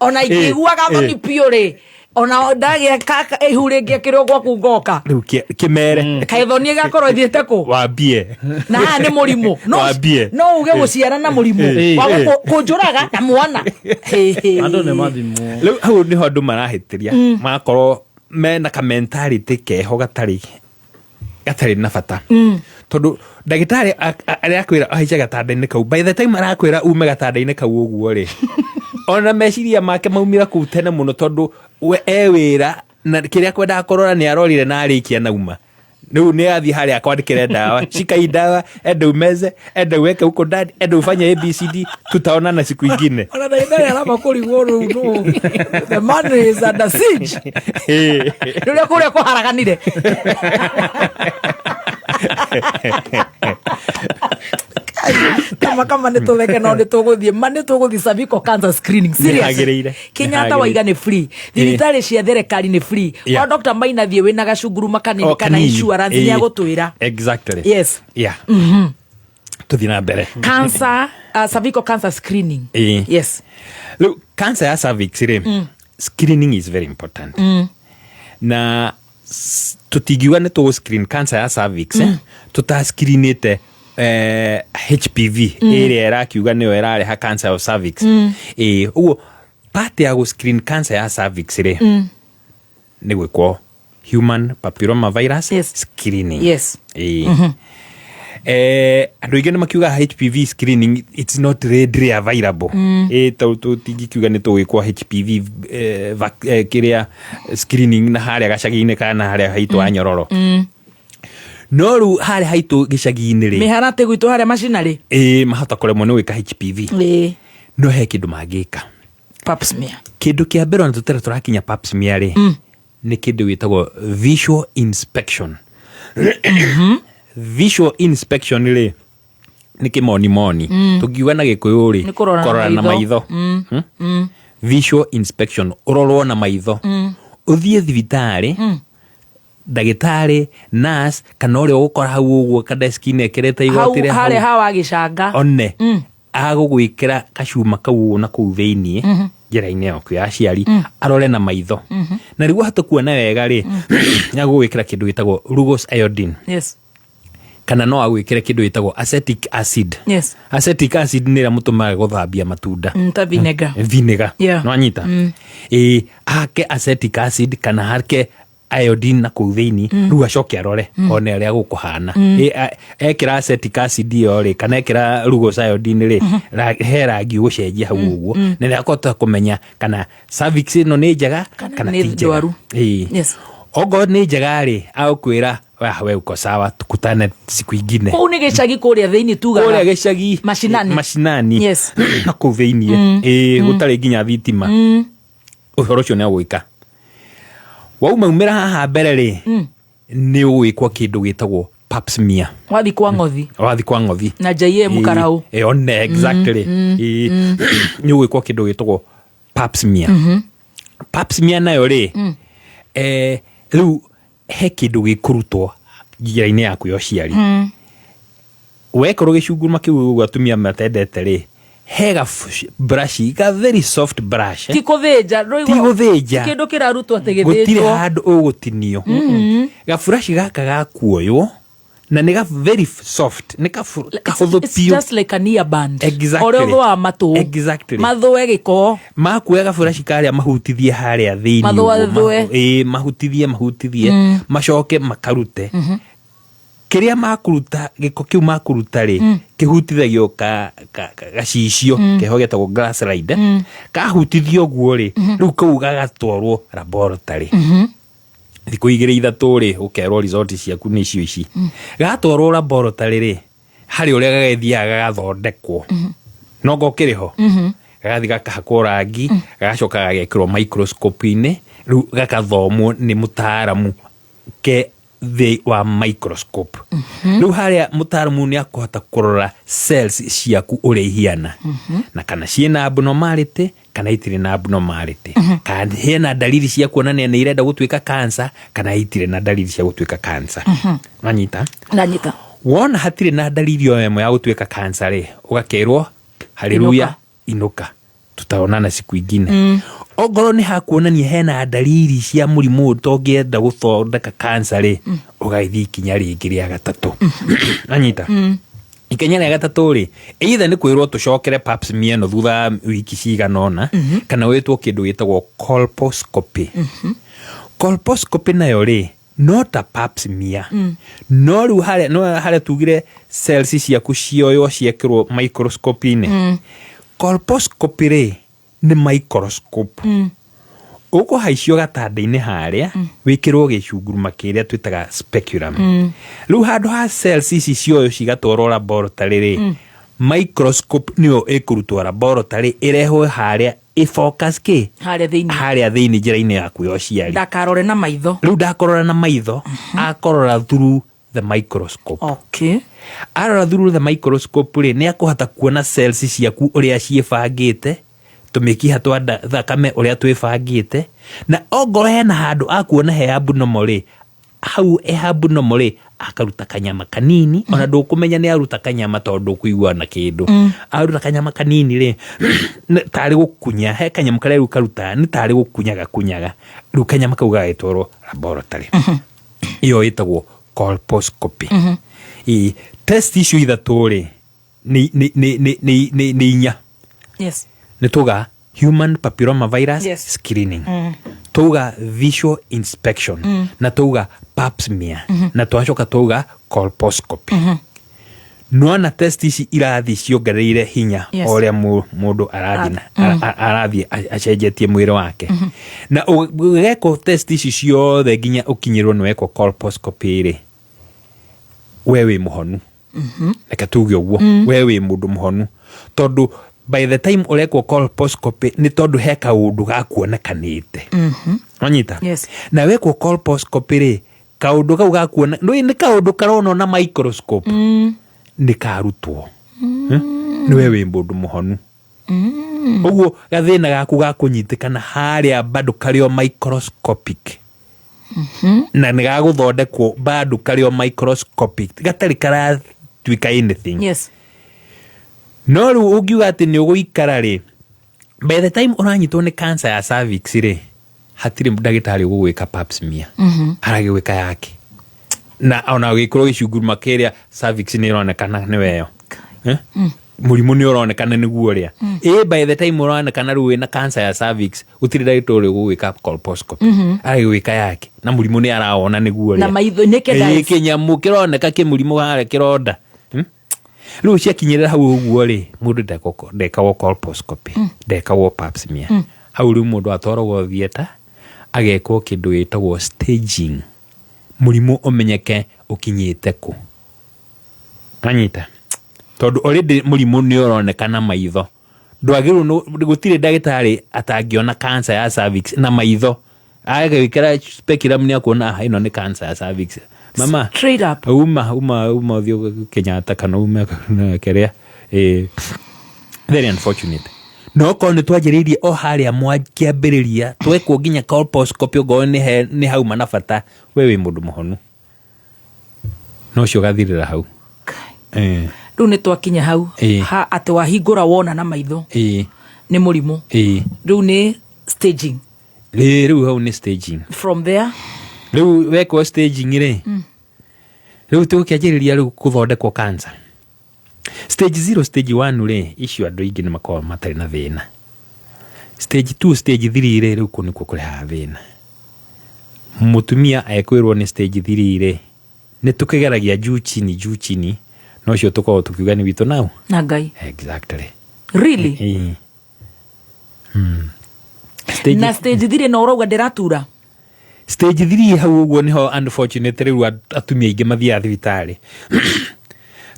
ona ingĩiguaga thoni biũ rĩ, ona ndagĩa ihu rĩngĩekĩrwo gwaku ngoka. Rĩu kĩmere. Kaĩ thoni ĩgakorwo ĩthiĩte kũ? Wambie. Na haha nĩ mũrimũ. Wambie. No uge gũciara na mũrimũ wa kũnjũraga na mwana. Hĩ, hĩ. Andũ nĩ mathimwo. Rĩu hau nĩho andũ marahĩtĩria, magakorwo mena ka mentality keho gatarĩ na bata, tondũ ndagĩtarĩ arakwĩra ahaice gatanda-inĩ kau, by the time arakwĩra ume gatanda-inĩ kau ũguo rĩ, ona meciria make maumira kũu tene mũno, tondũ we e wĩra na kĩrĩa kwendaga kũrora nĩ arorire na arĩkia nauma. Rĩu nĩ athiĩ harĩa akwandĩkĩre ndawa, shika hii dawa, enda umeze, enda uweke huko ndani, enda ufanye ABCD, tutaonana siku ingine. Ona ndagĩtarĩ aramba kũrigwo rĩu nũ. The man is under siege. Nĩ ũrĩa kũrĩa kũharaganire. Kama nĩ tũtheke, no nĩ tũgũthiĩ ma nĩ tũgũthiĩ cervical cancer screening. Serious. Nĩhagĩrĩire. Kenyatta Nĩhagĩrĩire. waiga nĩ free, thibitarĩ cia thirikari nĩ free. Kwa Dr. Maina thiĩ wĩna gacunguruma kanini O, kana kanini. insurance nĩ agũtwĩra. Yes. Tũthiĩ na mbere. Cancer, cervical cancer screening. Yes. Rĩu cancer ya cervix rĩ, screening is very important. Na tũtingiuga nĩ tũgũ screen cancer ya cervix, tũtascreenĩte HPV ĩrĩa ĩrakiuga nĩyo ĩrareha cancer of cervix. Ĩĩ, ũguo part ya gũ screen cancer ya cervix rĩ, nĩ gwĩkwo human papilloma virus screening. Ĩĩ. Andũ aingĩ nĩ makiuga HPV screening, it's not readily available. Ĩ tau tũtingikiuga nĩ tũgwĩkwo HPV kĩrĩa screening na harĩa gacagi-inĩ kana harĩa haitũ wa Nyororo. No rĩu harĩa haitũ gĩcagi-inĩ rĩ, mĩharatĩ gwitũ harĩa macinarĩ. Ĩ mahota kũremwo nĩ gwĩka HPV. No he kĩndũ mangĩka. Pap smear. Kĩndũ kĩa mbere, ona tũtarĩ tũrakinya pap smear rĩ, nĩ kĩndũ gĩtagwo visual inspection. Visual inspection rĩ, nĩ kĩmonimoni. Tũngiuga na Gĩkũyũ rĩ, Nĩ kũrora na kũrora na maitho. maitho. Visual inspection, ũrorwo na maitho. Ũthiĩ thibitarĩ, ndagĩtarĩ, nurse, kana ũrĩa ũgũkora hau ũguo kadeski-inĩ ekĩrĩte Hau igoti rĩa harĩa hau, ha wagĩcanga. One agũgwĩkĩra kacuma kau ũguo na kũu thĩiniĩ njĩra-inĩ yaku ya aciari, arore na maitho. Na rĩu ahote kuona wega rĩ, nĩ agũgwĩkĩra kĩndũ gĩtagwo Lugol's iodine, kana no agwĩkĩre kĩndũ gĩtagwo acetic acid. Acetic acid nĩ ĩrĩa mũtũmaga gũthambia matunda. Ta vinegar. Vinegar. Nwanyita? Ĩĩ, hake acetic acid kana hake iodine na kũu thĩinĩ. Rĩu acoke arore, one ũrĩa gũkũhana. Ĩ, ekĩra acetic acid ĩyo rĩ, kana ekĩra Lugol's iodine rĩ, he rangi ũgũcenjia hau ũguo, na nĩ akũhota kũmenya kana cervix ĩno nĩ njega kana nĩ ti njega. ndwaru. Ĩĩ. Okorwo nĩ njega rĩ, agũkwĩra, "Wah, we uko sawa, tukutane siku ingine." Kũu nĩ gĩcagi kũrĩa thĩinĩ tugaga. Kũrĩa gĩcagi. Mashinani. Mashinani. Na kũu thĩiniĩ. Ĩĩ, gũtarĩ nginya thitima. Ũhoro ũcio nĩ agwĩka. Waumaumĩra haha mbere rĩ, nĩ ũgwĩkwo kĩndũ gĩtagwo pap smear. Wathi kwa ngothi. Wathi kwa ngothi. Na JM Karau. Ĩĩ, one exactly. Ĩĩ, nĩ ũgwĩkwo kĩndũ gĩtagwo pap smear. Pap smear nayo rĩ, rĩu he kĩndũ gĩkũrutwo njĩra-inĩ yaku ya ũciari. Wekorwo gĩcunguruma kĩu ũguo atumia matendete rĩ, he ga brush, ga very soft brush, eh? Ti kũthĩnja. Ndũigua- Ti gũthĩnja. Ti kĩndũ kĩrarutwo atĩ Gũtirĩ gĩthĩnjwo. handũ ũgũtinio. Gaburaci gaka gakuoywo na nĩ ga very soft, nĩ kahũthũ It's biũ. just like an earband. Exactly. Ũrĩa ũthũaga matũ. Mathũe gĩko. Makuoya gaburaci karĩa mahutithie harĩa thĩinĩ Mathũa ũguo, thũe. ĩĩ, mahutithie mahutithie, macoke makarute. Kĩrĩa makũruta, gĩko kĩu makũruta rĩ, kĩhutithagio gacicio keho getagwo glass slide. Kahutithio ũguo rĩ, rĩu kau gagatwarwo laboratory. Thikũ igĩrĩ ithatũ rĩ, ũkerwo result ciaku nĩ icio ici. Gatwarwo laboratory rĩ, harĩ ũrĩa gagĩthiaga gagathondekwo, no ngokĩrĩ ho, gagathiĩ gakahakwo rangi, gagacoka gagekĩrwo microscope-inĩ, rĩu gakathomwo nĩ mũtaaramu ke thĩ wa microscope. Rĩu harĩa mũtaaramu nĩ akũhota kũrora cells ciaku ũrĩa ihiana, na kana ciĩna abnormality kana itirĩ na abnormality, kana hena dalili cia kuonania nĩ irenda gũtuĩka cancer kana itirĩ na dalili cia gũtuĩka cancer. Wanyita? Ndanyita. Wona hatirĩ na dalili o ĩmwe ya gũtuĩka cancer rĩ, ũgakerwo haleluya, inũka, tutaonana siku ingine. Ongorwo nĩ hakuonania hena dalili cia mũrimũ ũtongĩenda gũthondeka cancer rĩ, ũgagĩthiĩ ikinya rĩngĩ rĩa gatatũ. Anyita? Ikinya rĩa gatatũ rĩ, either nĩ kwĩrwo tũcokere pap smear ĩno thutha wa wiki cigana ũna, kana wĩtwo kĩndũ gĩtagwo colposcopy. Colposcopy nayo rĩ, no ta pap smear, no rĩu harĩa, no harĩa tugire cells ciaku cioywo ciekĩrwo microscope-inĩ. Colposcopy rĩ, nĩ microscope. Ũkũhaicio gatanda-inĩ harĩa, wĩkĩrwo gĩcunguruma kĩrĩa twĩtaga speculum. Rĩu handũ ha cells ici cioywo cigatwarwo laboratory rĩ, microscope nĩyo ĩkũrutwo laboratory ĩrehwo harĩa ĩfocus kĩ Harĩa thĩinĩ. Harĩa thĩinĩ njĩra-inĩ yaku ya ũciari. Ndakarore na maitho. Rĩu ndakorora na maitho, akorora through the microscope. Arora through the microscope rĩ, nĩ akũhota kuona cells ciaku ũrĩa ciĩbangĩte, tũmĩkiha twa thakame ũrĩa twĩbangĩte, na ongorwo hena handũ akuona he abnormal rĩ, hau he abnormal rĩ, akaruta kanyama kanini, ona ndũkũmenya nĩ aruta kanyama tondũ ndũkũigua na kĩndũ. Aruta kanyama kanini rĩ, nĩ tarĩ gũkunya, he kanyamũ karĩa rĩu karutaga, nĩ tarĩ gũkunya gakunyaga, rĩu kanyama kau gagagĩtwarwo laboratory. Ĩyo ĩtagwo colposcopy. Ĩĩ, test icio ithatũ rĩ, nĩ inya. Nĩ tuga human papilloma virus screening, tuga visual inspection, na tuga pap smear, na twacoka tuga colposcopy. Nona test ici irathiĩ ciongereire hinya o ũrĩa mũndũ arathiĩ arathiĩ acenjetie mwĩrĩ wake. Na ũgekwo test ici ciothe nginya ũkinyĩrwo nĩ wekwo colposcopy rĩ, we wĩ mũhonu. Reke tuge ũguo. We wĩ mũndũ mũhonu, tondũ by the time ũrekwo colposcopy nĩ tondũ he kaũndũ gakuonekanĩte. Wanyita? Yes. Na wekwo colposcopy rĩ, kaũndũ kau gakuona nĩ kaũndũ karonwo na microscope, nĩ karutwo. Nĩ we wĩ mũndũ mũhonu. Ũguo gathĩna gaku ga kũnyitĩkana harĩa bado karĩ o microscopic, na nĩ gagũthondekwo bado karĩ o microscopic, gatarĩ karatuĩka anything. No rĩu ũngiuga atĩ nĩ ũgũikara rĩ, by the time ũranyitwo nĩ cancer ya cervix rĩ, hatirĩ ndagĩtarĩ ũgũgwĩka pap smear. Aragĩgwĩka yake na ona gĩkorwo gĩcunguruma kĩrĩa cervix nĩ ĩronekana nĩ weyo. Eh? Mũrimũ nĩ ũronekana nĩguo ũrĩa ĩ by the time ũronekana rĩu wĩna cancer ya cervix, gũtirĩ ndagĩtarĩ ũgũgwĩka colposcopy. Aragĩgwĩka yake na mũrimũ nĩ arawona nĩguo ũrĩa Na maitho naked Ĩĩ, eyes. kĩnyamũ kĩroneka kĩmũrimũ harĩa kĩronda. Rĩu ciakinyĩrĩra hau ũguo rĩ, mũndũ ndekagwo colposcopy, ndekagwo pap smear. Hau rĩu mũndũ atwaragwo theatre, agekwo kĩndũ gĩtagwo staging, mũrimũ ũmenyeke ũkinyĩte kũ. Anyita tondũ already mũrimũ nĩ ũroneka na maitho, ndwagĩrĩirwo gũtirĩ ndagĩtarĩ atangĩona cancer ya cervix na maitho. Agagĩkĩra speculum nĩ akuona, "Ah, ĩno nĩ cancer ya cervix, mama." Straight up. Uma ũthiĩ Kenyatta kana ume kĩrĩa. Very unfortunate. No korwo nĩ twanjĩrĩirie o harĩa kĩambĩrĩria, twekwo nginya colposcopy ongorwo nĩ hauma na bata, we wĩ mũndũ mũhonu, no ũcio ũgathirĩra hau. Rĩu nĩ twakinya hau ha atĩ wahingũra wona na maitho nĩ mũrimũ. Rĩu nĩ staging. Rĩu hau nĩ staging. From there? Rĩu wekwo staging rĩ, rĩu tũgũkĩanjĩrĩria rĩu kũthondekwo cancer. Stage 0, stage 1 rĩ, icio andũ aingĩ nĩ makoragwo matarĩ na thĩna. Stage 2, stage 3 rĩ, rĩu kũu nĩkuo kũrehaga thĩna. Mũtumia ekwĩrwo nĩ stage 3 rĩ, nĩ tũkĩgeragia juu chini juu chini, no ũcio tũkoragwo tũkiuga nĩ witũ nau na Ngai. Exactly. Really? Ĩĩ. Stage Na stage 3 no ũrauga ndĩratura. Stage 3 hau ũguo nĩho unfortunately rĩu atumia aingĩ mathiaga thibitarĩ,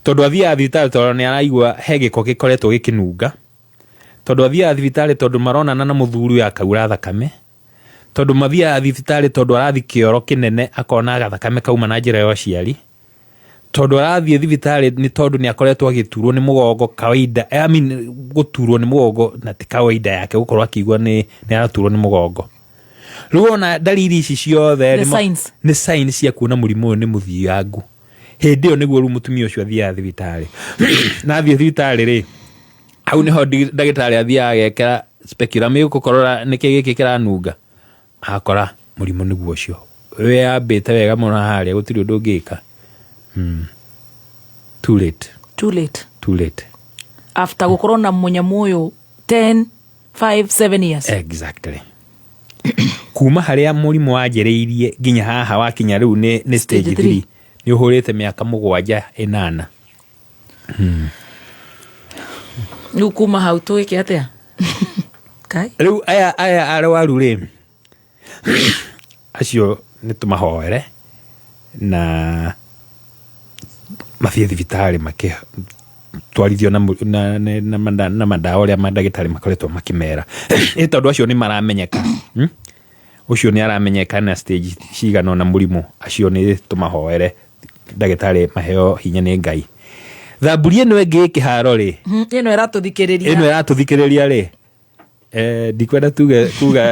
tondũ athiaga thibitarĩ tondũ nĩ araigua he gĩko gĩkoretwo gĩkĩnunga, tondũ athiaga thibitarĩ tondũ maronana na mũthuri ũyũ akaura thakame, tondũ mathiaga thibitarĩ tondũ arathiĩ kĩoro kĩnene akona gathakame kauma na njĩra ya ũciari, tondũ arathiĩ thibitarĩ nĩ tondũ nĩ akoretwo agĩturwo nĩ mũgongo kawaida, I mean, gũturwo nĩ mũgongo na ti kawaida yake gũkorwo akĩigua nĩ araturwo nĩ mũgongo. Rĩu ona ndariri ici ciothe The signs. Nĩ signs cia kuona mũrimũ ũyũ nĩ mũthiangu. Hĩndĩ ĩyo nĩguo rĩu mũtumia ũcio athiaga thibitarĩ. Na athiĩ thibitarĩ rĩ, hau nĩho ndagĩtarĩ athiaga agekĩra speculum ĩgũkũkorora nĩkĩ gĩkĩ kĩranunga, akora mũrimũ nĩguo ũcio wĩyambĩte wega mũno harĩa, gũtirĩ ũndũ ũngĩka. Too late. Too late. Too late. After gũkorwo na mũnyamũ ũyũ 10 5 7 years. Exactly. Kuma harĩa mũrimũ wanjĩrĩirie nginya haha wakinya rĩu nĩ stage Stage 3. 3, nĩ ũhũrĩte mĩaka 7, 8. Rĩu kuma hau tũgĩke atĩa? Kai. Rĩu aya arwaru rĩ, acio nĩ tũmahoere na mathiĩ thibitarĩ makĩtwarithio na mandawa ũrĩa mandagĩtarĩ makoretwo makĩmera, ĩ tondũ acio nĩ maramenyeka. Ũcio nĩ aramenyeka na stage cigana ũna mũrimũ, acio nĩ tũmahoere ndagĩtarĩ maheo hinya nĩ Ngai. Thamburi ĩno ĩngĩ ĩ kĩharo rĩ, Ĩno ĩratũthikĩrĩria. Ĩno ĩratũthikĩrĩria rĩ, ndikwenda tuge kuga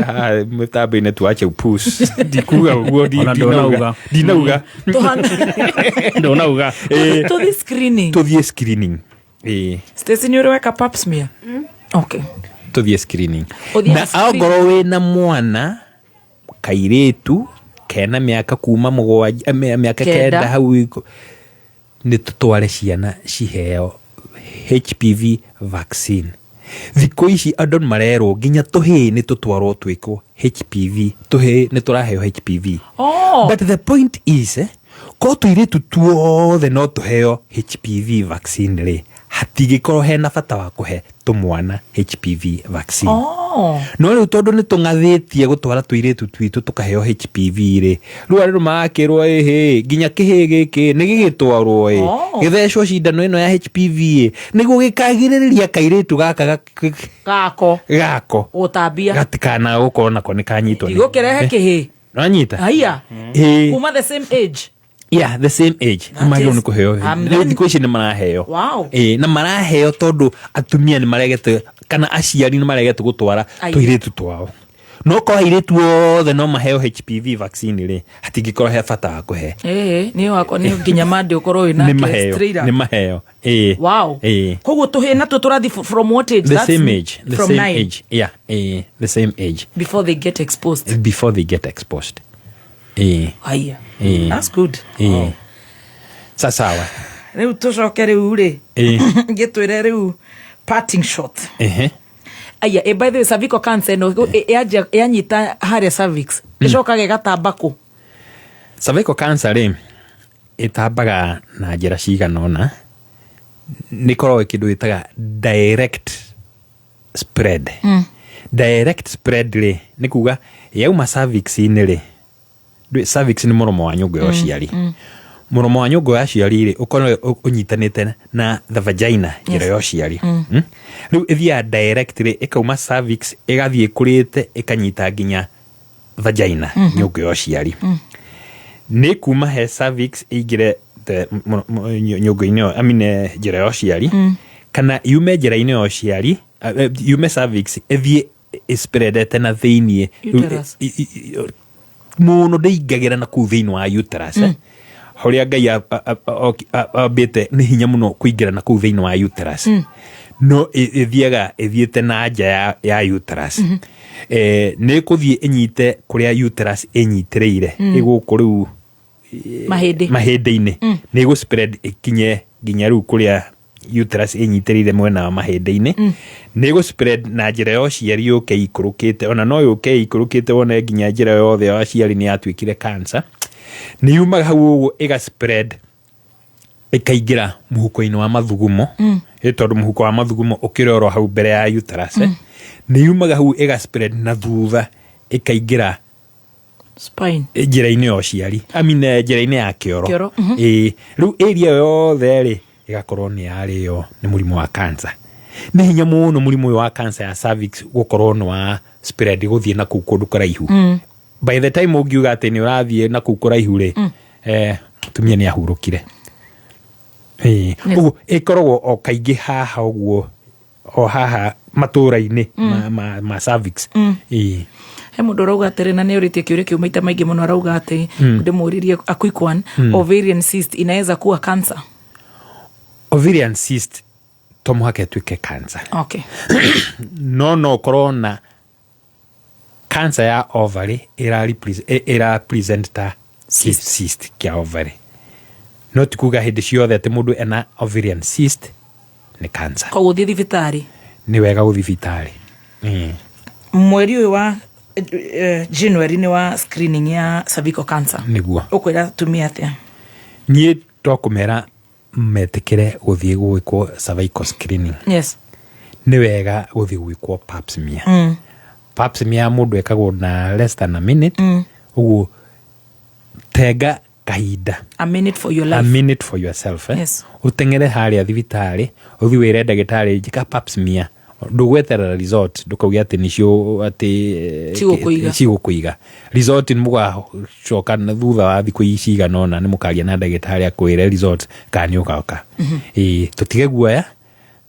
haha mĩtambo-inĩ tuache upush, ndikuga ũguo. Ona ndũnauga. Ndinauga. Ndũnauga. Tũthiĩ screening. Tũthiĩ screening. Stacy, nĩ ũrĩ weka pap smear? Okay. Tũthiĩ screening. Ũthiĩ Na screening. ongorwo wĩna mwana kairĩtu kena mĩaka kuma 7, mĩaka 9. 9 hau nĩ tũtware ciana ciheo HPV vaccine. Thikũ ici andũ nĩ marerwo nginya tũhĩĩ nĩ tũtwarwo twĩkwo HPV, tũhĩĩ nĩ tũraheo HPV. But the point is, ko tũirĩtu tuothe no tũheo HPV vaccine rĩ, hatingĩkorwo hena bata wa kũhe tũmwana HPV vaccine. No rĩu tondũ nĩ tũng'athĩtie gũtwara tũirĩtu twitũ tũkaheo HPV rĩ, rĩu andũ marakĩrwo ĩhĩ nginya kĩhĩ gĩkĩ nĩ gĩgĩtwarwo ĩ gĩthecwo cindano ĩno ya HPV ĩ nĩguo gĩkagirĩrĩria kairĩtu gaka gako gako gũtambia gatikana gũkorwo nako nĩ kanyitwo Ndigũkĩrehe kĩhĩ. Nanyita. Haiya. Ĩĩ. Kuma the same age. Yeah, the same age That nĩ magĩrĩirwo is- nĩ kũheo. Rĩu thikũ ici nĩ maraheo. Ĩĩ, na maraheo tondũ atumia nĩ maregete kana aciari nĩ maregete gũtwara Airĩtu. tũirĩtu twao. No korwo airĩtu othe no maheo HPV vaccine rĩ, hatingĩkorwo he bata wa kũhe. Ĩĩ, niĩ wakwa nĩ nginya mande ũkorwo wĩ Nĩ nake maheo, straight up. nĩ maheo. Ĩĩ. Wow. Ĩĩ. Koguo tũhĩĩ natuo tũrathiĩ from what age? The That's same age, the from same 9 age. Yeah, ĩĩ, the same age. Before they get exposed. Before they get exposed. Ĩĩ. Haya. Ĩĩ. That's good. Ĩĩ. Sasawa. Rĩu tũcoke rĩu rĩ, Ĩĩ. ngĩtwĩre rĩu parting shot. Ehe. Aya, by the way, cervical cancer ĩno yanjia yanyita harĩa cervix, ĩcokaga ĩgatamba kũ? Cervical cancer rĩ, ĩtambaga na njĩra cigana ũna. Nĩ ĩkoragwo kĩndũ gĩtaga direct spread. Direct spread rĩ, nĩ kuga yauma cervix-inĩ rĩ, cervix nĩ mũromo wa nyũngũ ya ũciari. Mũromo wa nyũngũ ya ũciari rĩ, ũkoragwo ũnyitanĩte na the vagina, njĩra ya ũciari. Rĩu ĩthiaga direct rĩ, ĩkauma cervix, ĩgathiĩ ĩkũrĩte, ĩkanyita nginya vagina, nyũngũ ya ũciari. Nĩ kuma he cervix ĩingĩre nyũngũ-inĩ ĩyo, I mean, njĩra ya ũciari, kana yume njĩra-inĩ ya ũciari, yume cervix ĩthiĩ ĩspreadete na thĩiniĩ. Rĩu, Uterus. Mũno ndĩingagĩra na kũu thĩinĩ wa uterus, eh. Harĩa Ngai ambĩte nĩ hinya mũno kũingĩra na kũu thĩinĩ wa uterus, no ĩthiaga ĩthiĩte na nja ya uterus. Nĩ ĩkũthiĩ ĩnyite kũrĩa uterus ĩnyitĩrĩire, ĩgũkũ rĩu Mahĩndĩ. Mahĩndĩ-inĩ. Nĩ ĩgũ spread ĩkinye nginya rĩu kũrĩa uterus ĩnyitĩrĩire mwena wa mahĩndĩ-inĩ. Nĩ ĩgũ spread na njĩra ya ũciari yũke ikũrũkĩte, ona no yũke ikũrũkĩte wone nginya njĩra yothe ya ũciari nĩ yatuĩkire cancer. Nĩ yumaga hau ũguo ĩga spread ĩkaingĩra mũhuko-inĩ wa mathugumo. Ĩ tondũ mũhuko wa mathugumo ũkĩrĩ oro hau mbere ya uterus, eh. Nĩ yumaga hau ĩga spread na thutha ĩkaingĩra Spine. Njĩra-inĩ ya ũciari, I mean, njĩra-inĩ ya kĩoro. Kĩoro, Ĩĩ, rĩu area yothe rĩ, ĩgakorwo nĩ yarĩo nĩ mũrimũ wa cancer. Nĩ hinya mũno mũrimũ ũyũ wa cancer ya cervix gũkorwo nĩ wa spread gũthiĩ na kũu kũndũ kũraihu. By the time ũngiuga atĩ nĩ ũrathiĩ na kũu kũraihu rĩ, mũtumia nĩ ahurũkire. Ĩĩ, ũguo ĩkoragwo o kaingĩ haha ũguo, o haha matũra-inĩ ma cervix. Ĩĩ. He mũndũ ũrauga atĩrĩ, na nĩ ũrĩtie kĩũria kĩu maita maingĩ mũno, arauga atĩ ndĩmũririe a quick one, ovarian cyst inaweza kuwa cancer? Ovarian cyst to mũhaka ĩtuĩke cancer. No ũkorwo na cancer ya ovary ĩra present ta cyst kĩa ovary, no ti kuga hĩndĩ ciothe atĩ mũndũ ena ovarian cyst nĩ cancer. Koguo thiĩ thibitarĩ. Nĩ wega gũthiĩ thibitarĩ. Mweri ũyũ wa January nĩ wa screening ya cervical cancer. Nĩguo. Ũkwĩra atumia atĩa? Niĩ twakũmera metĩkĩre gũthiĩ gwĩkwo cervical screening. Nĩ wega gũthiĩ gwĩkwo pap smear. Pap smear mũndũ ekagwo na less than a minute. Ũguo tenga kahinda. A minute for your A life. minute for yourself, eh? Yes. Ũteng'ere harĩa thibitarĩ, ũthiĩ wĩre ndagĩtarĩ njĩka pap smear. Ndũgweterera result, ndũkauge atĩ nĩcio atĩ Cigũkũiga. Cigũkũiga. Result nĩ mũgacoka na thutha wa thikũ cigana ũna, nĩ mũkaria na ndagĩtarĩ akwĩre result kana nĩ ũgoka. Ĩĩ, tũtige guoya,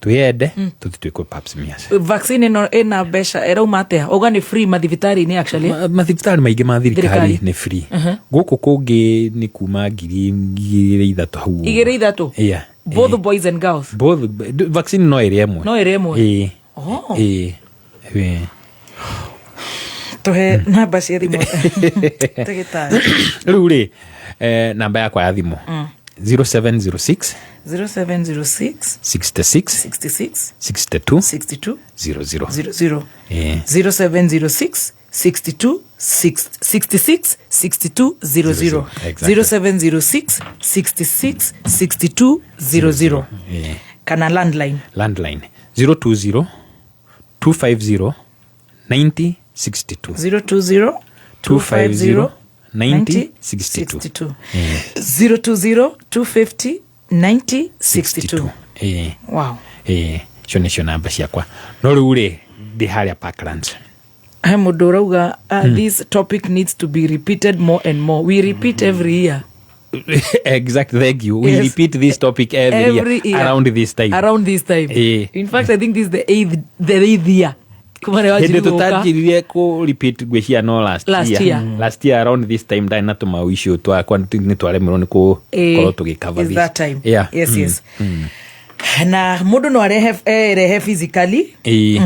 twĩyende, tũthiĩ twĩkwo pap smears. Vaccine ĩno ĩna mbeca, ĩrauma atĩa? Uga nĩ free mathibitarĩ-inĩ actually. Mathibitarĩ maingĩ ma thirikari Thirikari. nĩ free. Gũkũ kũngĩ nĩ kuma 3,000 hau ũguo. 2,300? Yeah. Both boys and girls? Both. Vaccine no ĩrĩ ĩmwe. No ĩrĩ ĩmwe? Ĩĩ. Oh. Ĩĩ. Ĩĩ. Tũhe namba cia thimũ, ndagĩtarĩ. Rĩu rĩ, namba yakwa ya thimũ, 0706 0706 66 66 62 62 00. 00. Ĩĩ. 0706 62 66 62 00. Exactly. 0706 66 62 00. Ĩĩ. Kana landline? Landline 020 250 90 62. 020 250 90 62. 62. 020 250 90 62. Ĩĩ. Wow. Ĩĩ, icio nĩcio namba ciakwa, no rĩu rĩ, ndĩ harĩa Parklands. He mũndũ ũrauga, this topic needs to be repeated more and more. We repeat every year. Exactly, thank you. We Yes. repeat this topic every, Every year. around this time. Around this time. Ĩĩ. In fact, I think this is the eighth year kuma rä Hĩndĩ wanjiri gũka. tũtanjiririe kũ repeat ngwĩciria no last, Last year. year. Last year around this time ndarĩ na tũmau icio twakwa nĩ twaremirwo nĩ kũkorwo tũgĩcover Is this. that time. Yeah. Yes, yes. Na mũndũ no arehe rehe physically. Ĩĩ.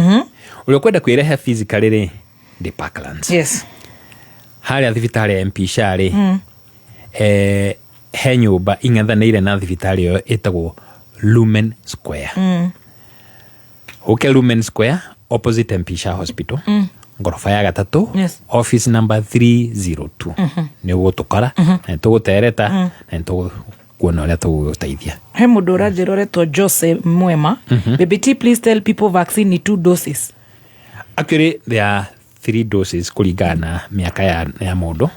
Ũrĩa ũkwenda kwĩrehe physically rĩ, ndĩ Parklands. Harĩa thibitarĩ ya MP Shah rĩ, he nyũmba ing'ethanĩire na thibitarĩ ĩyo ĩtagwo Lumen Square. Ũke Lumen Square opposite MP Shah Hospital, ngoroba ya gatatũ, office number 302. Nĩ ũgũtũkora na nĩ tũgũtereta na nĩ tũkuona ũrĩa tũgũgũteithia. He mũndũ ũranjĩra ũretwo Jose Mwema. Baby T, please tell people vaccine ni two doses. Actually, there are three doses kũringana na mĩaka ya mũndũ.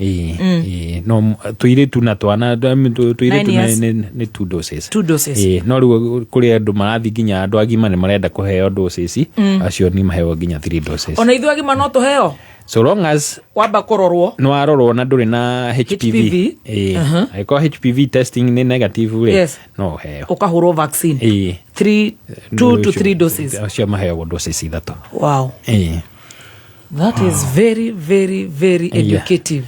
Ĩĩ, ĩĩ, no tũirĩtu na twana tũirĩtu 9 years. nĩ two doses. Two doses. Ĩĩ, no rĩu kũrĩ andũ marathiĩ nginya andũ agima nĩ marenda kũheo doses, acio nĩ maheo nginya three doses. Ona ithuĩ agima no tũheo? So long as wamba kũrorwo. Nĩ warorwo na ndũrĩ na HPV. HPV. Ĩĩ, angĩkorwo HPV testing nĩ negative rĩ, no ũheo. Ũkahũrwo vaccine. Ĩĩ. Three, two to three doses. Acio maheagwo doses ithatũ. Wow. Ĩĩ. That is very, very, very educative.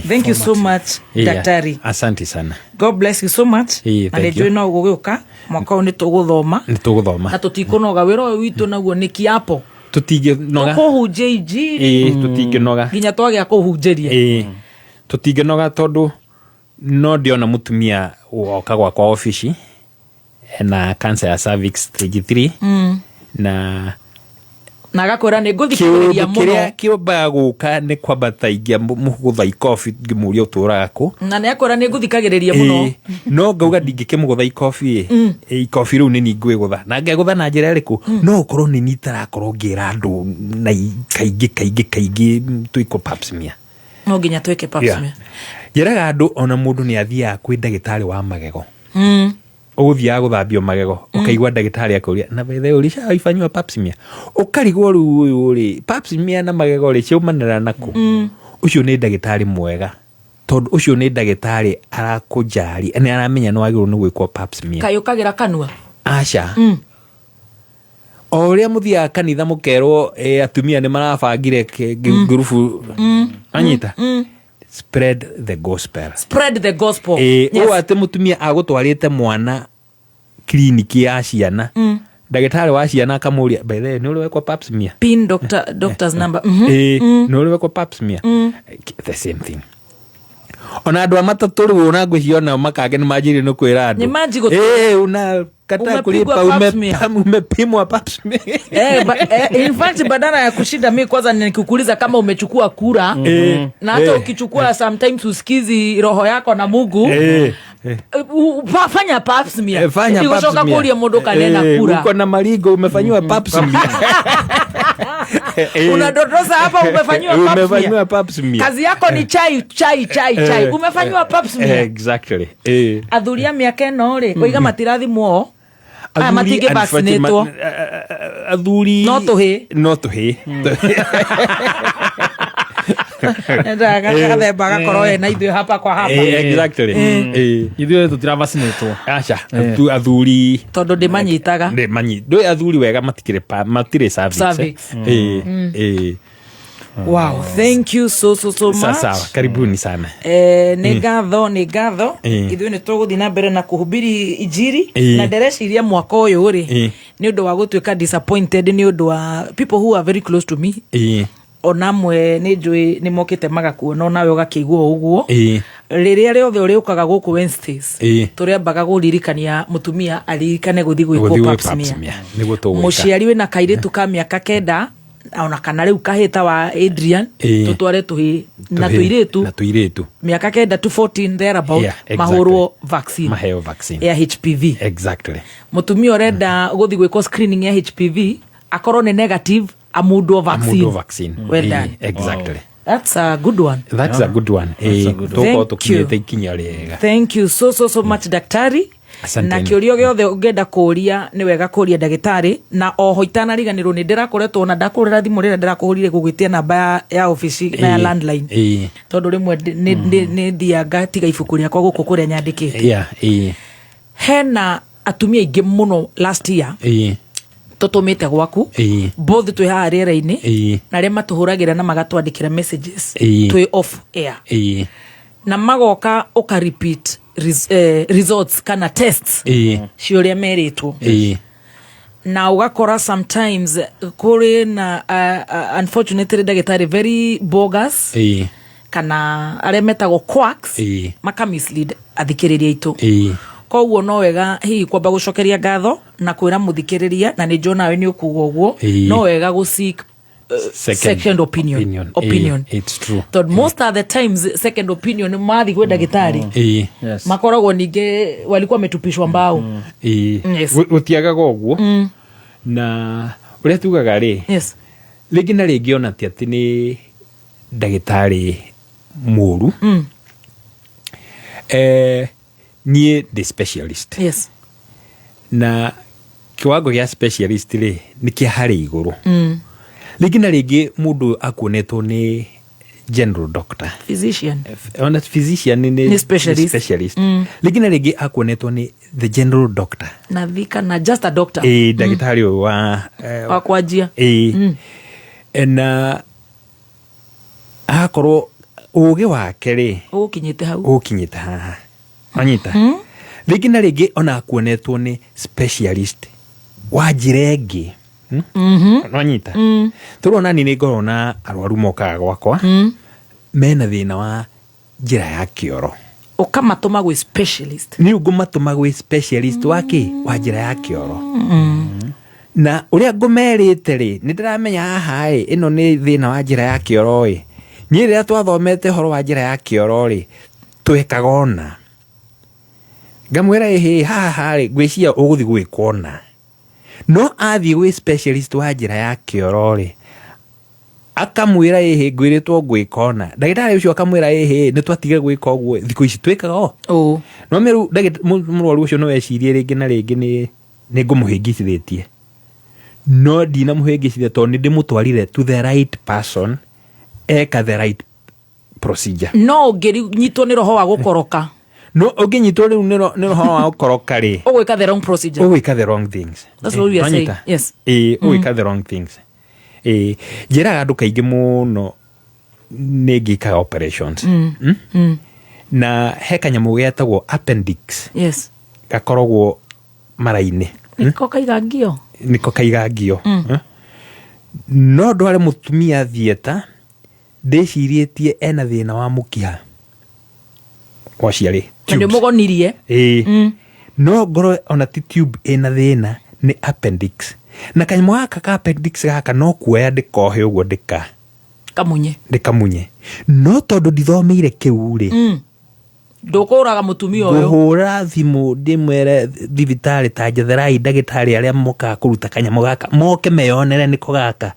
Thank you so much, daktari. Asante sana. God bless you so much. Ĩĩ, Na thank nĩ you. njũĩ no gũgĩũka mwaka ũyũ nĩ tũgũthoma Nĩ tũgũthoma. Na tũtikũnoga, wĩra ũyũ witũ naguo nĩ kiapo. Tũtingĩnoga. Tũkũhunjia injiri. Ĩĩ, tũtingĩnoga. Nginya twagĩa kũhunjĩria. Ĩĩ, tũtingĩnoga tondũ no ndĩona mũtumia woka gwakwa obici ena cancer ya cervix stage 3 na Na agakwĩra nĩ ngũthikĩrĩria kĩũndũ mũno. kĩrĩa kĩambaga gũka nĩ kwambata ingĩa mũgũtha ikobi ngĩmũria ũtũraga kũ. Na nĩ akwĩra nĩ ngũthikagĩrĩria mũno. Ĩĩ, no ngauga ndingĩkĩmũgũtha ikobi ĩ. Ĩ, ikobi rĩu nĩ ni ngwĩgũtha na ngegũtha na njĩra ĩrĩkũ? No ũkorwo nĩ ni itarakorwo ngĩra andũ na kaingĩ kaingĩ kaingĩ twĩkwo pap smear. No nginya twĩke pap smear. Njĩraga andũ ona mũndũ nĩ athiaga kwĩ ndagĩtarĩ wa magego, ũgũthiaga gũthambio magego, ũkaigua ndagĩtarĩ akũria, "Na by the way, ulishaifanyiwa pap smear?" Ũkarigwo rĩu ũyũ rĩ, pap smear na magego rĩ ciaumanĩra nakũ? Ũcio nĩ ndagĩtarĩ mwega tondũ ũcio nĩ ndagĩtarĩ arakũnjari, nĩ aramenya nĩ wagĩrĩirwo nĩ gwĩkwo pap smear. Kaĩ ũkagĩra kanua? Aca. O ũrĩa mũthiaga kanitha mũkerwo atumia nĩ marabangire ngurubu anyita, spread the gospel. Spread the gospel. Ĩ, ũũ atĩ mũtumia agũtwarĩte mwana kiriniki ya ciana, ndagĩtarĩ wa ciana akamũria, "By the way, nĩ ũrĩ wekwo pap smear?" Pin doctor's number. Ĩ, nĩ ũrĩ wekwo pap smear? The same thing ona andũ a matatũ rĩu ona ngwĩciria ona makange nĩ manjirie nĩ kwĩra andũ. Nĩ manji Ĩ, una kataa Umepigwa kulipa pap smear. Umepimwa pap smear. Eh, in fact, badala ya kushinda mi kwanza nikikuuliza kama umechukua kura, na hata ukichukua sometimes usikizi roho yako na Mungu. Fanya pap smear. Fanya pap Igucoka smear. kuria mundu kanena kura. Uko na marigo, umefanyiwa pap smear. Unadondosa hapa, umefanyiwa pap smear. Umefanyiwa pap smear. Kazi yako ni chai, chai, chai, chai. Umefanyiwa pap smear. Exactly. Athuri a mĩaka ĩno rĩ oiga matirathimwo aya Athuri, matingĩ unfortunately, vaccinatwo. Athuri No tũhĩ. No tũhĩ. Endaga gathemba agakorwo ena ithuĩ hapa kwa hapa. Exactly. Ithuĩ tũtiravaccinatwo. Aca. Athuri tondũ ndĩmanyitaga. Ndĩ manyi ndũĩ athuri wega matikĩrĩ matirĩ cervix, eh. Cervix. Wow. Wow, thank you so so so Sawa much. sawa, karibuni sana. Nĩ ngatho, nĩ ngatho. Ithuĩ nĩ tũgũthiĩ na mbere na kũhubiri injiri. Na ndĩreciria mwaka ũyũ rĩ, nĩ ũndũ wa gũtuĩka disappointed nĩ ũndũ wa people who are very close to me, ona amwe nĩ njũĩ nĩ mokĩte magakuona onawe ũgakĩigua ũguo. Rĩrĩa rĩothe ũrĩũkaga gũkũ Wednesdays, tũrĩambaga kũririkania mũtumia aririkane gũthiĩ gwĩkwo Gũthiĩ pap gwĩ pap smear. smear, nĩguo tũgwĩka. Mũciari wĩna kairĩtu ka mĩaka 9 ona kana rĩu kahĩta wa Adrian, tũtware tũhĩ na Tũhĩ tũirĩtu na tũirĩtu mĩaka 9 to 14 thereabout, Yeah, exactly. mahũrwo vaccine maheo vaccine ya HPV. Mũtumia ũrenda gũthiĩ gwĩkwo screening ya HPV akorwo nĩ negative, amundwo vaccine. Amundwo vaccine. Well done. Exactly. That's a good one. That's a good one. Thank Tũkorwo you. tũkinyĩte ikinya rĩega. Thank you so so so much, daktari. Asanteni. Na kĩũria gĩothe ũngĩenda kũũria nĩ wega kũũria ndagĩtarĩ. Na oho itanariganĩrwo nĩ ndĩrakoretwo na ndakũrĩra thimũ rĩrĩa ndĩrakũhũrire gũgwĩtia namba ya obici na ya landline, tondũ rĩmwe nĩ thiaga ngatiga ibuku rĩakwa gũkũ kũrĩa nyandĩkĩte. Yeah, ĩĩ. Hena atumia aingĩ mũno last year tũtũmĩte gwaku, both twĩ haha rĩera-inĩ na arĩa matũhũragĩra na magatwandĩkĩra messages twĩ off air, na magoka ũka repeat results kana tests cia ũrĩa merĩtwo, na ũgakora sometimes kũrĩ na unfortunately ndagĩtarĩ very bogus kana arĩa metagwo quacks, maka mislead athikĩrĩria aitũ. Koguo no wega hihi kwamba gũcokeria ngatho na kwĩra mũthikĩrĩria, na nĩ njũ nawe nĩ ũkuga ũguo, no wega gũ seek second opinion. Opinion. Opinion. It's true. Tondũ most of the times second opinion mathiĩ gwĩ ndagĩtarĩ makoragwo ningĩ walikuwa wametupishwa mbao. Yes. Gũtiagaga ũguo, na ũrĩa tugaga rĩ, rĩngĩ na rĩngĩ ona ti atĩ nĩ ndagĩtarĩ mũru. Niĩ ndĩ specialist, na kiwango gĩa specialist rĩ nĩ kĩa harĩ igũrũ. Rĩngĩ na rĩngĩ mũndũ akuonetwo nĩ general doctor, physician, ona physician nĩ Nĩ specialist. Nĩ specialist. Rĩngĩ na rĩngĩ akuonetwo nĩ the general doctor, na thika na just a doctor. Ĩ, ndagĩtarĩ ũyũ wa wa kwanjia. Ĩ, na agakorwo ũgĩ wake rĩ ũgũkinyĩte hau. Ũkinyĩte haha, anyita. Rĩngĩ na rĩngĩ ona akuonetwo nĩ specialist wa njĩra ĩngĩ. Nwanyita? Tũrona ni nĩ ngorwo na arwaru mokaga gwakwa mena thĩna wa njĩra ya kĩoro. Ũkamatũma gwĩ specialist. Nĩ ngũmatũma gwĩ specialist wa kĩ wa njĩra ya kĩoro, na ũrĩa ngũmerĩte rĩ, nĩ ndĩramenya haha ĩ ĩno nĩ thĩna wa njĩra ya kĩoro ĩ. Niĩ rĩrĩa twathomete ũhoro wa njĩra ya kĩoro rĩ, twekaga ona ngamwĩra ĩhĩ haha rĩ, ngwĩciria ũgũthiĩ gwĩka ona. No athiĩ gwĩ specialist wa njĩra ya kĩoro rĩ, akamwĩra ĩhĩ ngwĩrĩtwo ngwĩka ona. Ndagĩtarĩ ũcio akamwĩra ĩhĩ nĩ twatiga gwĩka ũguo, thikũ ici twĩkaga o no mĩru. Mũrwaru ũcio no ecirie rĩngĩ na rĩngĩ nĩ ngũmũhĩngicithĩtie, no ndinamũhĩngicithia tondũ nĩ ndĩmũtwarire to the right person, eka the right procedure. No ũngĩnyitwo nĩ roho wa gũkoroka, no ũngĩnyitwo rĩu nĩ roho wa gũkoroka rĩ, ũgwĩka the wrong procedure. Ũgwĩka the wrong things. That's what we are saying. Wanyita? Yes. Ĩĩ, ũgwĩka the wrong things. Ĩĩ, njĩraga andũ kaingĩ mũno nĩ ngĩkaga operations. Na he kanyamũ getagwo appendix, gakoragwo mara-inĩ. Nĩko kaigangio. Nĩko kaigangio. No ndware mũtumia thieta ndĩcirĩtie ena thĩna wa mũkiha wa ciarĩ. Na nĩ mũgonirie. Ĩĩ, no ngorwo ona ti tube ĩna thĩna, nĩ appendix. Na kanyamũ gaka ka appendix gaka no kuoya ndĩkohe ũguo ndĩka kamunye. Ndĩkamunye, no tondũ ndithomeire kĩu rĩ, Ndũkũraga mũtumia ũyũ. Ngũhũra thimũ ndĩmwere thibitarĩ ta njetherai ndagĩtarĩ arĩa mokaga kũruta kanyamũ gaka, moke meyonere nĩko gaka.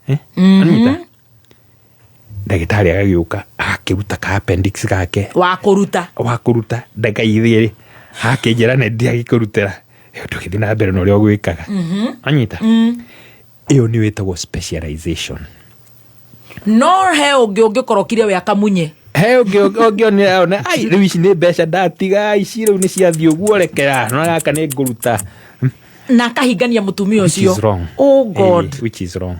Eh? Anyita? Ndagĩtarĩ agagĩũka agakĩruta ka appendix gake. Wa kũruta. Wa kũruta ndagĩka 2 akĩnjĩra nĩ ndiagĩkũrutĩra, ndũgĩthiĩ na mbere na ũrĩa ũgwĩkaga. Anyita? Ĩyo nĩyo ĩtagwo specialization. No he ũngĩ ũngĩkorokire we akamunye. He ũngĩ ũngĩonera ona ai rĩu ici nĩ mbeca ndatiga, ici rĩu nĩ ciathiĩ ũguo, rekera no gaka nĩ ngũruta. Na akahingania mũtumia Which ũcio. is wrong. Oh God. Which is wrong.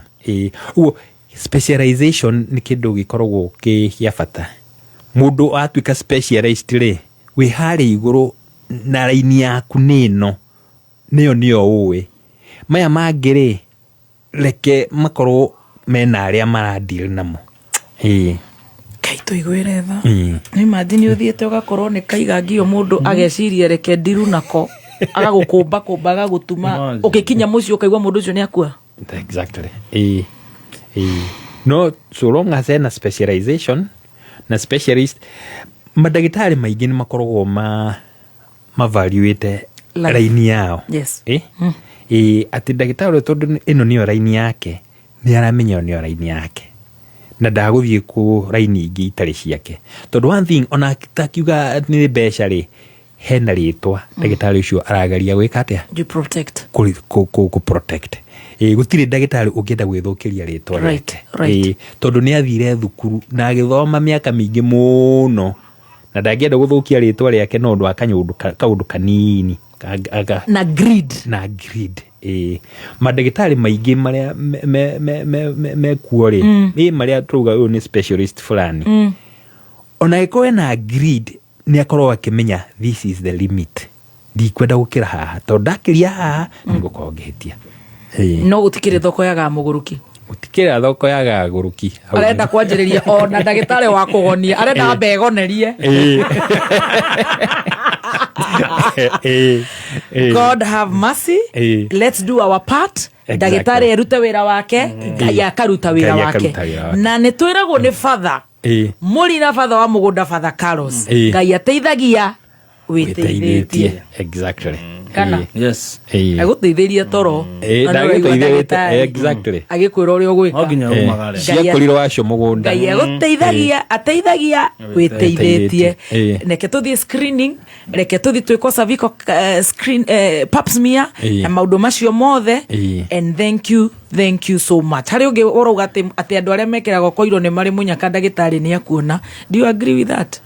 Ũguo specialization nĩ kĩndũ gĩkoragwo kĩ gĩa bata. Mũndũ atuĩka specialist rĩ, wĩ harĩa igũrũ na raini yaku nĩ ĩno, nĩyo nĩyo ũĩ. Maya mangĩ rĩ, reke makorwo mena arĩa maradeal namo. Ĩĩ. Ngai tũiguĩre tha. Nĩ imagine ũthiĩte ũgakorwo nĩ kaigangio, mũndũ ageciria reke ndiru nako, agagũkũmba kũmba, agagũtuma, Imagine. ũgĩkinya mũciĩ ũkaigua mũndũ ũcio nĩ akua. Exactly. Ĩĩ. Ĩĩ. No so long as ena specialization na specialist, mandagĩtarĩ maingĩ nĩ makoragwo ma mavaluĩte Life. raini yao. Ĩ? Ĩ, atĩ ndagĩtarĩ ũyũ tondũ ĩno nĩyo raini yake, nĩ aramenya ĩyo nĩyo raini yake na ndagũthiĩ kũ raini ingĩ itarĩ ciake, tondũ one thing ona takiuga nĩ mbeca rĩ, Hena rĩtwa ndagĩtarĩ ũcio arageria gwĩka atĩa? You protect. Kũ protect. Ĩĩ, gũtirĩ ndagĩtarĩ ũngĩenda gwĩthũkĩria rĩtwa rĩake. Ĩĩ, tondũ nĩ athire thukuru na agĩthoma mĩaka mĩingĩ mũno na ndangĩenda gũthũkia rĩtwa rĩake no ũndũ wa kanyũndũ kaũndũ kanini. Na greed. Na greed, ĩĩ. Mandagĩtarĩ maingĩ marĩa mekuo rĩ, ĩ marĩa tũrauga ũyũ nĩ specialist fulani, ona angĩkorwo ena greed, nĩ akorwo akĩmenya this is the limit, ndikwenda gũkĩra haha tondũ ndakĩria haha nĩngũkorwo ngĩhĩtia. Ĩĩ. No gũtikĩrĩ thoko yagaga mũgũrũki. Gũtikĩrĩ thoko yagaga gũrũki. Hau. Arenda kwanjĩrĩria ona ndagĩtarĩ wa kũgonia arenda ambe egonerie. Ĩĩ. Ĩĩ. Ĩĩ. God have mercy. Let's do our part. Ndagĩtarĩ erute wĩra wake, Ngai akaruta wĩra Ngai wake. akaruta wĩra wake. Na nĩ twĩragwo nĩ batha mũri na batha wa mũgũnda, batha Carlos, Ngai ateithagia wĩteithĩtie. Exactly. Kana? Yes. Agũteithĩria toro. Ĩĩ, Na nĩ ũraigua ndagĩteithĩrĩte, ndagĩtarĩ exactly. agĩkwĩra ũrĩa ũgwĩka. No nginya umagare. Ciakorirwo wacio mũgũnda. Ngai agũteithagia, ateithagia wĩteithĩtie. Reke tũthiĩ screening, reke tũthiĩ twĩkwo cervical screen, pap smear na maũndũ macio mothe. And thank you, thank you so much. Harĩ ũngĩ ũrauga atĩ andũ arĩa mekĩragwo koiro nĩ marĩ mũnyaka, ndagĩtarĩ nĩ akuona. Do you agree with that?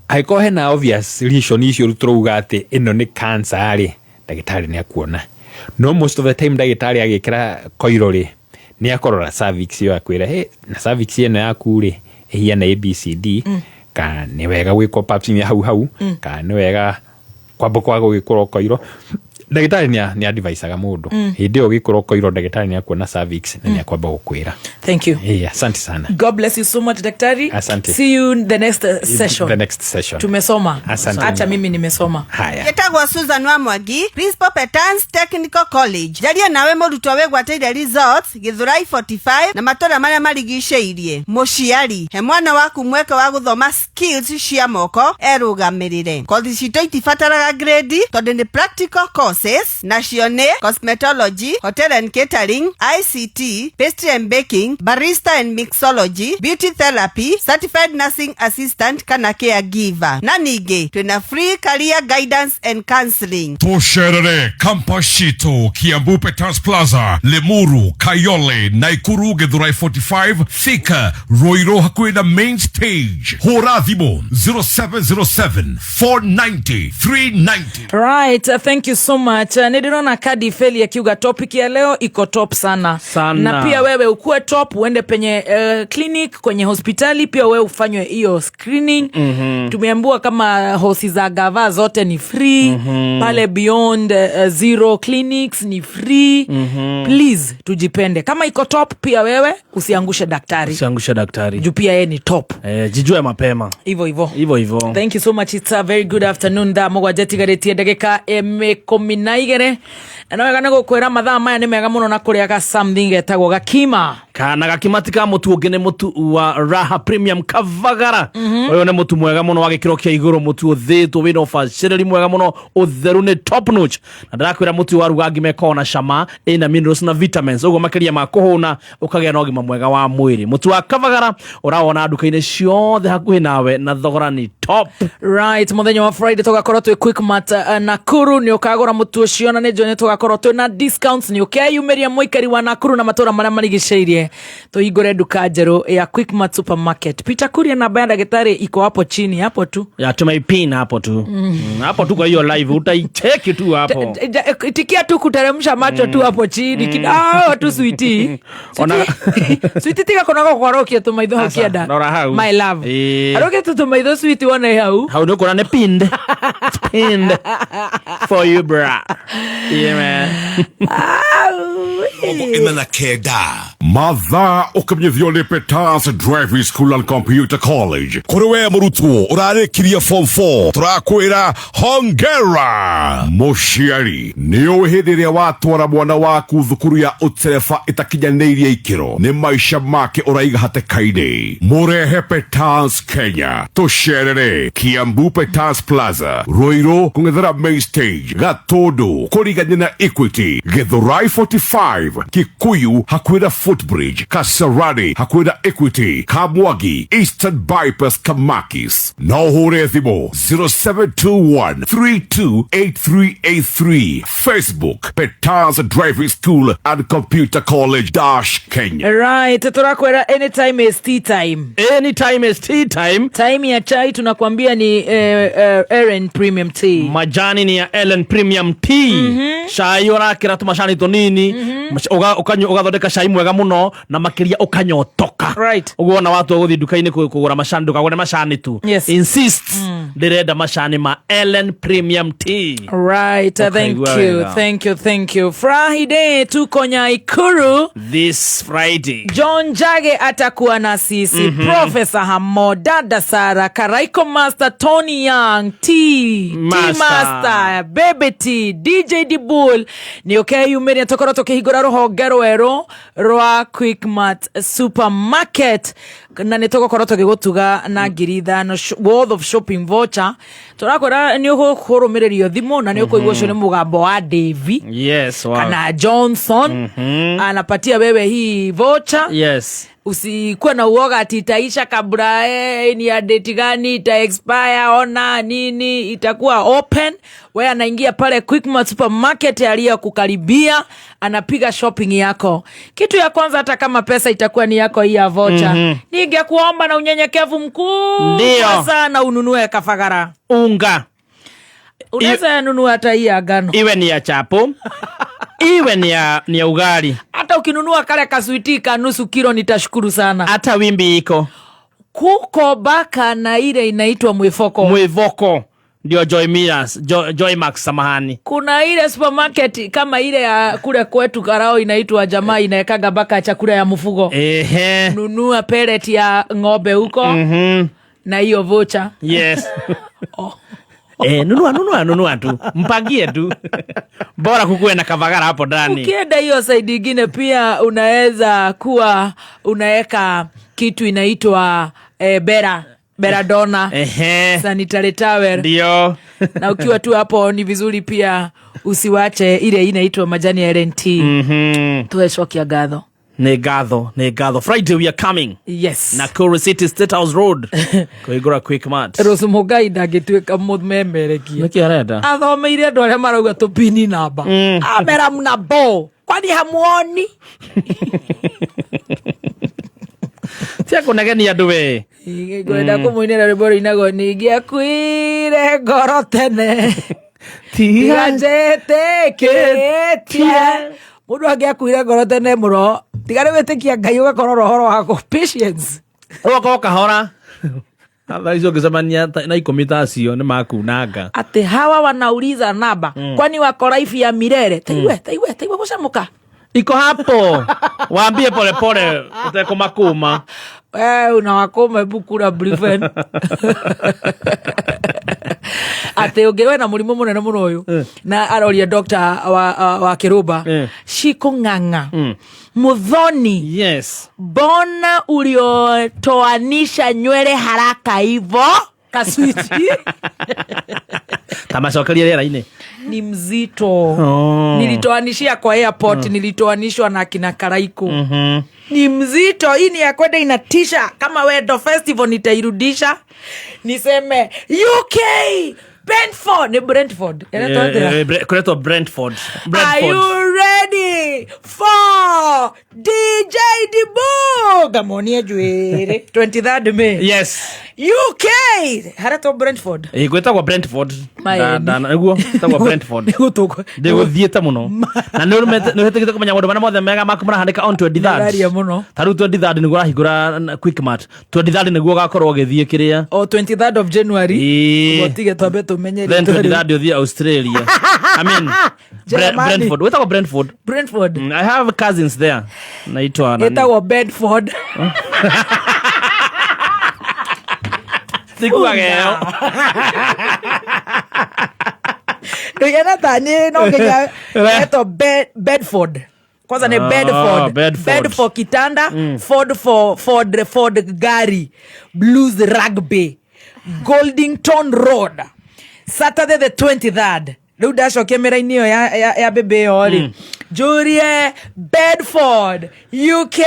Angĩkorwo hena obvious lesion icio tũrauga atĩ ĩno nĩ cancer rĩ, ndagĩtarĩ nĩ akuona. No most of the time ndagĩtarĩ agĩkĩra koiro rĩ, nĩ akũrora cervix ĩyo akwĩra, hey, na cervix ĩno yaku rĩ ĩhiana ABCD, kana nĩ wega gwĩkwo pap smear hau hau, kana nĩ wega kwamba kwaga gwĩkĩrwo koiro. Ndagĩtarĩ nĩ advisaga mũndũ hĩndĩ ĩyo ũgĩkĩrwo koiro, ndagĩtarĩ nĩ akuona cervix na nĩ akwamba gũkwĩra. Thank you. Ĩĩ, asante sana. God bless you so much, daktari. Asante. See you in the next session. The next session. Tumesoma. Asante. Acha mimi nimesoma. Haya. Njĩtagwo Susan wa Mwangi, Principal Petans Technical College. Njarie nawe mũrutwo wĩgwatĩire results Gĩthũrai 45 na matũra marĩa marigicĩirie. Mũciari, he mwana waku mweke wa gũthoma skills cia moko erũgamĩrĩre. Kothi citũ itibataraga grade tondũ nĩ practical courses, nacio nĩ cosmetology, hotel and catering, ICT, pastry and baking, barista and mixology, beauty therapy, certified nursing assistant kana caregiver. Na ningĩ twĩna free career guidance and counseling. Tũcerere campus citũ Kiambu Peters Plaza, Limuru, Kayole, Naikuru, Githurai 45, Thika, Ruiru hakuhĩ na main stage. Hũra thimũ 0707 490 390. Right, thank you so much. Nĩ ndĩrona Kadi Feli akiuga topic ya leo iko top sana. Sana. Na pia wewe ukuwe top, uende penye clinic, kwenye hospitali pia wewe ufanywe hiyo screening. Tumeambiwa kama hosi za gava zote ni free. Pale Beyond Zero clinics ni free. Please tujipende. Kama iko top pia wewe usiangushe daktari. Usiangushe daktari. Juu pia yeye ni top. Jijue mapema. Hivyo hivyo. Hivyo hivyo. Thank you so much. It's a very good afternoon. Thaa mũgwanja itigarĩtie ndagĩka 12. Na no wega nĩ gũkwĩra mathaa maya nĩ mega mũno na kũrĩa ga something getagwo gakima. Kana gakima ti ka mũtu ũngĩ, nĩ mũtu wa Raha Premium Kavagara. Ũyũ nĩ mũtu mwega mũno wa gĩkĩro kĩa igũrũ, mũtu ũthĩtwo wĩna ũbacĩrĩri mwega mũno, ũtheru nĩ top notch. Na ndĩrakwĩra mũtu waruga ngima ĩkoragwo na cama, ĩna minerals na vitamins, ũguo makĩria ma kũhũna ũkagĩa na ũgima mwega wa mwĩrĩ. Mũtu wa Kavagara ũrawona nduka-inĩ ciothe hakuhĩ nawe na thogora nĩ top. Right, mũthenya wa Friday tũgakorwo twĩ Quickmart Nakuru, nĩ ũkagũra mũtu ũcio na nĩ njũĩ nĩ tũgakorwo twĩ na discounts. Nĩ ũkeyumĩria mũikari wa Nakuru na matũra marĩa marigicĩirie, tũhingũre nduka njerũ ya Quickmart supermarket. Peter Kuria, namba ya ndagĩtarĩ iko hapo chini hapo tu. Ya tumeipin hapo tu. Hapo tu kwa hiyo live utaicheki tu hapo. Itikia tu kuteremsha macho tu hapo chini kidogo tu, sweetie. Sweetie, tiga kunoga kwarokia tumaitho hau Asa, kĩenda. rora hau. My love. Arokia tu tumaitho, sweetie, wone hau. Hau nĩ ũkuona nĩ pinned. It's pinned for you, bra. Yeah, man. 49. Mathaa ũkĩmenyithio nĩ Peters Driving School and Computer College. Kũrĩ we mũrutwo ũrarĩkirie form 4, tũrakwĩra hongera. Mũciari, nĩ ũĩ hĩndĩ ĩrĩa watwara mwana waku thukuru ya ũtereba ĩtakinyanĩirie ikĩro, nĩ maica make ũraiga hatĩka-inĩ. Mũrehe Peters Kenya, tũcerere Kiambu Peters Plaza, Ruiru kũng'ethera main stage, Gatũndũ kũrigania na Equity, Githurai 45, Kikuyu hakuhĩ na footbridge. Footbridge, Kasarani hakuhĩ na Equity, Kamwangi, Eastern Bypass, Kamakis. No ũhũre thimũ 0721 328383. Facebook, Petaz Driving School and Computer College dash Kenya. Right, turakwera anytime is tea time. Anytime is tea time. Time ya chai tunakwambia ni Ellen Premium Tea. Majani ni ya Ellen Premium Tea. Cai ũrakĩra tũmacani tũnini. Ũgathondeka cai mwega mũno na makĩria ũkanyotoka. Right. Ũguo ona watua gũthiĩ nduka-inĩ kũgũra macani ndũkagũre macani tu. Yes. Insist ndĩrenda macani ma Ellen Premium Tea. Right, thank Ũkaigua you, wega. thank you, thank you. Friday tuko Nyaikuru. This Friday. John Jage atakuwa na sisi. Professor Hamo, Dada Sara, Karaiko Master, Tony Young, T, Master. T Master, Baby T, DJ Dibul. Nĩ ũkeyumĩria tũkorwo tũkĩhingũra rũhonge rwerũ rwa Quickmart Supermarket na nĩ tũgũkorwo tũgĩgũtuga na 5,000 worth of shopping voucher. Tũrakwĩra nĩ ũkũrũmĩrĩrio thimũ na nĩ ũkũigua ũcio nĩ mũgambo wa Davy Yes, wow. kana Johnson. Anapatia wewe hii voucher. Yes. Usikuwe na uoga ati itaisha kabla, ni ya date gani ita expire, ona nini, itakuwa open. Wewe anaingia pale Quickmart Supermarket aliyokukaribia, anapiga shopping yako. Kitu ya kwanza, hata kama pesa itakuwa ni yako hii ya voucher, ningekuomba na unyenyekevu mkubwa sana ununue kafagara unga. Unaweza nunua hata hii ya ngano, iwe ni ya chapo, iwe ni ya ugali. Hata ukinunua kale kaswiti ka nusu kilo nitashukuru sana. Hata wimbi iko. Kuko baka na ile inaitwa mwifoko. Mwivoko ndio Joy Miras, Joy Max, samahani. Kuna ile supermarket kama ile ya kule kwetu Karao inaitwa Jamaa, inaekaga baka chakula ya mfugo. Nunua pellet ya ng'ombe huko na hiyo voucher. Yes. Nunua, nunua, nunua tu, mpangie tu, bora kukuwe na kavagara hapo ndani. Ukienda hiyo side ingine pia unaweza kuwa unaweka kitu inaitwa beradona sanitary towel. Na ukiwa tu hapo ni vizuri pia usiwache ile inaitwa majani ya LNT. Tuwecokia ngatho. Nĩ ngatho, nĩ ngatho. Friday we are coming. Yes. Nakuru City, State House Road, kũhingũra Quickmart. Rose Mugai ndangĩtuĩka mũmemerekia. Nĩkĩ arenda? Athomeire andũ arĩa marauga tũpini namba. Amera mna bo, kwani hamuoni? Tia kũnegenia andũ we. Ngwenda kũmũinĩra rwĩmbo rũinagwo ningĩakuire ngoro tene tiga njĩtĩkĩtie. Mũndũ angĩakuire ngoro tene mũno, tiga nĩ gwĩtĩkia Ngai, ũgakorwo na ũhoro wa patience. Ũgokorwo kahora. Thaa icio ũngĩcemania na 10 ta acio nĩ makunanga. Atĩ hawa wanauliza namba, kwani wako life ya milele? Taiwe, taiwe, taiwe gũcamũka. Iko hapo, waambie polepole utekũmakũma. We unawakũma hebu kula Brufen. Atĩ ũngĩ wena mũrimũ mũnene mũno ũyũ na aroria doctor wa kĩrũmba Shiko Ng'ang'a. Muthoni. Yes. Mbona uliotoanisha nywele haraka hivo? Kaswiti. Ta macokerie rĩera-inĩ. Ni mzito. Oh. Nilitoanishia kwa airport. Nilitoanishwa na kina Karaiko. Ni mzito. Hii ni ya kwenda inatisha kama Wedo Festival. Nitairudisha niseme UK Brentford, ni Brentford. Inaitwa atia? Kuretwo Brentford. Are Brentford. you ready for DJ Dibu? Gamonie njuĩrĩ 23rd May. Yes. UK haretwo Brentford. Ĩ, gwĩtagwo Brentford. Maeni. Nĩguo gwĩtagwo Brentford. Ndĩgũthiĩte mũno na nĩ ũhĩtĩkĩte kũmenya maũndũ marĩa mothe mega maku marahanĩka on 23rd. Nĩũraria mũno. Ta rĩu 23rd nĩguo ũrahingũra Quickmart, 23rd nĩguo ũgakorwo ũgĩthiĩ kĩrĩa. O 23rd of January. Ĩĩ. Ũguo tige twambe tũmenye Then rĩtwa rĩu. 23rd ũthiĩ Australia, I mean, Germany. Brentford, wĩtagwo Brentford. Brentford. I have cousins there, naitwa nani? Ĩtagwo Bedford. Thikuaga ĩyo. Ndũigana ta niĩ no nginya etwo Bedford. Kwanza ni Ah, Bedford. Bedford. Bed for kitanda, Ford for Ford, Ford gari, Blues Rugby, Goldington Road, Saturday the 23rd. Rĩu ndacokia mĩraini ĩyo ya mbĩmbĩ ĩyo rĩ, njũrie Bedford, UK,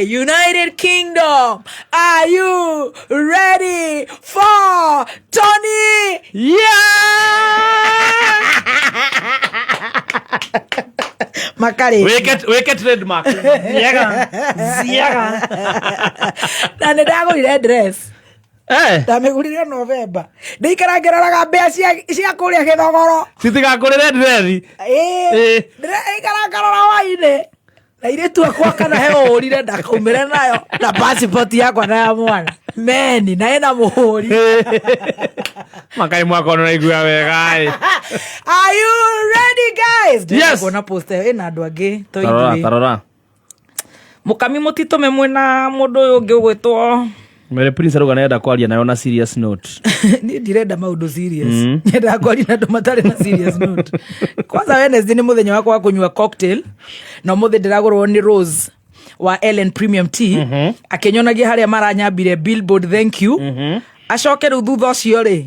United Kingdom, are you ready for Tony? Yeah! Makarĩ. Wĩke trademark. Ziaga. Ziaga. Na nĩ ndagũrire dress. Eh. Ndamĩgũrire November. Ndĩikara ngĩroraga mbĩa cia kũrĩa gĩthogoro. Citigakũrĩre ndrethi. Ĩĩ. Ndĩraikara ngarora hwainĩ. Na irĩtu akwa kana he ũrire ndakaumĩre nayo na passport yakwa na ya mwana meni na ĩna mũhũri. Makai mwaka ũno naigua wega ĩ. Are you ready, guys? Yes. Kuona post ĩyo ĩna andũ angĩ to Tarora, ithuĩ. tarora. Mũkami mũtitũme mwĩna mũndũ ũyũ ũngĩ ũgwĩtwo. Mary Prince arauga nĩarenda kwaria nayo na serious note. Niĩ ndirenda maũndũ serious. Nyendaga kwaria na andũ matarĩ na serious note. Kwanza Wednesday nĩ mũthenya wakwa wa kũnyua cocktail, na ũmũthĩ ndĩragũrwo nĩ Rose wa Ellen Premium Tea, akĩnyonagia harĩa maranyambire billboard, thank you. Acoke rĩu thutha ũcio rĩ,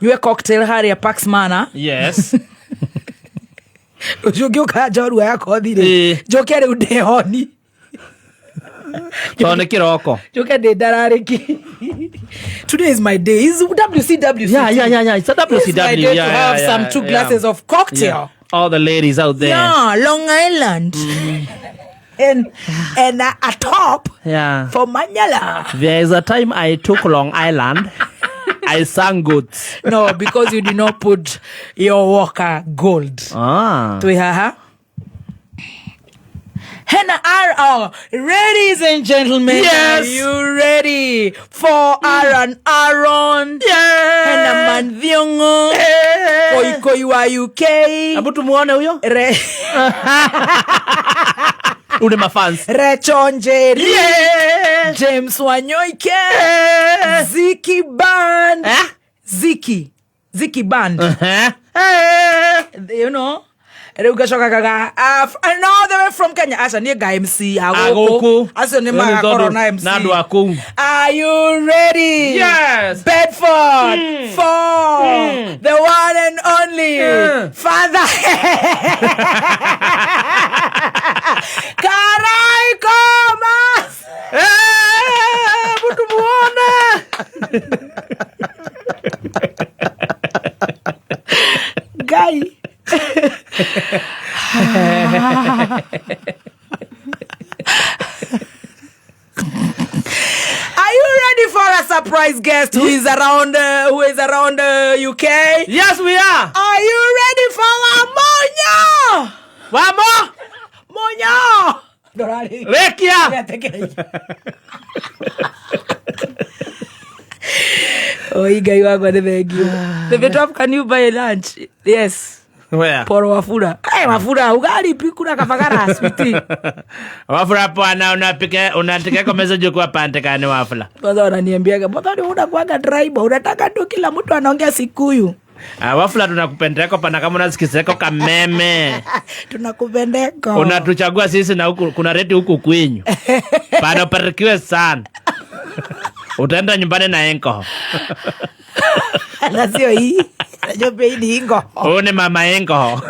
nyue cocktail harĩa Pax Manor. Yes. Rũciũ ngĩũka njorua ya kothi rĩ, njoke rĩu ndĩhoni. Tondũ nĩ kĩroko. Njoke ndĩ ndararĩki. Today is my day. Is WCW. Yeah. It's a WCW. It's my day yeah, to have yeah, some yeah, two yeah. glasses of cocktail. Yeah. All the ladies out there. Yeah, Long Island. And a top Yeah. for Manyala. There is a time I took Long Island. I sang goats. No, because you did not put your walker gold. Ah. Twi haha. Hena R. Ladies and gentlemen, Yes. are you ready for Aaron Aaron? Yes. Hena Manthiongo. Yeah. Koikoi wa UK. Hebu tumuone huyo. Ule mafans. Recho Njeri. Yeah. James Wanyoike. Yeah. Ziki Band. Eh? Ziki. Ziki Band. Uh-huh. You know? Rĩu ngacoka kaga and all the way from Kenya, aca niĩ nga MC agũkũ acio nĩ magakorwo na MC Na andũ a kũu. Are you ready? Yes. Bedford for the one and only Father Karai Komas. Mtu muone. Guy. Are you ready for a surprise guest who is around UK? Yes, we are. Are you ready for Wamonyo? Wamo? Monyo. Rekia. Oi, Ngai wakwa nĩ thank you. The top, can you buy lunch? Yes. Where? Poro Wafula. Hey, Wafula, ugali pikura kafagara sweetie. Wafula bwana unapika unaandika message kwa pande kani Wafula. Kwanza wananiambiaga, "Mbona unakuaga driver, unataka tu kila mtu anaongea Sikuyu." Ah, Wafula tunakupendeko pana kama unasikizeko kameme. Tunakupendeko. Unatuchagua sisi na huku kuna reti huku kwenyu. Pana barikiwe sana. Utaenda nyumbani na enko. Na sio hii. Najua pia hii ni ingo. Huyu ni mama enko.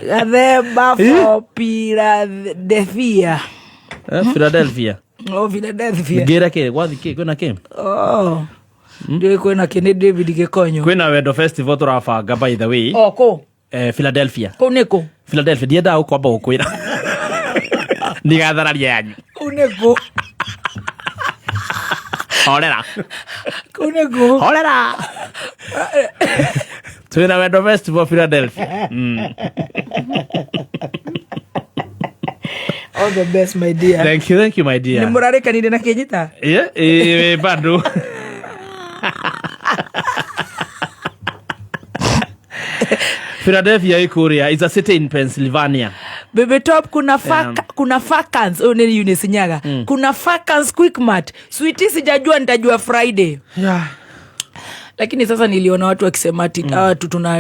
Gathemba for Philadelphia. Philadelphia. Oh, Philadelphia. Ngira kĩ gwathi kĩ kwĩna kĩ? Oh. Ndio kwĩna kĩ nĩ David Gĩkonyo. Kwĩna Wendo Festival tũrabanga by the way. Oh, kũ? Philadelphia. Kũu nĩ kũ? Philadelphia ndiendaga gũkwamba gũkwĩra. Ndigathararia yanyu. Kũu nĩ kũ? Horera. Kũu nĩ kũ? Horera. Twĩna Wendo Festival Philadelphia. All the best, my dear. Thank you, my dear. Nĩ mũrarĩkanire na kĩnyita? Yeah, bado. Philadelphia ikuria is a city in Pennsylvania. Baby Top, kuna kuna Falcons. Oh, nini Eunice Nyaga. Kuna Falcons Quickmart. Sweetie sijajua nitajua Friday. Yeah. Lakini sasa niliona watu wakisema ati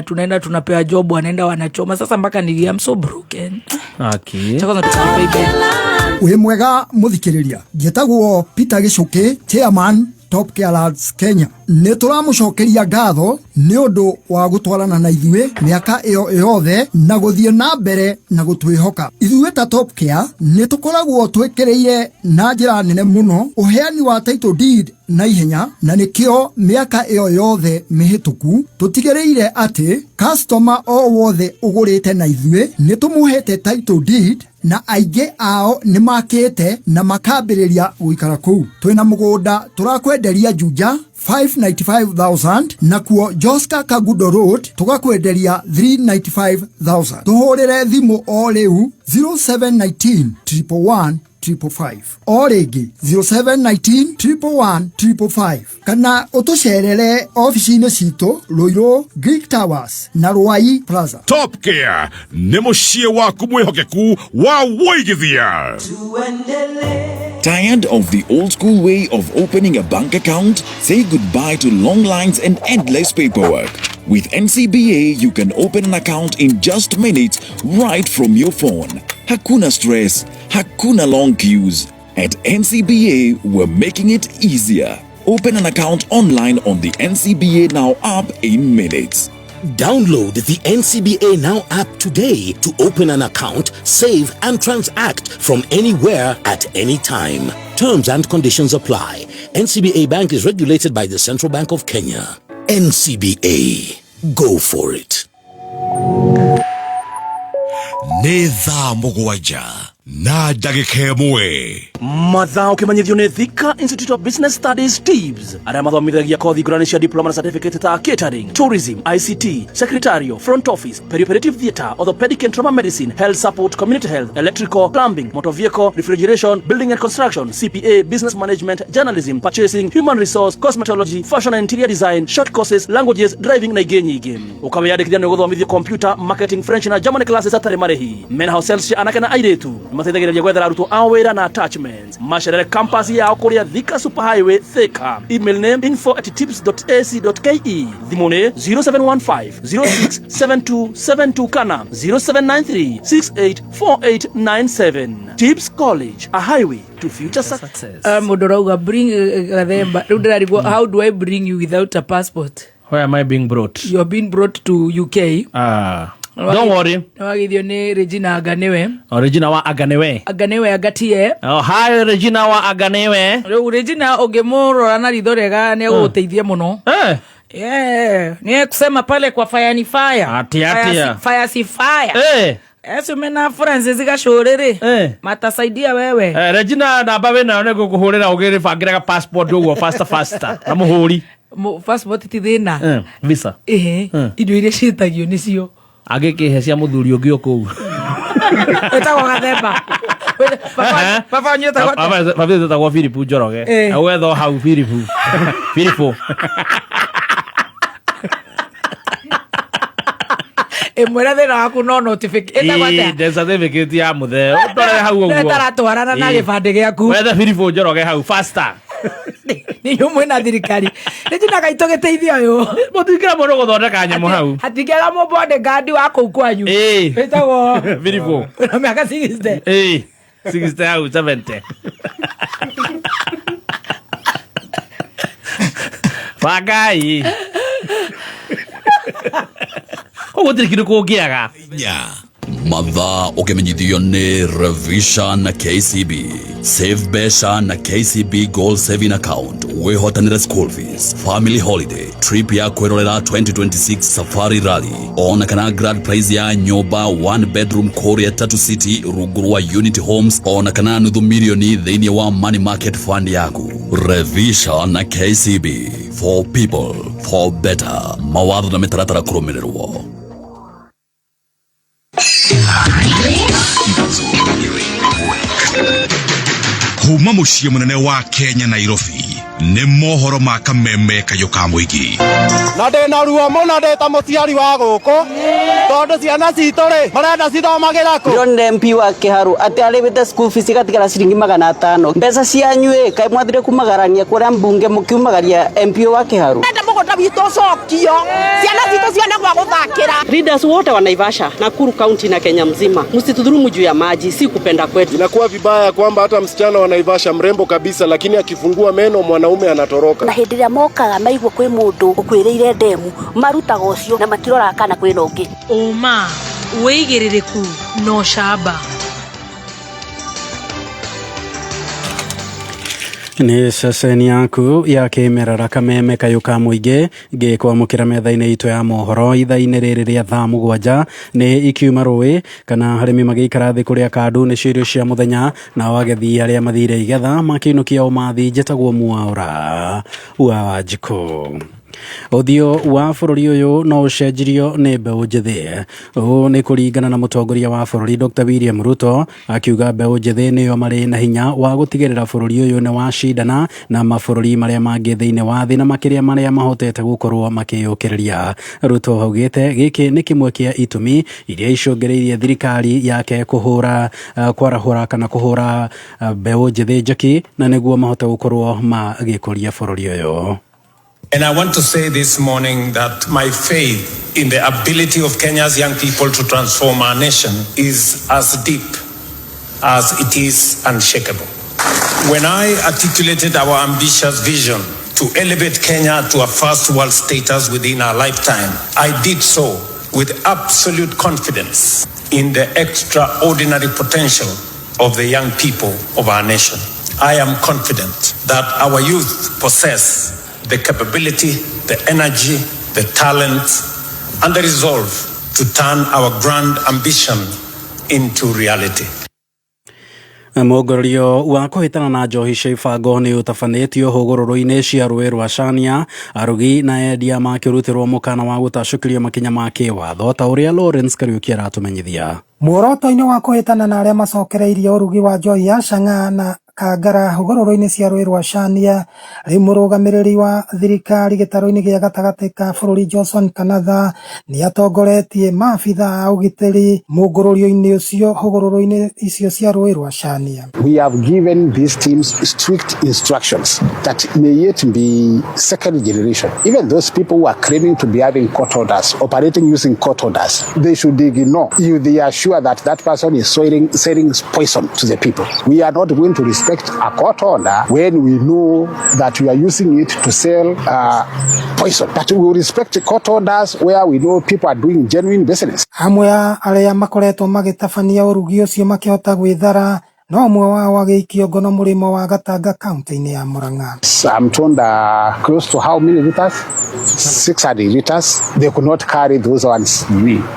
tunaenda tunapewa job wanaenda wanachoma. Sasa mpaka nili I'm so broken. Okay. Cha kwanza tukape baby. Wi mwega muthikiriria. Njetagwo Peter Gicuki, chairman Top Care Lands Kenya. Nĩ tũramũcokeria ngatho nĩ ũndũ wa gũtwarana na ithuĩ mĩaka ĩyo yothe na gũthiĩ na mbere na gũtwĩhoka. Ithuĩ ta Top Care nĩ tũkoragwo twĩkĩrĩire na njĩra nene mũno ũheani wa title deed na ihenya, na nĩkĩo mĩaka ĩyo yothe mĩhĩtũku tũtigĩrĩire atĩ customer o wothe ũgũrĩte na ithuĩ nĩ tũmũhete title deed, na aingĩ ao nĩ makĩte na makambĩrĩria gũikara kũu. Twĩna mũgũnda tũrakwenderia Juja 595,000, nakuo Joska Kagudo Road tũgakwenderia 395,000. Tũhũrĩre thimũ o rĩu 0719 111 555, o rĩngĩ 0719 111 555, kana ũtũcerere ofici-inĩ citũ Ruiru Greek Towers na Ruai Plaza. Top Care nĩ mũciĩ waku mwĩhokeku wa wũigithia. Tired of the old school way of opening a bank account? Say goodbye to long lines and endless paperwork. With NCBA, you can open an account in just minutes right from your phone. Hakuna stress, hakuna long queues. At NCBA, we're making it easier. Open an account online on the NCBA Now app in minutes. Download the NCBA Now app today to open an account, save, and transact from anywhere at any time. Terms and conditions apply. NCBA Bank is regulated by the Central Bank of Kenya. NCBA. Go for it. Nĩ thaa 7:01. Mathaa ũkĩmenyithio nĩ Thika Institute of Business Studies TIBS, arĩa mathomithagia kothi ngũrani cia diploma na certificate ta catering, tourism, ICT, secretarial, front office, perioperative theatre, orthopedic and trauma medicine, health support, community health, electrical, plumbing, motor vehicle, refrigeration, building and construction, CPA, business management, journalism, purchasing, human resource, cosmetology, fashion and interior design, short courses, languages, driving na ingĩ nyingĩ. Ũkawĩyandĩkithia nĩ ũgũthomithio computer, marketing, French na German classes hatarĩ marĩhi. Mena hostels cia anake na airĩtu. Nĩ mateithagĩrĩria gwethera arutwo ao wĩra na attachments. Macerere campus yao kũrĩa Thika Super Highway, Thika. Email name info@tips.ac.ke. Thimũ nĩ 0715 067272 kana 0793 684897. Tips College, a highway to future success. Mũndũ ũrauga bring Gathemba rĩu ndĩrarigwo, how do I bring you without a passport? Where am I being brought? You are being brought to UK. Ah. Don't worry. Nĩwagithio nĩ Regina Anganewe. Oh, Regina wa Aganewe. Anganewe Angatie. Oh, hi Regina wa Aganewe. Rĩu Regina ũngĩmũrora na ritho rĩega nĩ egũgũteithia mũno. Eh. Yeah, ni kusema pale kwa fire ni fire. Atia, atia. Fire si fire. Eh. Esi mena Francis Gacũrĩrĩ. Eh. Matasaidia wewe. Eh, Regina namba wĩnayo nĩ ngũkũhũrĩra ũgĩrĩbangĩra passport ũguo faster faster na mũhũri. Passport ti thĩna. Eh, visa. Ĩhĩ. Eh. Indo iria ciĩtagio nĩcio. Agĩkĩhe cia mũthuri ũngĩ o kũu. Wĩtagwo Gathemba. Baba wanyu etagwo atĩa? Baba witũ etagwo Philip Njoroge. Eh. Wetho hau Philip. Philip. Ĩmwĩra thĩna waku no notification. Ĩtagwo atĩa? Ĩĩ, certificate ya mũthee. Ũndorere hau ũguo. Ĩtaratwarana na gĩbandĩ gĩaku. Wethe Philip Njoroge hau faster. Nĩ inyuĩ mwĩna thirikari. Regina Ngai tũgĩteithia ũyũ. Mũtingĩra mũndũ gũthondeka nyamũ hau. Hatingĩaga mũbodyguard wa kũu kwanyu. Ĩĩ. Wĩtagwo Philip. wĩna mĩaka 60. Ĩĩ. 60 hau 70. Bangai. Koguo gũtirĩ kĩndũ kũngĩaga. Mathaa ũkĩmenyithio nĩ Revisha na KCB. Save mbeca na KCB Goal Saving Account, wĩhotanĩre school fees, family holiday, trip ya kwĩrorera 2026 Safari Rally, ona kana grand prize ya nyũmba one bedroom kũrĩa Tatu City rungu rwa Unity Homes, ona kana nuthu milioni thĩinĩ wa money market fund yaku. Revisha na KCB, for people for better. Mawatho na mĩtaratara kũrũmĩrĩrwo. Kuma mũciĩ mũnene wa Kenya Nairobi nĩ mohoro ma kameme kayũ ka mũingĩ. Na ndĩna ruo mũno ndĩ ta mũciari wa gũkũ tondũ ciana citũ rĩ marenda cithomagĩra kũ. Ndĩronire MP wa Kĩharu atĩ arĩhĩte school fees igatigara ciringi 500. Mbeca cianyu ĩ kaĩ mwathire kumagarania kũrĩa mbunge mũkiumagaria MP wa Kĩharu. Enda mũgũnda witũ ũcokio, ciana citũ cione gwa gũthakĩra. Leaders wote wa Naivasha, Nakuru County na Kenya mzima, msitudhulumu juu ya maji, si kupenda kwetu. Inakuwa vibaya kwamba hata msichana wa Naivasha mrembo kabisa, lakini akifungua meno mwanaume Mwanaume anatoroka. Na hĩndĩ ĩrĩa mokaga maigua kwĩ mũndũ ũkwĩrĩire ndemu marutaga ũcio na matiroraga kana kwĩna ũngĩ. Ũma, wĩigĩrĩrĩku na ũcamba. Nĩ ceceni yaku ya kĩmerera kameme kayũ ka mũingĩ ngĩkwamũkĩra metha-inĩ itũ ya mohoro ithaa-inĩ rĩrĩ rĩa thaa 7 nĩ ikiuma rũĩ kana arĩmi magĩikara thĩ kũrĩa kandu nĩcio irio cia mũthenya nao agethi arĩa mathire igetha makĩinũkia ũmathi. Njĩtagwo Mwaũra wa Wanjikũ. Ũthiũ wa bũrũri ũyũ no ũcenjirio nĩ mbeũ njĩthĩ. Ũũ nĩ kũringana na mũtongoria wa bũrũri Dr. William Ruto akiuga mbeũ njĩthĩ nĩo marĩ na hinya wa gũtigĩrĩra bũrũri ũyũ nĩ wacindana na mabũrũri marĩa mangĩ thĩinĩ wa thĩ na makĩria marĩa mahotete gũkorwo makĩyũkĩrĩria. Ruto augĩte gĩkĩ nĩ kĩmwe kĩa itũmi iria icũngĩrĩirie thirikari yake kũhũra kwarahũra kana kũhũra mbeũ njĩthĩ njeki na nĩguo mahote gũkorwo magĩkũria bũrũri ũyũ. And I want to say this morning that my faith in the ability of Kenya's young people to transform our nation is as deep as it is unshakable. When I articulated our ambitious vision to elevate Kenya to a first world status within our lifetime, I did so with absolute confidence in the extraordinary potential of the young people of our nation. I am confident that our youth possess the capability, the energy, the talent, and the resolve to turn our grand ambition into reality. Mũngũrũrio wa kũhĩtana na njohi cia ibango nĩ ũtabanĩtio hũgũrũrũ-inĩ cia rũĩ rwa Cania, arugi na endia makĩrutĩrwo mũkana wa gũtacũkĩrio makinya ma kĩwatho ta ũrĩa Lawrence Kariuki aratũmenyithia. Muoroto-inĩ wa kũhĩtana na arĩa macokereirie ũrugi wa njohi ya chang'aa na kangara hũgũrũrũ-inĩ cia rũĩ rwa Cania, rĩu mũrũgamĩrĩri wa thirikari gĩtarũ-inĩ gĩa gatagatĩ ka bũrũri Johnson Kanatha nĩatongoretie maabitha a ũgitĩri mũngũrũrio-inĩ ũcio hũgũrũrũ-inĩ icio cia rũĩ rwa Cania. We have given these teams strict instructions that may it be second generation. Even those people who are claiming to be having court orders, operating using court orders, they should ignore if they are sure that that person is selling poison to the people. We are not going to respect a court order when we know that we are using it to sell poison. But we will respect court orders where we know people are doing genuine business. Amwe a arĩa makoretwo magĩtabania ũrugi ũcio makĩhota gwĩthara no ũmwe wao agĩikio ngono mũrĩmo wa Gatanga kaunti-inĩ ya Murang'a. I'm told close to how many liters? 600 liters. They could not carry those ones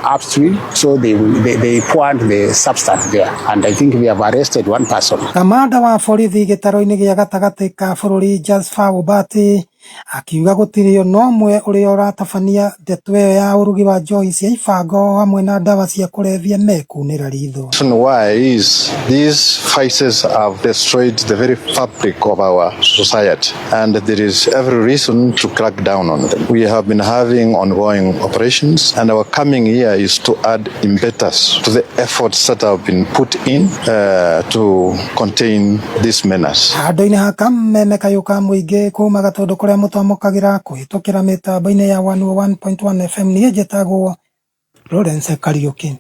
upstream, so they poured the substance there. And I think we have arrested one person. Kamanda wa borithi gĩtarũ-inĩ gĩa gatagatĩ ka bũrũri Jasper Obati akiuga gũtirĩ ona ũmwe ũrĩa ũratabania ndeto ĩyo ya ũrugi wa njohi cia ibango hamwe na ndawa cia kũrebia mekunĩra ritho. Reason why is these vices have destroyed the very fabric of our society, and there is every reason to crack down on them. We have been having ongoing operations, and our coming year is to add impetus to the efforts that have been put in to contain this menace. Handũ-inĩ ha kameme kayũ ka mũingĩ kuma gatũndũ kũrĩa mũtwamũkagĩra kũhĩtũkĩra mĩtambo-inĩ ya 101.1 FM niĩ njĩtagwo Lawrence Kariuki.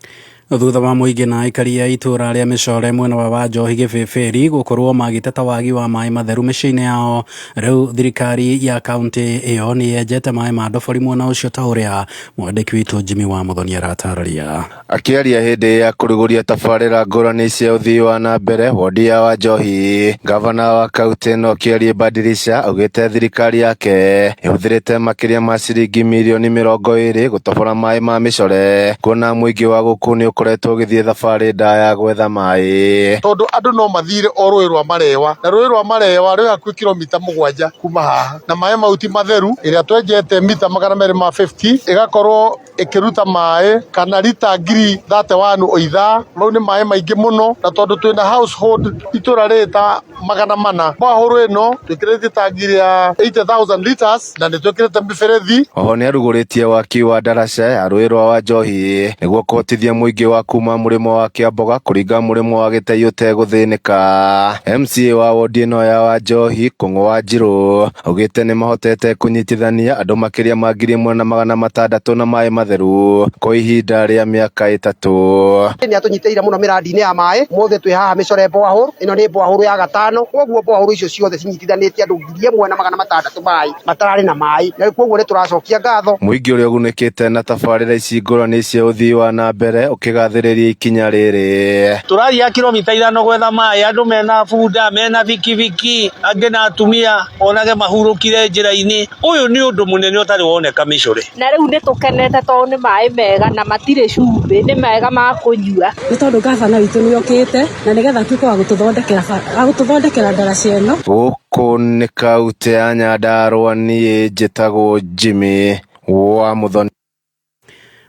Thutha wa mũingĩ na aikari a itũra rĩa Mĩcore mwena wa Wanjohi Gĩbĩbĩri gũkorwo magĩteta wagi wa maĩ matheru mĩciĩ-inĩ yao, rĩu thirikari ya kaunti ĩyo nĩ yenjete maĩ ma ndobori mwena ũcio ta ũrĩa mwandĩki witũ Jimmy wa Muthoni aratarĩria. Akĩaria hĩndĩ ya kũrugũria tabarĩra ngũrani cia ũthii wa na mbere wodi ya Wanjohi, gavana wa kaunti ĩno Kĩarie Badirisha augĩte thirikari yake ĩhũthĩrĩte makĩria ma ciringi mirioni 20 gũtobora maĩ ma Mĩcore, kuona mũingĩ wa gũkũ nĩ ũkoretwo ũgĩthiĩ thabarĩ ndaya gwetha maĩ. Tondũ andũ no mathire o rũĩ rwa Marewa, na rũĩ rwa Marewa rwĩ hakuhĩ kilomita 7 kuma haha, na maĩ mau ti matheru. Ĩrĩa twenjete mita 250 ĩgakorwo ĩkĩruta maĩ kana rita 31,000 o ithaa. Mau nĩ maĩ maingĩ mũno, na tondũ twĩna household itũra rĩrĩ ta 400, borehole ĩno twĩkĩrĩte tangi ya 80,000 liters na nĩ twĩkĩrĩte mĩberethi. Oho nĩarugũrĩtie waki wa ndaraca ya rũĩ rwa Wanjohi nĩguo kũhotithia mũingĩ wa kuma mũrĩmo wa Kĩamboga kũringa mũrĩmo wa Gĩtei ũtegũthĩnĩka. MCA wa wodi ĩno ya Wanjohi Kũng'ũ wa Njirũ augĩte nĩmahotete kũnyitithania andũ makĩria ma 1,600 na maĩ matheru. matheru kwa ihinda rĩa mĩaka 3. Nĩ atũnyitĩrĩire mũno mĩradi-inĩ ya maĩ mothe twĩ haha mĩcore borehole ĩno nĩ borehole ya gatano, koguo borehole icio ciothe cinyitithanĩtie andũ 1600 maĩ matararĩ na maĩ, na koguo nĩ tũracokia ngatho. Mũingĩ ũrĩa ũgunĩkĩte na tabarĩra ici ngũrani cia ũthii wa na mbere ũkĩgathĩrĩria ikinya rĩrĩ. Tũrathiĩ kilomita 5 gwetha maĩ, andũ mena bunda mena bikibiki angĩ na atumia onage mahurũkire njĩra-inĩ. Ũyũ nĩ ũndũ mũnene ũtarĩ woneka mĩcore. Na rĩu nĩ tũkenete tondũ nĩ maĩ mega na matirĩ cumbĩ, nĩ mega ma kũnyua. Nĩ tondũ gavana witũ nĩ okĩte na nĩgetha atuĩke wa gũtũthondekera ndaraca ĩno. Gũkũ nĩ kaũntĩ ya Nyandarua, niĩ njĩtagwo Jimmy wa Muthoni.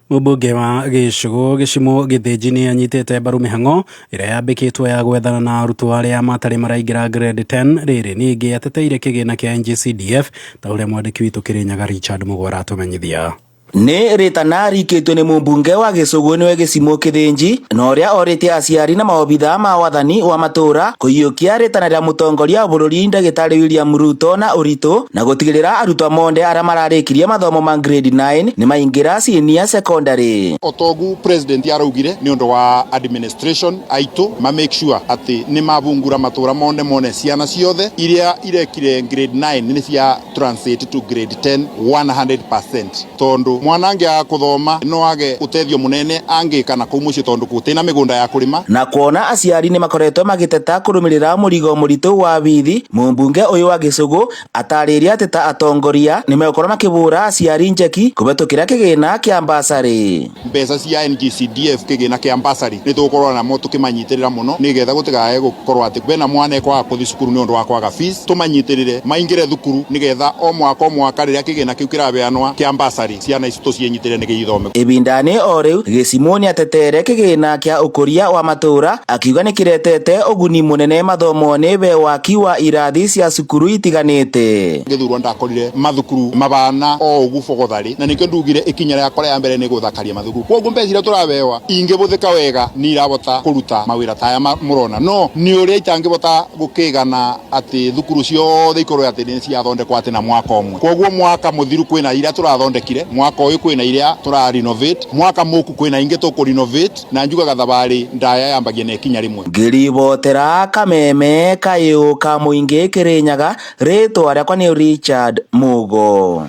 Mũmbunge wa Gĩcũgũ Gĩcimo Gĩthĩnji nĩ anyitĩte mbaru mĩhang'o ĩrĩa yambĩkĩtwo ya gwethana na arutwo arĩa matarĩ maraingĩra grade 10. Rĩrĩ ningĩ ateteire kĩgĩna kĩa NGCDF ta ũrĩa mwandĩki witũ Kĩrĩnyaga Richard Mũgwa aratũmenyithia. Nĩ rĩtana rikĩtio nĩ mũmbunge wa Gĩcũgũ nĩwe Gĩcimo Kĩthĩnji na ũrĩa orĩtie aciari na maobithaa ma wathani wa matũra kũiyũkia rĩtana rĩa mũtongoria wa bũrũri ndagĩtarĩ William Ruto na ũritũ na gũtigĩrĩra arutwo monde arĩa mararĩkirie mathomo ma grade 9 nĩ maingĩra senior secondary. Otogu president araugire nĩ ũndũ wa administration aitũ ma make sure atĩ nĩ mabungura matũra monde mone ciana ciothe iria irekire grade 9 nĩ cia translate to grade 10 100% tondu mwana angĩaga kũthoma no age ũteithio mũnene angĩka na kũu mũciĩ tondu gũtirĩ mĩgũnda ya kũrĩma. Na kuona aciari nĩ makoretwo magĩteta kũrũmĩrĩra mũrigo mũritũ wa bithi, mũmbunge ũyũ wa Gĩcũgũ atarĩria atĩ ta atongoria nĩ megũkorwo makĩbũra aciari njeki kũhetũkĩra kĩgĩna kĩa bursary. Mbeca cia NGCDF kĩgĩna kĩa bursary nĩ tũgũkorwo namo tũkĩmanyitĩrĩra mũno nĩgetha gũtigae gũkorwo atĩ kwĩna mwana ekwaga gũthiĩ cukuru nĩ ũndũ wa kwaga fees, tũmanyitĩrĩre maingĩre thukuru nĩgetha o mwaka rĩrĩa kĩgĩna kĩu kĩrabeanwa kĩa bursary ciana ici tũciĩnyitĩrĩre nĩgetha ithome. Ibindani o rĩu Gĩcimo nĩatetere kĩgĩna kĩa ũkũria wa matũra akiuga nĩkĩretete ũguni mũnene mathomo-inĩ be waki wa irathi cia cukuru itiganĩte. Gĩthurwo ndakorire mathukuru mabana o ũguo bogothari na nĩkĩo ndugire ikinya rĩakwa rĩa mbere nĩ gũthakaria mathukuru, koguo mbeca iria tũrabewa ingĩbũthĩka wega nĩ irabota kũruta mawĩra ta aya mũrona, no nĩ ũrĩa itangĩbota gũkĩgana atĩ thukuru ciothe ikorwo atĩ nĩ ciathondekwo atĩ na mwaka ũmwe, koguo mwaka mũthiru kwĩna iria tũrathondekire, mwaka ũyũ kwĩna iria tũra renovate, mwaka mũku kwĩna ingĩ tũkũ renovate, na njugaga thabarĩ ndaya yambagia na ikinya rĩmwe. Ngĩribotera Kameme kayũ ka mũingĩ Kĩrĩnyaga, rĩtwa rĩakwa nĩ Richard Mugo.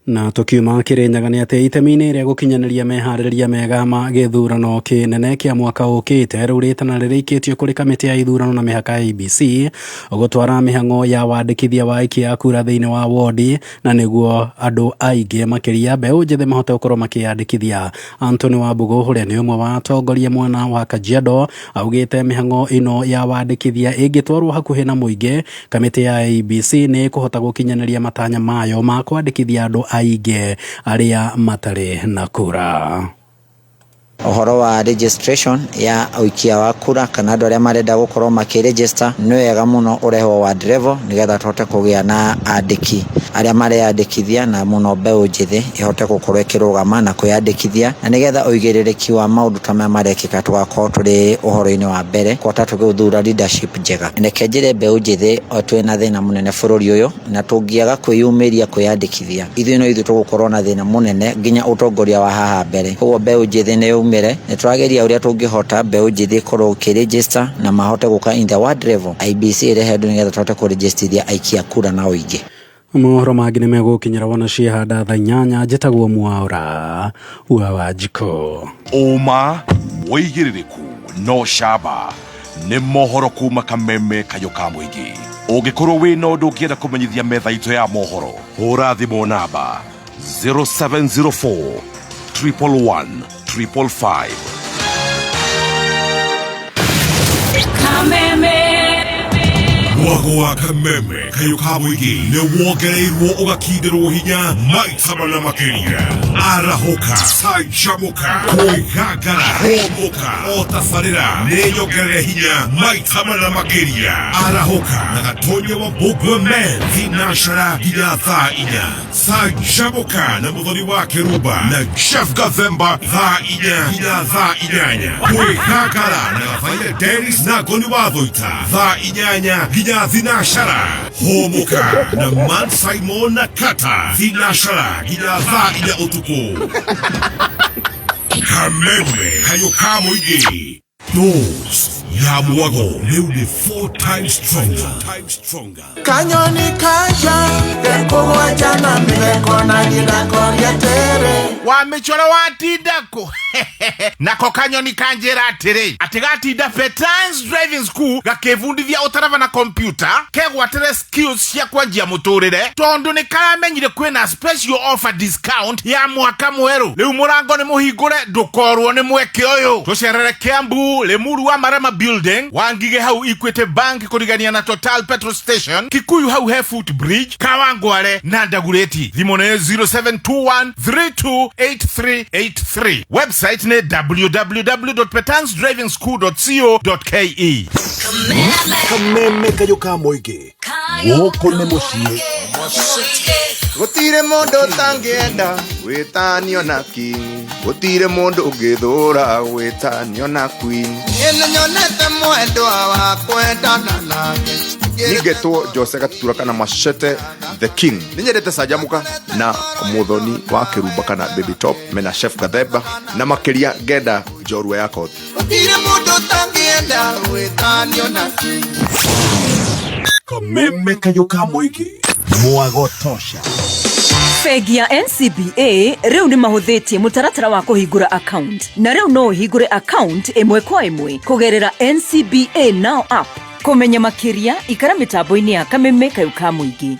Na tukiuma Kĩrĩnyaga nĩ atĩ itemi-inĩ rĩa gũkinyanĩria meharĩrĩria mega ma gĩthurano kĩnene kĩa mwaka ũkĩte rĩu rĩtana rĩrĩkĩtio kũrĩ kamĩtĩ ya ithurano na mĩhaka ya IEBC gũtwara mĩhang'o ya wandĩkithia wa aikia a kura thĩinĩ wa wodi na nĩguo andũ aingĩ makĩria mbeũ njĩthĩ mahote gũkorwo makĩyandĩkithia. Anthony Wambũgũ ũrĩa nĩ ũmwe wa atongoria mwena wa Kajiado augĩte mĩhang'o ĩno ya wandĩkithia ĩngĩtwarwo hakuhĩ na mũingĩ kamĩtĩ ya IEBC nĩ ĩkũhota gũkinyanĩria matanya mayo ma kwandĩkithia andũ aingĩ arĩa matarĩ na kura. Ũhoro wa registration ya ũikia wa kura kana andũ arĩa marenda gũkorwo makĩregister nĩ wega mũno ũrehwo ward level nĩgetha tũhote kũgĩa na andĩki arĩa mareyandĩkithia na mũno mbeũ njĩthĩ ĩhote gũkorwo ĩkĩrũgama na kwĩyandĩkithia na nĩgetha ũigĩrĩrĩki wa maũndũ ta maya marekĩka tũgakorwo tũrĩ ũhoro-inĩ wa mbere kũhota tũgĩthura leadership njega. Reke njĩre mbeũ njĩthĩ o twĩna thĩna mũnene bũrũri ũyũ na tũngĩaga kwĩyumĩria kwĩyandĩkithia ithuĩ no ithuĩ tũgũkorwo na thĩna mũnene nginya ũtongoria wa haha mbere. Koguo mbeũ njĩthĩ nĩ yumĩre, nĩ tũrageria ũrĩa tũngĩhota mbeũ njĩthĩ ĩkorwo ĩkĩregister na mahote gũka in the ward level IEBC ĩrehe andũ nĩgetha tũhote kũregistithia aikia kura na ũingĩ. Mohoro mangĩ nĩ megũkinyĩra wona ciehanda thaa 8. Njĩtagwo Mwaura wa Wanjikũ. Ũma wĩigĩrĩrĩku no camba nĩ mohoro kuma Kameme kayũ ka mũingĩ. Ũngĩkorwo wĩna ũndũ ũngĩenda kũmenyithia metha itũ ya mohoro, hũra thimũ namba 0704 111 555. Kameme Mwago wa Kameme kayũ ka mũingĩ nĩ wongereirwo ũgakindĩrwo hinya maita mana makĩria. Arahũka, canjamũka, kwĩgangara, hũmũka, o tabarĩra nĩ nyongerere hinya maita mana makĩria. Arahũka na Gatonya wa Mbũngwe Men thinacara nginya thaa 4. Canjamũka na Mũthoni wa Kĩrumba na Jeff Gathemba thaa 4 nginya thaa 8. Kwĩgangara na Gathaia Dennis na Ngoni wa Thũita thaa 8 nginya Nginya thinashara hũmũka na Man Simon na Kata thinashara nginya thaa 4 ũtukũ. Kameme kayũ ka mũingĩ Dose ya mwago rĩu nĩ 4 times stronger. Kanyoni kanja gekũgwanja na mĩtheko na niĩ ndakoria atĩrĩ Wa mĩcoro watindako nako kanyoni kanjĩra atĩrĩ atĩ gatinda Petans Driving School gakĩbundithia ũtaraba na kompyuta kegwatĩre skills cia kwanjia mũtũrĩre tondũ nĩ karamenyire kwĩna special offer discount ya mwaka mwerũ. Rĩu mũrango nĩ mũhingũre, ndũkorwo nĩ mweke ũyũ. Tũcerere Kiambu, Limuru wa Marama Building, Wangige hau Equity Bank kũrigania na Total Petrol Station, Kikuyu hau he Foot Bridge, Kawangware na Ndagureti. Thimũ nĩ 0721 328383. Website nĩ www.petansdrivingschool.co.ke. Kameme kayũ ka mũingĩ gũkũ nĩ mũciĩ. Gũtirĩ mũndũ ũtangĩenda gwĩtanio na king, gũtirĩ mũndũ ũngĩthũra gwĩtanio na queen. Niĩ nĩnyonete mwendwa wa kwendana nake. Ningetwo Jose Gatutura kana Machete the King. Nĩnyendete Canjamũka na Mũthoni wa Kĩrumba kana Baby Top mena Chef Gathemba na makĩria ngenda njorua ya kothi. Gũtirĩ mũndũ ũtangĩenda gwĩtanio na king. Kameme kayũ ka mũingĩ mwago tosha. Bengi ya NCBA rĩu nĩ mahũthĩtie mũtaratara wa kũhingũra account, na rĩu no ũhingũre account ĩmwe kwa ĩmwe kũgerera NCBA Now app. Kũmenya makĩria ikara mĩtambo-inĩ ya Kameme kayũ ka mũingĩ.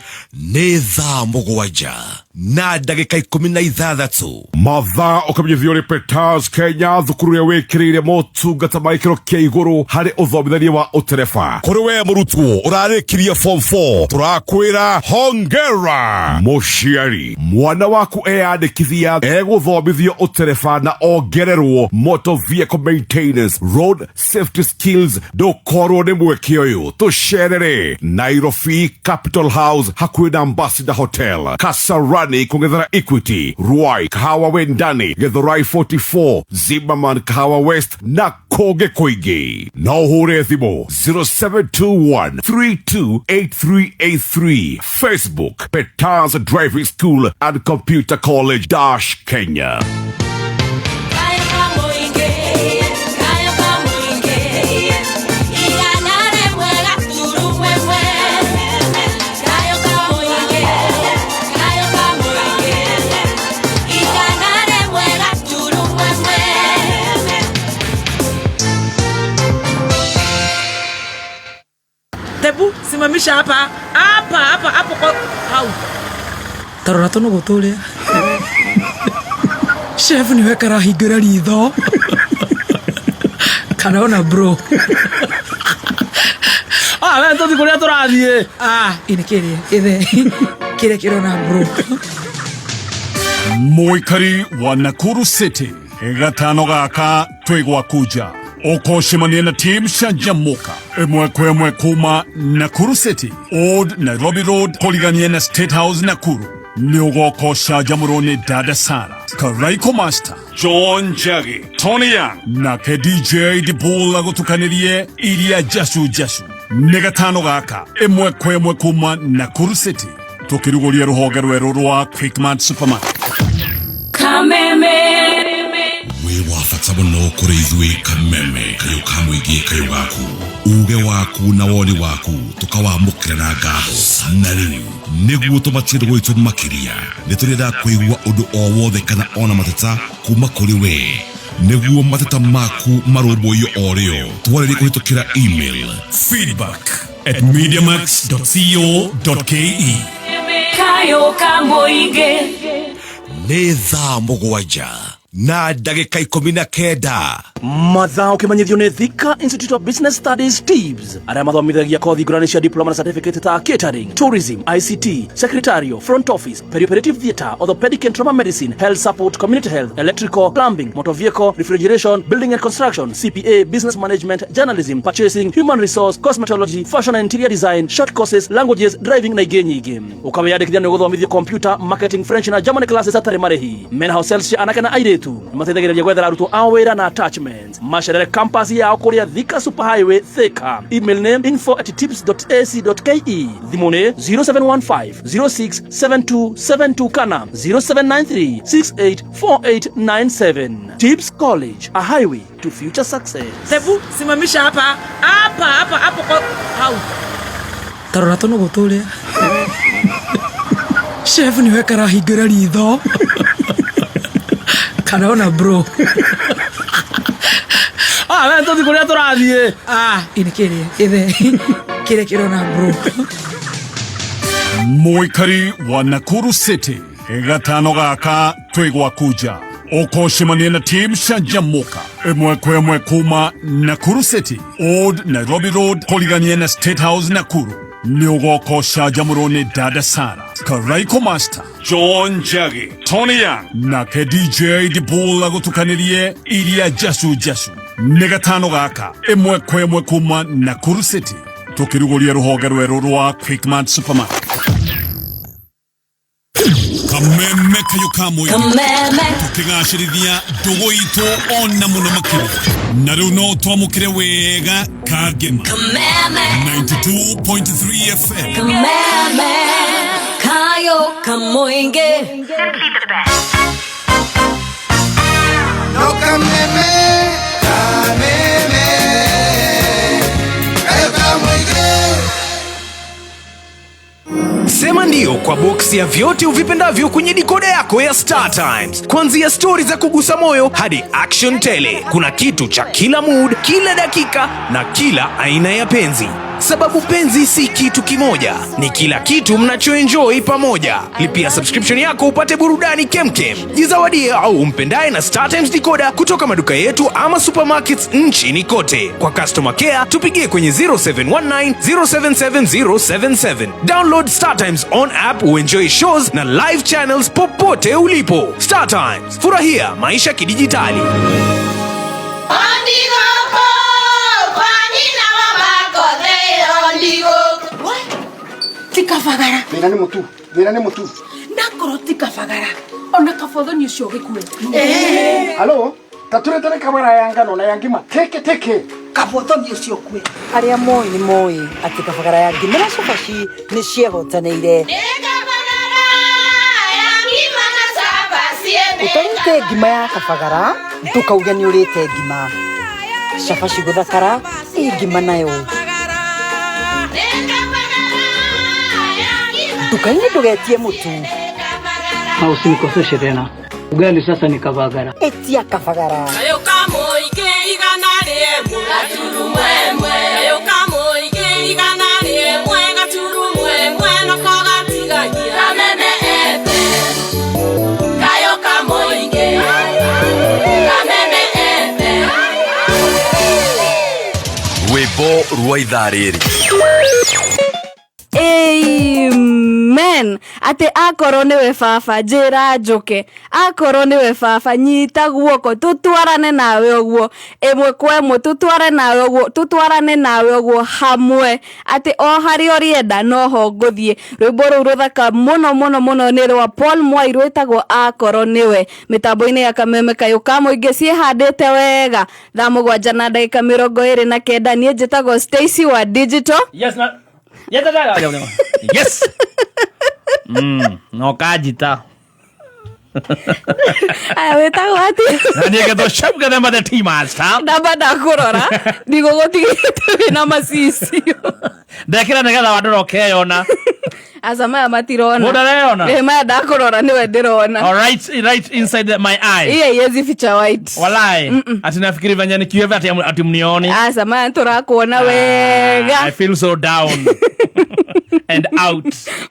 Nĩ thaa 7:16. Mathaa ũkamenyithio nĩ Peters Kenya, thukuru ĩrĩa wĩkĩrĩire motungata ma gĩkĩro kĩa igũrũ harĩ ũthomithania wa ũtereba. Kũrĩ we mũrutwo ũrarĩkirie form 4, tũrakwĩra hongera. Mũciari, mwana waku eyandĩkithia egũthomithio ũtereba na ongererwo motor vehicle maintenance, road safety skills. Ndũkorwo nĩ mweke ũyũ. Tũcerere Nairobi Capital House hakuhĩ na Ambassador Hotel, Kasarani kũng'ethera Equity, Ruai Kahawa Wendani, Githurai 44, Zimmerman Kahawa West na kũngĩ kũingĩ. No ũhũre thimũ 0721 328383. Facebook Peters Driving School and Computer College dash Kenya. Tebu simamisha hapa hapa hapa hapo kwa hau. Tarora tũnũgũ tũrĩa. Chef nĩwe karahingũra ritho kana bro. Ah, we tũthi kũrĩa tũrathiĩ. Ah, ini kĩrĩa ĩthe kĩrĩa kĩrona bro. Mũikari wa Nakuru City gatano gaka twĩ gwaku nja ũkũcemania na team Canjamũka ĩmwe kwa ĩmwe kuma Nakuru City, Old Nairobi Road kũrigania na State House Nakuru. Nĩ ũgoka ũcanjamũrwo nĩ Dada Sara, Karaiko Master, John Njagi, Tony Young nake DJ Dibul agũtukanĩrie iria jacu jacu. Nĩ gatano gaka ĩmwe kwa ĩmwe kuma Nakuru City tũkĩrugũria rũhonge rwerũ rwa Quickmart Supermarket. Kameme. Wĩ wa bata mũno kũrĩ ithuĩ Kameme kayũ ka mũingĩ kayũ gaku uge waku na woni waku tũkawamũkĩra na ngatho. Na rĩu nĩguo tũmatie gwitũ makĩria nĩ tũrenda kũigua ũndũ o wothe kana ona mateta kuma kũrĩ we nĩguo mateta maku marũmbũiyo o rĩo. Twarĩrie kũhĩtũkĩra email feedback@mediamax.co.ke. Kayũ ka mũingĩ. Nĩ thaa 7:19. Mathaa ũkĩmenyithio nĩ Thika Institute of Business Studies TIBS arĩa mathomithagia kothi ngũrani cia diploma na certificate ta catering, tourism, ICT, secretarial, front office, perioperative theatre, orthopedic and trauma medicine, health support, community health, electrical, plumbing, motor vehicle, refrigeration, building and construction, CPA, business management, journalism, purchasing, human resource, cosmetology, fashion and interior design, short courses, languages, driving na ingĩ nyingĩ. Ũkawĩyandĩkithia nĩ ũgũthomithio computer, marketing, French na German classes hatarĩ marĩhi. Mena hostels cia anake na airĩtu. Nĩmateithagĩrĩria gwethera arutwo ao wĩra na attachment. appointments. Macerere campus yao kũrĩa Thika Super Highway, Thika. Email nĩ info@tips.ac.ke. Thimũ nĩ 0715 067272 kana 0793 684897. Tips College, a highway to future success. Tebu simamisha hapa hapa hapa hapo kwa hau. Tarora tũnũgũ tũrĩa. Chef nĩwe karahingĩra ritho. Karona bro. Ah, we tũthi kũrĩa tũrathiĩ. Ah, ini kĩrĩa kĩthe kĩrĩa kĩrona bro. Mũikari wa Nakuru City gatano gaka twĩ gwaku nja ũkũcemania na team Canjamũka ĩmwe kwa ĩmwe kuma Nakuru City, Old Nairobi Road, kũrigania na State House Nakuru. Nĩ ũgoka ũcanjamũrwo nĩ Dada Sara, Karaiko Master, John Njagi, Tony Young nake DJ Dibul agũtukanĩrie iria jacu jacu. Nĩ gatano gaka ĩmwe kwa ĩmwe kuma Nakuru City, tũkĩrugũria rũhonge rwerũ rwa Quickmart Supermarket. Kameme kayo ka mũingĩ. Kameme. Tũkĩgacĩrithia ndũgũ itũ ona mũno makĩria, na rĩu no twamũkĩre wega kangema. Kameme. 92.3 FM. Kameme kayo kamoinge. No kameme, kameme, kayo kamwige. Sema ndio kwa boksi ya vyote uvipendavyo kwenye dikoda yako ya Star Times. Kuanzia stori za kugusa moyo hadi action tele. Kuna kitu cha kila mood, kila dakika na kila aina ya penzi. Sababu penzi si kitu kimoja, ni kila kitu mnachoenjoy pamoja. Lipia subscription yako upate burudani kemkem. Jizawadie au umpendaye na Star Times decoder kutoka maduka yetu ama supermarkets nchini kote. Kwa customer care tupigie kwenye 0719 077077. Download Star Times on app uenjoy shows na live channels popote ulipo. Star Times, furahia maisha kidijitali. Ti kabagara. Thĩna nĩ mũtu, thĩna nĩ mũtu. Nakorwo ti kabagara ona kabothoni ũcio gĩkue. Halo, tatũrethere kabara ya ngano na ya ngima teke teke. Kabothoni ũcio kue. Arĩa moĩ nĩ moĩ atĩ kabagara ya ngima na cabaci nĩ ciehotanĩire. Ũtarĩte ngima ya kabagara ndũkauge nĩ ũrĩte ngima. Cabaci gũthakara ĩ ngima nayo. Nduka-inĩ ndũgetie mũtu. Na usinikoseshe tena. Ugali sasa ni kabagara. Etia kabagara. Kayo kamoinge igana rĩmwe gaturumwemwe. Kayo kamoinge igana rĩmwe gaturumwemwe nako gatigagia kameme efe. Kayo kamoinge kameme efe. Rwĩmbo rwa ithaa rĩrĩ. Amen. Atĩ akorwo nĩwe baba njĩra njũke, akorwo nĩwe baba nyita guoko tũtwarane nawe ũguo ĩmwe kwa ĩmwe, tũtwarane nawe ũguo, tũtwarane nawe ũguo hamwe, atĩ o harĩa ũrĩenda noho ngũthiĩ. Rwĩmbo rũu rũthaka mũno mũno mũno nĩ rwa Paul Mwai rwĩtagwo akorwo nĩwe. Mĩtambo-inĩ ya kameme kayũ ka mũingĩ ciĩhandĩte wega thaa 7 na ndagĩka 29. Niĩ njĩtagwo Stacy wa Digital. Yes, na Yes, yes. No kajita. Aya wĩtagwo atĩa? Na niĩ ngetwo Shem Gathemba the tea master. Ndamba ndakũrora ndigũgũtigĩte wĩna macicio. Ndekĩra nĩgetha wandora ũkeyona. Aca maya matirona. Mũndũ areyona? Ĩ maya ndakũrora nĩwe ndĩrona. All right, right inside my eye. Iya haiwezi ficha white. Walai. Ati nafikiri venye nikiweva ati mnioni. Aca maya nĩtũrakuona wega. I feel so down and out.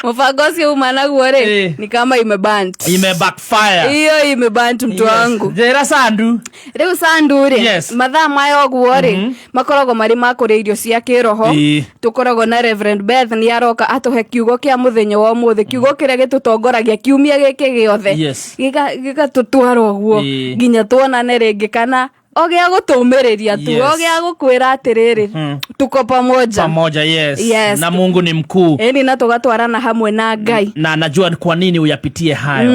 Mũbango ũcio uma naguo rĩ ni kama imebant. Ime backfire. Iyo imebant mtu wangu. Njĩra sandu. Rĩu sandu rĩ Yes. mathaa maya ũguo rĩ makoragwo marĩ ma kũrĩa irio cia kĩroho. Tũkoragwo na Reverend Beth nĩ aroka atũhe kiugo kĩa mũthenya wa ũmũthĩ, kiugo kĩrĩa gĩtũtongoragia kiumia gĩkĩ gĩothe. Yes. Gĩgatũtwara ũguo nginya tuonane rĩngĩ kana O gĩa gũtũmĩrĩria tu Yes. o gĩa gũkwĩra atĩrĩrĩ tuko pamoja Pamoja, yes. Yes. Na Mungu ni mkuu ĩni na tũgatwarana hamwe na Ngai. Na anajua ni kwa nini uyapitie hayo.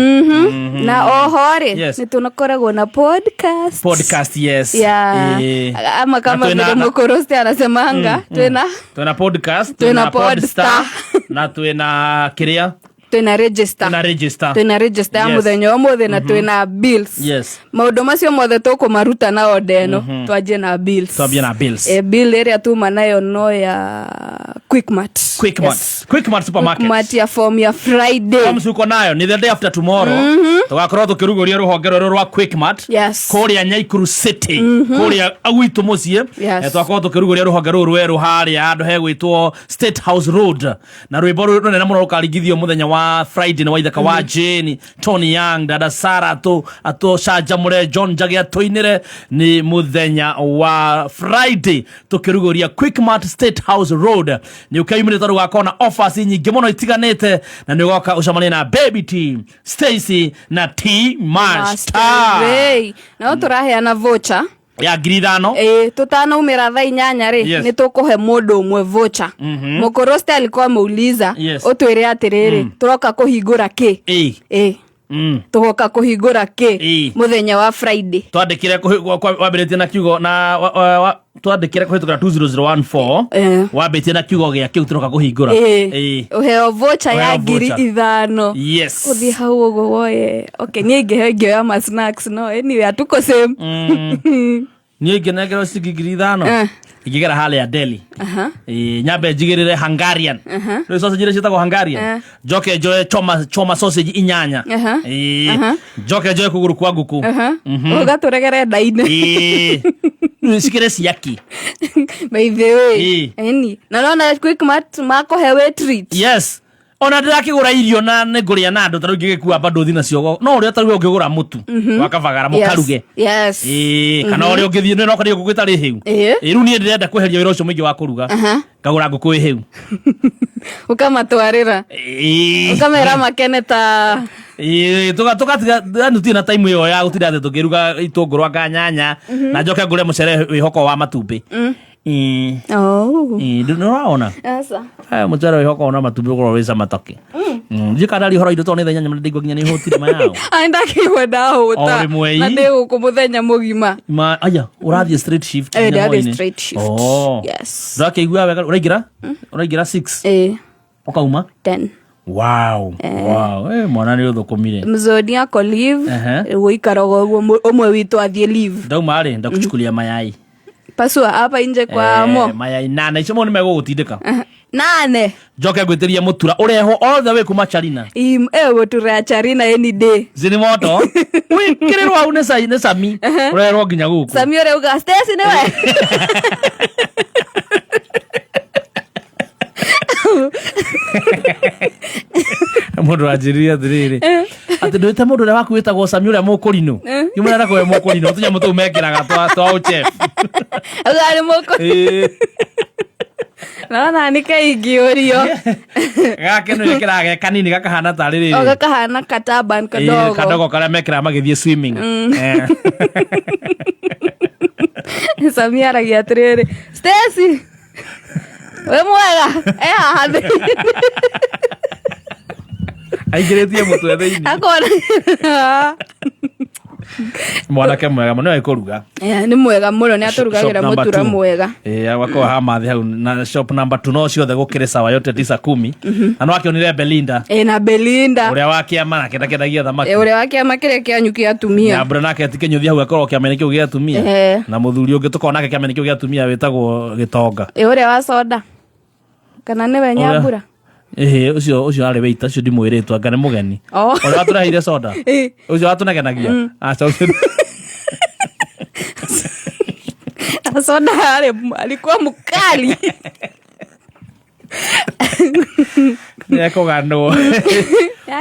Na oho rĩ, Yes. nĩ tũnakoragwo na podcast. Podcast, yes. Yeah. Eh. Ama kama Na vile Mukorosti anasemanga, twina Twina podcast, Twina podstar. Na twina kiria twina register. Twina register. Twina register ya Yes. muthenya ũmũthĩ na twina bills. Yes. Maũndũ macio mothe tũkũmaruta na oda ĩno. Twanjie na bills. Twambie na bills. E, bill ĩrĩa tuma nayo no ya Quickmart. Quickmart. Yes. Quickmart supermarket. Quickmart ya form ya Friday. Forms uko nayo ni the day after tomorrow. Tugakorwo tukiruguria ruhonge rwerũ rwa Quickmart. Yes. Kũrĩa Nyaikuru City. Kũrĩa gwitũ mũciĩ. Yes. Twakorwo tũkĩrugũria rũhonge rũrũ rwerũ harĩa handũ hegwĩtwo State House Road. Na rwĩmbo rũnene mũno rũkaringithio mũthenya wa Friday nĩ waithaka wa Jane, Tony Young, Dada Sara atũcanjamũre, John Njagi atũinĩre. Nĩ mũthenya wa Friday tũkĩrugũria Quickmart State House Road. Nĩ ũkeyumĩrĩte tondũ ũgakorwo na offers nyingĩ mũno itiganĩte na nĩ ũgoka ũcemanie na Baby T, Stacy na T Master. Ray. No tũraheana voucher ya 5,000. Ĩĩ, tũtanaumĩra thaa 8 rĩ, Yes. nĩ tũkũhe mũndũ ũmwe voucher. Mũkũrũste alikuwa ameuliza Yes. ũtwĩre atĩrĩrĩ, tũroka kũhingũra kĩ? Ĩĩ. Ĩĩ. Tũgoka kũhingũra kĩ Ĩĩ. mũthenya wa Friday? Twandĩkire wambĩrĩtie na kiugo na twandĩkire kũhĩtũkĩra 20014. Eh. Wambĩtie na kiugo gĩa kĩu tũroka kũhingũra. Ĩĩ. Ĩĩ. Ũheo voucher ya Ũheo ngiri voucher. ithano. Yes. Ũthiĩ hau ũguo woye. Okay, niĩ ingĩheo ingĩoya ma snacks, no anyway hatuko same. Niĩ ingĩnengerwo ciringi 5,000 Eh. ingĩgera harĩa Delhi. Aha. Ĩĩ, nyambe njigĩrĩre Hungarian. Rĩu sausage iria ciĩtagwo Hungarian. Eh. Njoke njoe choma choma sausage 8. Aha. Ĩĩ. Aha. Njoke njoe kũgũrũ kwa ngũkũ. Aha. Ũgatũregere nda-inĩ. Ĩĩ. Rĩu cikĩrĩ ciaki. By the way. Ĩĩ. Ĩni. Na nona Quickmart makũhe wĩ treat. Yes. Ona ndĩrakĩgũra irio na nĩ ngũrĩa na andũ tarĩu ingĩgĩkua bado thi nacio no ũrĩa tarĩu ũngĩgũra mũtu wa kabagara mũkaruge. Yes. Ĩĩ, kana ũrĩa ũngĩthiĩ nĩ nokorwo ngũkũ ĩtarĩ hĩu. Ĩĩ. Ĩĩ, rĩu niĩ ndĩrenda kweheria wĩra ũcio mũingĩ wa kũruga. Aha. Ngagũra ngũkũ ĩ hĩu. Ũkamatwarĩra. Ĩĩ. Ũkamera makene ta Ĩĩ, tũgatiga yani tũtirĩ na time ĩyo ya gũtinda atĩ tũkĩruga itũngũrũ anga nyanya na njoke ngũre mũcere wĩhoko wa matumbĩ. Ĩĩ. Oh. Ĩĩ, nĩ ũraona? Aca. Aya mũcere wĩhoko na matumbĩ ũkorwo wĩ cama takĩ. Ndiũĩ kana ndaria ũhoro wa indo tondũ nĩ thaa 8 na ndĩngua nginya nĩ hũtire mayao. Ai ndakĩigua ndahũta. O rĩmwe Na ii. ndĩ gũkũ mũthenya mũgima. Ma aya ũrathiĩ straight shift Eh, nginya ndĩrathiĩ hwaĩ-inĩ? straight shift. Oh. Yes. Ndũrakĩigua wega ũraingĩra? Ũraingĩra 6? Ĩĩ. Ũkauma? 10. Wow. Wow. Eh, mwana nĩ ũthũkũmire. Mzoni ako leave. Ehe. Gũikaraga ũguo ũmwe witũ athiĩ leave. Ndauma rĩ, ndakuchukulia mayai. Pasua hapa nje kwa Eh, mo. mayai nane icio mo nĩ megũgũtindĩka. Nane. Njoke ngwĩtĩrie mũtura ũrehwo all the way kuma Charina. Im eh Charina any day. Zini moto. Wĩkĩrĩrwo hau nĩ nĩ Sami. Ũrehwo nginya gũkũ. Sami ũrĩa uga Stacy nĩwe. Mũndũ anjĩrire atĩrĩrĩ atĩ ndwĩte mũndũ ũrĩa waku wĩtagwo Sami ũrĩa mũkũrinũ. Yumana na kwe mũkũrinũ tũnyamũ tũu mekĩraga twa ũchef. Auga nĩ mũkũ. Ĩĩ. Naona nĩ kaingĩũrio. Gake nĩ wĩkĩraga ge kanini gakahana tarĩ rĩrĩ. O gakahana kataban Ĩĩ, kadogo. kadogo karĩa mekĩraga magĩthiĩ swimming. Eh. Sami aragia atĩrĩrĩ Stacy wĩ mwega e haha thĩinĩ. Aingĩrĩtie mũtwe thĩinĩ. Akona Mwanake mwega mũno nĩwe kũruga. Eh, nĩ mwega mũno nĩ atũrugagĩra Shop number mũtura two. mwega. Ĩĩ, agakorwo hamathi hau na shop number 2 no ciothe gũkĩrĩ sawa yote tisa kumi. Na no akĩonire Belinda Ĩ na Belinda ũrĩa wa kĩama nake ndakendagia thamaki. Ĩ, ũrĩa wa kĩama kĩrĩa kĩanyu kĩa atumia. Nyambura nake atikĩnyũthia hau akorwo kĩama-inĩ kĩu gĩa atumia. Eh. Na mũthuri ũngĩ tũkorwo nake kĩama-inĩ kĩu gĩa atumia wĩtagwo Gĩtonga. Ĩ ũrĩa wa soda kana nĩwe Nyambura. Ĩhĩ, ũcio ũcio arĩ waiter ũcio ndimwĩrĩtwo anga nĩ mũgeni. Oh. Ũrĩa watũreheire soda. Ĩ. Ũcio watũnegenagia. Aca ũcio. Soda alikuwa mkali. Nĩekũganwo.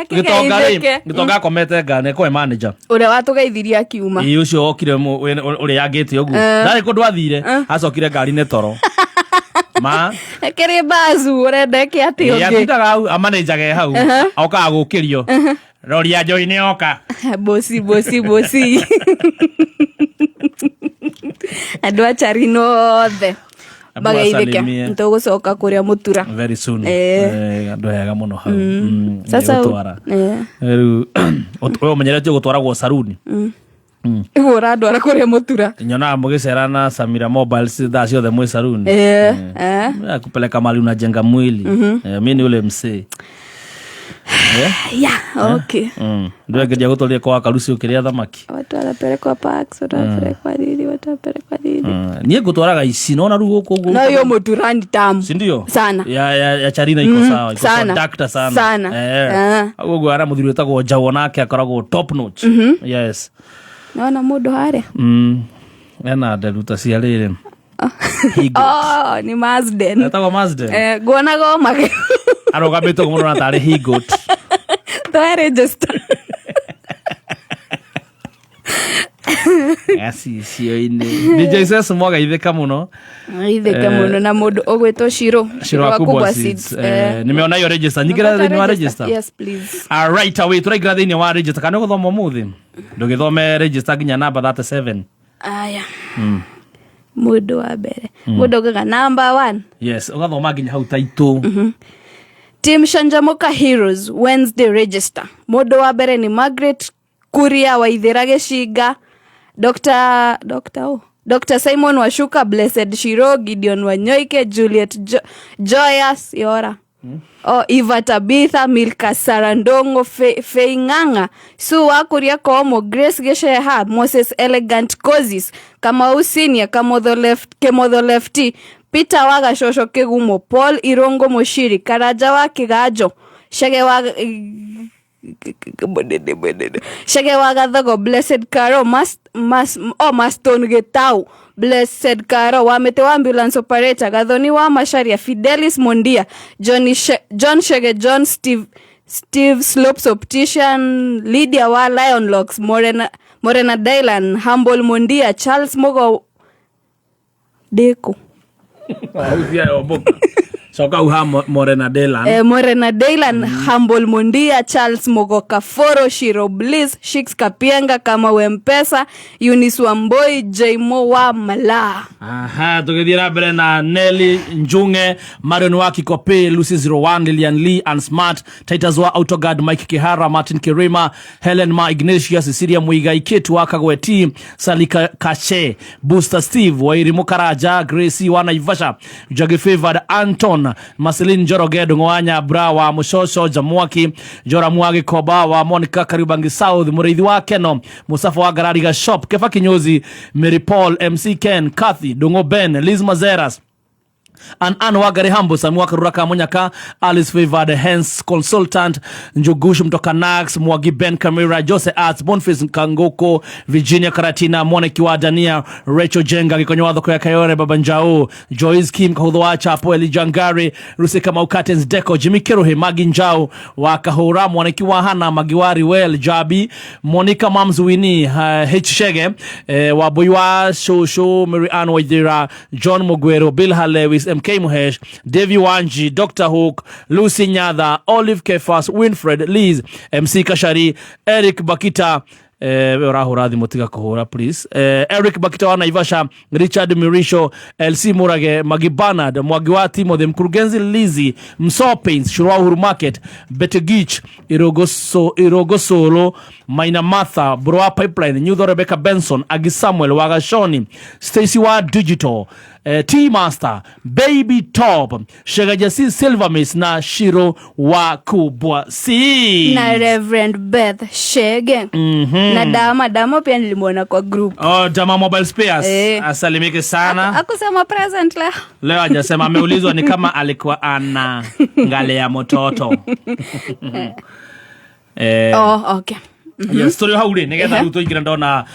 Gĩtonga rĩ, Yakĩgeithĩke. Gĩtonga akomete nga nĩakorwo e manager. Ũrĩa watũgeithirie akiuma. Ĩĩ ũcio okire ũrĩa yangĩte ũguo. Eh. Ndarĩ kũndũ athire, acokire ngari-inĩ toro. Ma Kĩrĩ bazu ũrenda ĩke atĩ Ĩĩ, ũngĩ. atindaga hau amanĩnjage hau Aha. okaga gũkĩrio rori ya njoi nĩ yoka. Bosi bosi bosi. Andũ a Charino othe Andũ mageithĩke. asalimie. Nĩtũgũcoka kũrĩa mũtura. Very soon. Eh. Andũ hega mũno hau. Sasa Nĩgũtwara. Rĩu we ũmenyerete gũtwaragwo saruni. Iguo ũrandwara kũrĩa mũtura. Nyonaga mũgĩcera na Samira Mobiles thaa ciothe mwĩ saruni. Eh, eh. Kupeleka mali unajenga mwili. Mi ni ule msee. Yeah, okay. Ndũrengeria gũtwarire kwa karuci ũkĩrĩa thamaki. Watu wanapelekwa parks, watu wanapelekwa nini, watu wanapelekwa nini. Niĩ ngũtwaraga ici nona rĩu gũkũ ũguo. No hiyo mũtura ni tamu. Si ndio? Sana. Ya Charina iko sawa, iko sana. dakta sana. Sana. Eh. Ũguo ara mũthuri wĩtagwo Njaũ nake akoragwo top notch. Yes. Naona mũndũ harĩa. Ena nderu ta cia rĩrĩ. Oh, ni Mazden. Etagwo Mazden. Eh, nguonaga o magĩ. Arũgamĩte ũguo mũno na tarĩ he goat. Twa register. Gacicio-inĩ. DJ Ses mwagaithĩka mũno. Ithĩke mũno na mũndũ ũgwĩtwo Shiro. Shiro wa Kubwa Seeds. Nimeona hiyo register. Nyingĩra thĩinĩ wa register. Yes, please. All right, away tũraingĩra thĩinĩ wa register. Kana ũgũthoma ũmũthĩ? Ndũgĩthome register nginya namba 37. Aya. Mũndũ wa mbere. Mũndũ augaga number 1. Yes, ũgathoma nginya hau taitũ. Team Shanjamuka Heroes Wednesday register. Mũndũ wa mbere ni Margaret Kuria wa Ithĩra Gĩcinga, Dr. Dr. Oh. Dr. Simon Washuka, Blessed Shiro, Gideon Wanyoike, Juliet Joyous Yora. Oh, Eva Tabitha, Milka Sarandongo, Feing'ang'a, Sue Wakuria Komo, Grace Gesheha, Moses Elegant Kozis, Kamau Senior, Kemotho Lefty, Peter Waga Shosho Kigumo, Paul Irongo Moshiri, Karaja wa Kigajo, Shege wa Shege wa Gathogo, Blessed Caro, Maston Getau, Blessed Caro, wa Mete wa Ambulance Operator, Gathoni wa Macharia, Fidelis Mondia, John Shege, John Steve Slopes Optician, Lydia wa Lion Locks, Morena Dylan, Humble Mondia, Charles Mogo Deko. Coka uha Morena Dylan. Morena Dylan, Humble Mondia, Charles Mogoka Foro, Shiro Bliss, Shix Kapienga, Kama Wempesa, Eunice Wamboi, Jaimo wa Mala. Aha, tũgĩthiĩ na mbere na Nelly Njunge, Marion wa Kikope, Lucy 01, Lilian Lee and Smart, Titus wa Autoguard, Mike Kihara, Martin Kirima, Helen Ma Ignatius, Cecilia Muigai, Kate wa Kagweti, Salika Kashe, Booster Steve, Wairimu Karaja, Gracie wa Naivasha, Jagi Favored, Anton, Marceline Njoroge, Ndung'u Bra wa Mushosho, Jamwaki, Joramu wa Gikoba wa Monica Kariubangi South, Mũrĩithi wa Keno, Musafa wa Garariga Shop, Kefa Kinyozi, Mary Paul, MC Ken, Kathy, Ndung'u Ben, Liz Mazeras, An Ann Wagari Hambo, Sami wa Karura Kamunyaka, Alice Favored, Hens Consultant, Njugush mtoka Nax, Mwagi Ben Kamira, Jose Arts, Boniface Kangoko, Virginia Karatina, Moniki wa Dania, Rachel Jenga, Gikonyo wa Thoko ya Kayore, Baba Njau, Joyce Kim, Kahutho wa Chapo, Eli Jangari, Rusika Maukatens Deco, Jimmy Keruhe, Magi Njau wa Kahura, Moniki wa Hana, Magiwari Well, Jabi, Monica Mams Winnie, H Shege, Wabui wa Shosho, Mary Ann Waithira, John Mugwero, Bill Lewis, MK Muhesh, Davy Wanji, Dr. Hook, Lucy Nyatha, Olive Kefas, Winfred Liz, MC Kashari, Eric Bakita, ũrahũra thimũ tiga kũhũra please. Eric Bakita wa Naivasha, Richard Mirisho, LC Murage, Magi Bernard, Mwagi wa Timothy, Mkurugenzi Lizzy, Mso Paints, Shurwa Uhuru Market, Betegich, Irogosolo, Maina Martha, Broa Pipeline, Nyutho Rebecca Benson, Agi Samuel, Wagashoni, Stacy wa Digital, T Master, Baby Top, Shegajasi Silver Miss na Shiro wa Kubwa C. Na Reverend Beth Shege. Na Dama pia nilimwona kwa group. Oh, Dama Mobile Spares. Asalimike sana. Hakusema present leo. Leo hajasema, ameulizwa ni kama alikuwa ana ngalea mtoto. Oh, okay. Yes, story hau ri nigetha riu tuingire ndona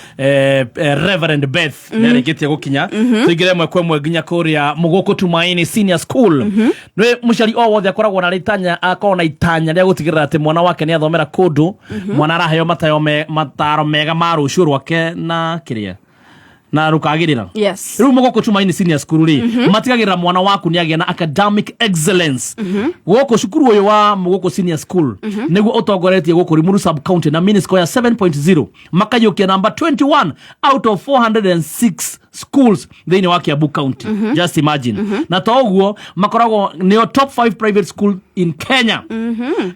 Reverend Beth nĩarĩkĩtie gũkinya. Tuingire ĩmwe kwa ĩmwe nginya kũrĩa Mũgũkũ Tumaini Senior School. Nĩ mũciari o wothe akoragwo na rĩtanya, akoragwo na itanya rĩa gũtigĩrĩra atĩ mwana wake nĩ athomera kũndũ, mwana araheo mataro mega ma rũciũ rwake na kĩrĩa na rũkagĩrĩra. Yes. Rĩu Mũgũkũ Tumaini Senior School rĩ, matigagĩrĩra mwana waku nĩ agĩa na academic excellence. Gũkũ cukuru ũyũ wa Mũgũkũ Senior School nĩguo ũtongoretie gũkũ Limuru Sub County na mean score ya 7.0, makaiyũkia namba 21 out of 406 schools thĩinĩ wa Kiambu County. Just imagine. Na to ũguo, makoragwo nĩo top 5 private school in Kenya.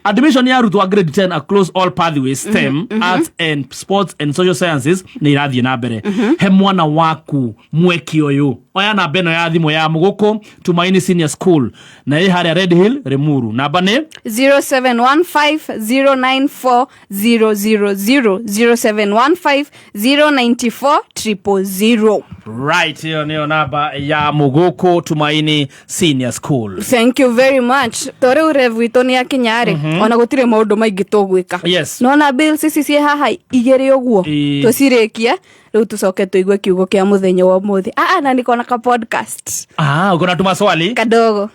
Admission ya arutwo a grade 10 across all pathways, STEM, arts and sports and social sciences nĩ irathiĩ na mbere. He mwana waku mweke ũyũ. Oya namba ĩno ya thimũ ya Mũgũkũ Tumaini Senior School, na ĩ harĩa Red Hill, Limuru. Namba nĩ 0715 094 000, 0715 094 000. Right, ĩyo nĩyo namba ya Mũgũkũ Tumaini Senior School. Thank you very much. To rĩu rev witũ nĩ akinya rĩ, ona gũtirĩ maũndũ maingĩ tũgwĩka. Nona bills ici ciĩ haha igĩrĩ ũguo, tũcirĩkie rĩu, tũcoke tũigue kiugo kĩa mũthenya wa ũmũthĩ. Aa, na niko na ka podcast. Ah, uko na tumaswali kadogo.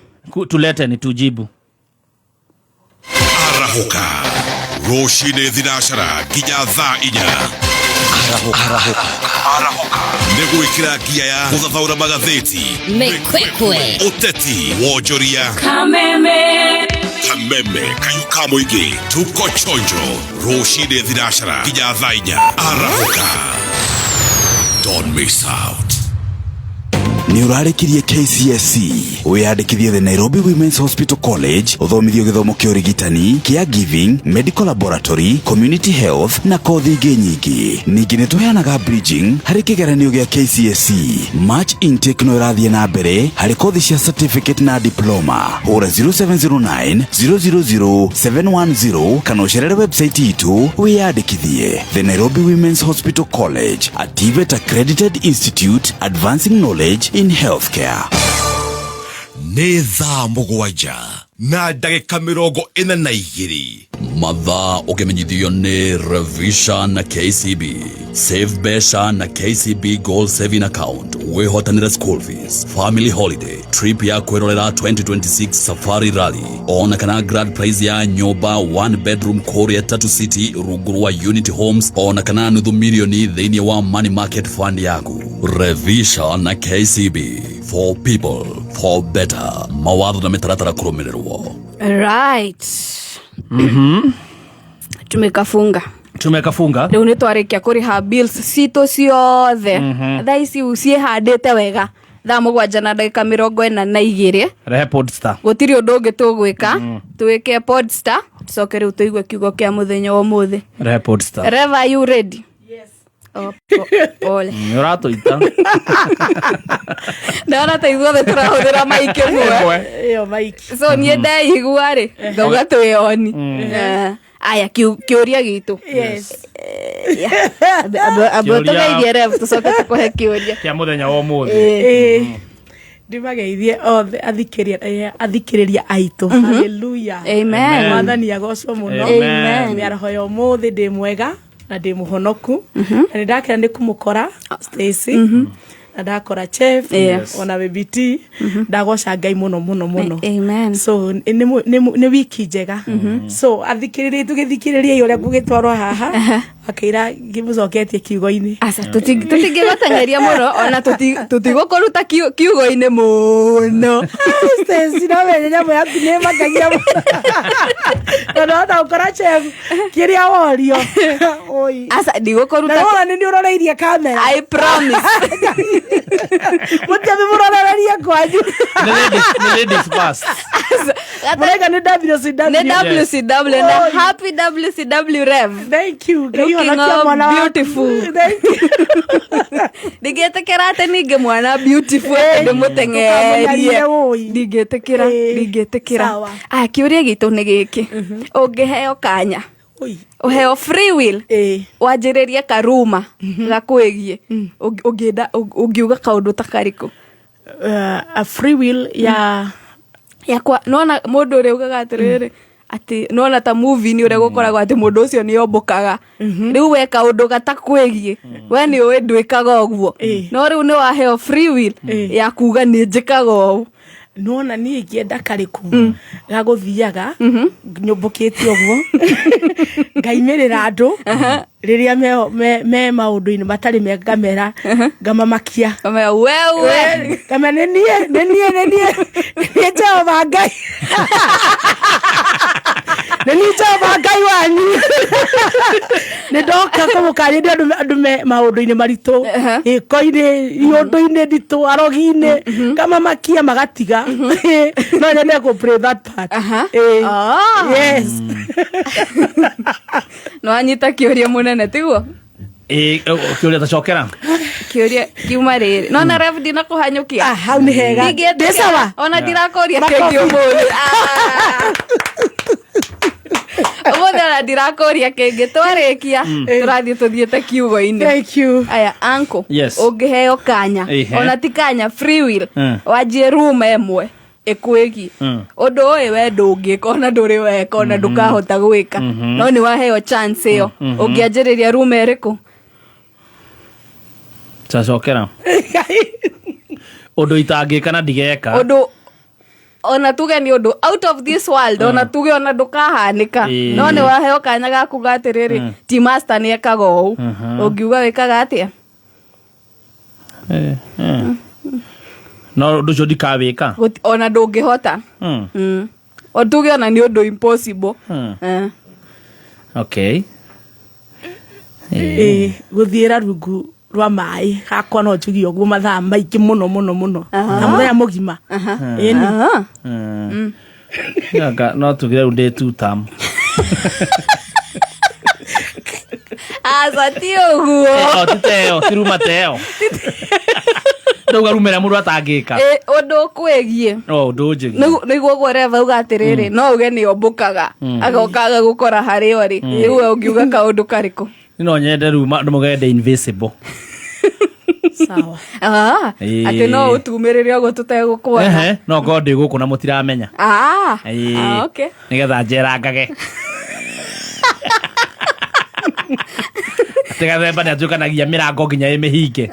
Tulete ni tujibu. Arahũka rũcinĩ thinacara nginya thaa 4. Nĩ gwĩkĩra ngia ya gũthathaũra magathĩti, Mĩkwekwe, ũteti, wonjoria, Kameme, kameme kayũ ka mũingĩ. Tuko chonjo rũcinĩ thinacara nginya thaa 4. Arahũka, don't miss out. Nĩ ũrarĩkirie KCSE? Wĩyandĩkithie the Nairobi Women's Hospital College, ũthomithio gĩthomo kĩa ũrigitani, caregiving, medical laboratory, community health na kothi ingĩ nyingĩ. Ningĩ nĩ tũheanaga bridging harĩ kĩgeranio gĩa KCSE. March intake no ĩrathiĩ na mbere harĩ kothi cia certificate na diploma. Hũra 0709 000 710 kana ũcerere website itũ wĩyandĩkithie. The Nairobi Women's Hospital College, a TVET accredited institute advancing knowledge in healthcare. Nĩ thaa 7:42. Mathaa ũkĩmenyithio nĩ Revisha na KCB. Save mbeca na KCB Goal Saving Account, wĩhotanĩre school fees, family holiday, trip ya kwĩrorera 2026 Safari Rally, ona kana grand prize ya nyũmba one bedroom kũrĩa Tatu City rungu rwa Unity Homes, ona kana nuthu milioni thĩinĩ wa money market fund yaku. Revisha na KCB, for people, for better. Mawatho na mĩtaratara kũrũmĩrĩrwo. Right, tumekafunga. Tumekafunga. Rĩu nĩ twarĩkia kũrĩha bills citũ ciothe. Thaa ici ciĩhandĩte wega, thaa 7:42. Rehe Podstar. Gũtirĩ ũndũ ũngĩ tũgwĩka, twĩke Podstar, tũcoke rĩu tũigue kiugo kĩa mũthenya wa ũmũthĩ. Rehe Podstar. Rev, are you ready? Yes. Oh, pole. Nĩ ũratũita. Ndona ta ithuothe tũrahũthĩra maiki ĩmwe. Ĩyo maiki. So niĩ ndeigua rĩ, ngauga twĩoni. Aya, kĩũria gitũ. Yes. Amba tũgeithie Rev, tũcoke tũkũhe kĩũria. Kĩa mũthenya wa ũmũthĩ. Ndimageithie othe athikĩrĩria aitũ. Haleluya. Amen. Mwathani agocwo mũno. Amen. Mĩaraho ya ũmũthĩ ndĩ mwega na ndĩ mũhonoku, na nĩ ndakena nĩ kũmũkora Stacy, na ndakora Chef, ona BBT. Ndagoca Ngai mũno mũno mũno. Amen. So nĩ wiki njega. So athikĩrĩria, tũgĩthikĩrĩria ũrĩa ngũgĩtwarwo haha akĩira ngĩmũcoketie kiugo-inĩ. Aca, tũtingĩgũteng'eria mũno, ona tũtigũkũruta kiugo-inĩ mũno. Stacy, no menye nyamũ yaku nĩ ĩmakagia mũno, tondũ wahota gũkora Chef kĩrĩa worio. Oi. Aca, ndigũkũruta. Na wona nĩ ũroreirie kamera. I promise. Mũtiambi mũrorererie kwanyu. Nĩ ladies first. Mũraiga nĩ WCW. Nĩ WCW na Oi. happy WCW, Rev. Thank you. Ngai Looking honokia all mwana waku. beautiful. Thank you. Ndingĩtĩkĩra atĩ ningĩ mwana beautiful atĩ ndĩmũteng'erie. Ndũkamũnyarie, wũi. Ndingĩtĩkĩra. Ndingĩtĩkĩra. Sawa. Aya, kĩũria gitũ nĩ gĩkĩ: ũngĩheo kanya, Oi. ũheo free will, wanjĩrĩrie karuma gakwĩgiĩ, ũngĩenda ũngiuga kaũndũ ta karĩkũ? A free will ya Yakwa nona mũndũ ũrĩa ugaga atĩrĩrĩ, atĩ nona ta movie nĩ ũrĩa gũkoragwo atĩ mũndũ ũcio nĩ ombũkaga, rĩu we kaũndũ gatakwĩgiĩ, we nĩ ũĩ ndwĩkaga ũguo, no rĩu nĩ waheo free will ya kuga nĩ njĩkaga ũũ. Nona niĩ ingĩenda karĩkũ gagũthiaga nyũmbũkĩte ũguo, ngaimĩrĩra andũ rĩrĩa me maũndũ-inĩ matarĩ mega, ngamera, ngamamakia. Ngamera, wewe. Ngamera, nĩ niĩ, nĩ niĩ, nĩ niĩ, nĩ niĩ Jehova Ngai. Nĩ niĩ Jehova Ngai wanyu. Nĩ ndoka kũmũkaria nĩ andũ me maũndũ-inĩ maritũ, gĩko-inĩ, iũndũ-inĩ nditũ, arogi-inĩ, kamamakia magatiga. No nyende kũ play that part. Yes. No anyita kĩũria mũnene tiguo? Ĩ, kĩũria tacokera. Kĩũria kiuma rĩrĩ. No na Rev ndinakũhanyũkia. Ah, hau nĩ hega. Ndingĩtĩkĩra. Ndĩ sawa? Ona ndirakũria Makobi. kĩngĩ ũmũthĩ. Ũmũthĩ ona ndirakũria kĩngĩ twarĩkia tũrathiĩ tũthiĩte kiugo-inĩ. Thank you. Aya uncle. Yes. Ũngĩheo kanya. Ehe. Ona ti kanya free will. Mm. Wanjie room ĩmwe ĩkwĩgiĩ ũndũ ũyũ we ndũngĩka ona ndũrĩ weka ona ndũkahota gwĩka no nĩ waheo chance ĩyo ũngĩanjĩrĩria room ĩrĩkũ? Tacokera. Ũndũ itangĩka na ndigeka. Ũndũ ona tuge nĩ ũndũ out of this world, ona tuge ona ndũkahanĩka, no nĩ waheo kanya ga kuga atĩrĩrĩ, ti master nĩ ekaga ũũ, ũngiuga wĩkaga atĩa? Eh, eh. No ũndũ ũcio ndikawĩka. Ona ndũngĩhota. O tuge ona nĩ ũndũ impossible. Okay. Ĩ, gũthiĩra rungu rwa maĩ hakwa no njuge ũguo mathaa maingĩ mũno mũno mũno na mũthenya mũgima. Ĩni. Anga no tuge rĩu ndĩ two term. Aca ti ũguo. Oh, ti teo, ti ruma teo. Ndauga rumĩra mũndũ atangĩka. Ĩ, ũndũ ũkwĩgiĩ. Oh, ũndũ ũnjĩgie. Nĩguo ũguo reva uga atĩrĩrĩ, no uge nĩ ombũkaga agoka agagũkora harĩa ũrĩ. Rĩu we ũngiuga kaũndũ karĩkũ? No nyende ruma ndũmũgende invisible. Sawa. Ah, Ĩĩ. atĩ no ũtumĩrĩre ũguo tũtegũkuona. Ehe, no ngorwo ndĩ gũkũ na mũtiramenya. Ah, Ĩĩ. ah, okay. Nĩgetha njerangage. Atĩ gathemba nĩ atuĩkanagia mĩrango nginya ĩ mĩhinge.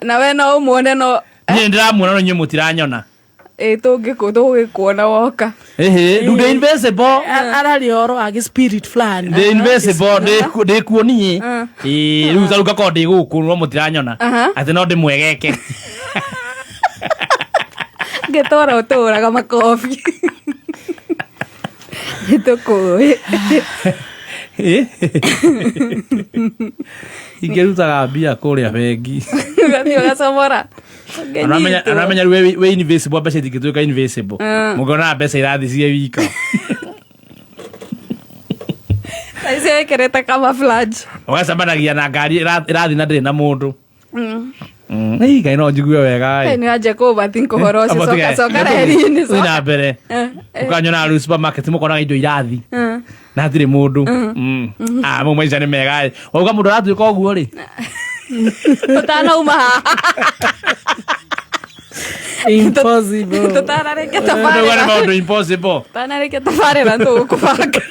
Na we no ũmuone no Niĩ nĩndĩramuona no inyuĩ mũtiranyona. Ĩ, tũngĩkuona woka. Ĩhĩ, rĩu ndĩ invisible. Araria ũhoro wa gĩ-spirit fulani. Ndĩ invisible, ndĩkuo niĩ. Ĩĩ, rĩu ta rĩu ngakorwo ndĩ gũkũ no mũtiranyona. Atĩ no ndĩmwegeke. Ngĩtwara ũtũraga makobi. Nĩtũkũĩ. Ĩ? Ingĩrutaga mbia kũrĩa bengi. Ũgathiĩ ũgacomora. Ũramenya ũramenya rĩu wĩ invisible, mbeca itingĩtuĩka invisible. Mũngĩona mbeca irathiĩ ciĩ wika. Thaa ici wĩkĩrĩte camouflage. Ũgacemanagia na ngari ĩrathiĩ na ndĩrĩ na mũndũ. Ĩ, Ngai no njigue wega ĩ. Nĩ wanjia kũ-overthink ũhoro ũcio. Coka coka reri-inĩ. Thiĩ na mbere. Ũkanyona rĩu supermarket mũkonaga indo irathi na hatirĩ mũndũ. Ah, mau maica nĩ mega ĩ. Wauga mũndũ aratuĩka ũguo rĩ. Ũtanauma haha. Impossible. Tũtanarĩkia Ndauga nĩ tabarĩra. maũndũ impossible. Tũtanarĩkia tabarĩra tũgũkũbanga.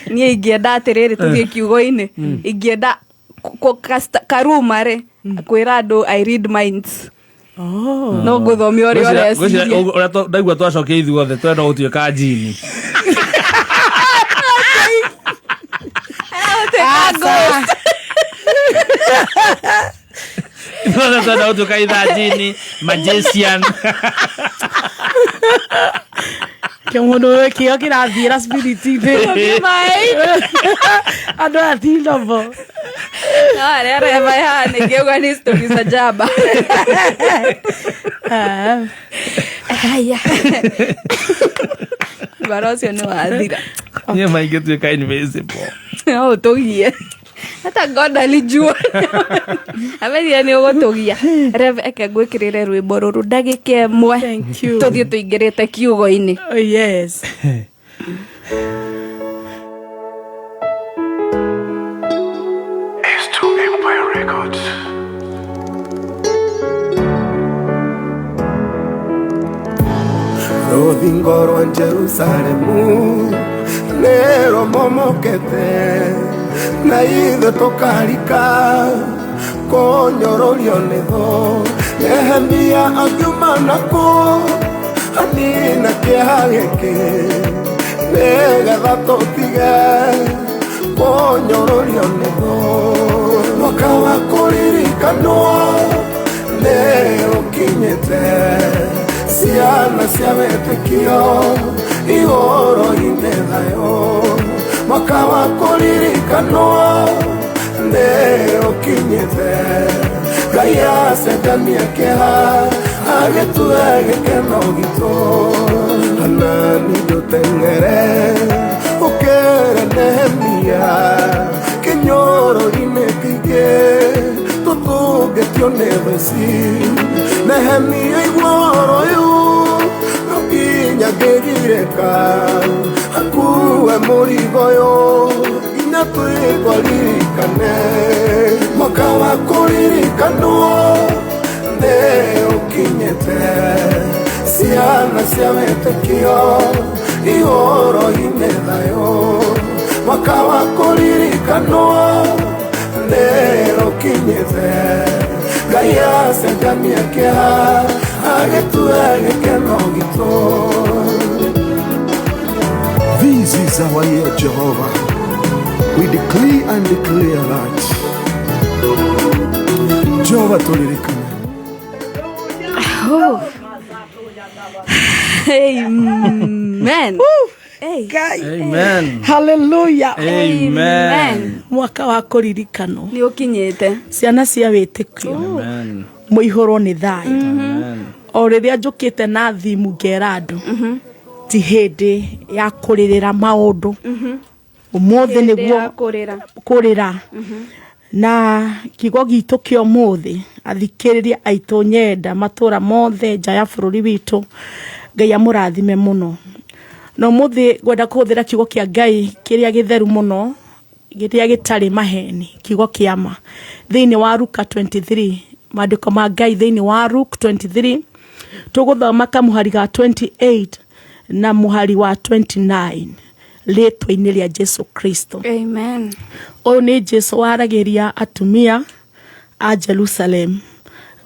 Niĩ ingĩenda atĩrĩrĩ, tũthiĩ kiugo-inĩ, ingĩenda karuma rĩ kwĩra andũ I read minds. No ngũthomia ũrĩa Ngwĩciria ũreciria. ũrĩa ndaigua twacokia ithuothe twenda gũtuĩka njini. Arahũtuĩka ghost. Ithuothe twenda gũtuĩka itha njini, magician. Kĩ mũndũ kĩo kĩrathiĩra spirit-inĩ. Ũthiĩ maĩ-inĩ. Andũ aya ti novo. No arĩa reva yaha nĩngĩuga nĩ story za jaba. Haya. Bara ũcio nĩ wathira. Niĩ maingĩtuĩka invisible. No ũtũgie. Hata God alijua. Amenyire nĩ ũgũtũgia. Rev, eke ngwĩkĩrĩre rwĩmbo rũrũ ndagĩka ĩmwe. Thank you. Tũthiĩ tũingĩrĩte kiugo-inĩ. Oh, yes. S2 Empire Records. Rũthingo rwa Jerusalemu nĩ rũmomokete na ithuĩ tũkarika kũnyũrũrio nĩ thũ. Nehemia akiuma nakũ anina kĩeha gĩkĩ nĩgetha tũtige kũnyũrũrio nĩ thũ. Mwaka wa kũririkanwo nĩ ũkinyĩte, ciana cia wĩtĩkio ihoro-inĩ thayũ mwaka wa kũririkanwo nĩ ũkinyĩte Ngai acengania kĩeha agĩtue gĩkeno gitũ Hanani ndũteng'ere ũkere Nehemia kĩnyoro-inĩ kĩingĩ tũtũngetio nĩ thũ ici Nehemia igua ũhoro ũyũ no nginya ngĩgirĩka akue mũrigo ũyũ nginya twĩtwaririkane mwaka wa kũririkanwo nĩ ũkinyĩte ciana cia wĩtĩkio ihoro-inĩ thayũ mwaka wa kũririkanwo nĩ ũkinyĩte Ngai acengania kĩeha agĩtue gĩkeno gitũ. This is our year, Jehovah. We decree and declare that Jehovah tulirikane. Oh. Amen. Amen. Hallelujah. Amen. Mwaka wa kũririkanwo nĩ ũkinyĩte ciana cia wĩtĩkio Amen. mũihũrwo nĩ thayũ Amen. o rĩrĩa njũkĩte na thimu ngera andũ ti hĩndĩ ya kũrĩrĩra maũndũ ũmũthĩ Hĩndĩ nĩguo ya kũrĩra. kũrĩra na kiugo gitũ kĩa ũmũthĩ athikĩrĩria aitũ nyenda matũra mothe nja ya bũrũri witũ Ngai amũrathime mũno na ũmũthĩ ngwenda kũhũthĩra kiugo kĩa Ngai kĩrĩa gĩtheru mũno kĩrĩa gĩtarĩ maheni kiugo kĩa ma thĩinĩ wa Luka 23 maandĩko ma Ngai thĩinĩ wa Luke 23 tũgũthoma kamũhari ga 28 na mũhari wa 29 rĩtwa-inĩ rĩa Jesu Kristo. Amen. Ũyũ nĩ Jesu waragĩria atumia a Jerusalem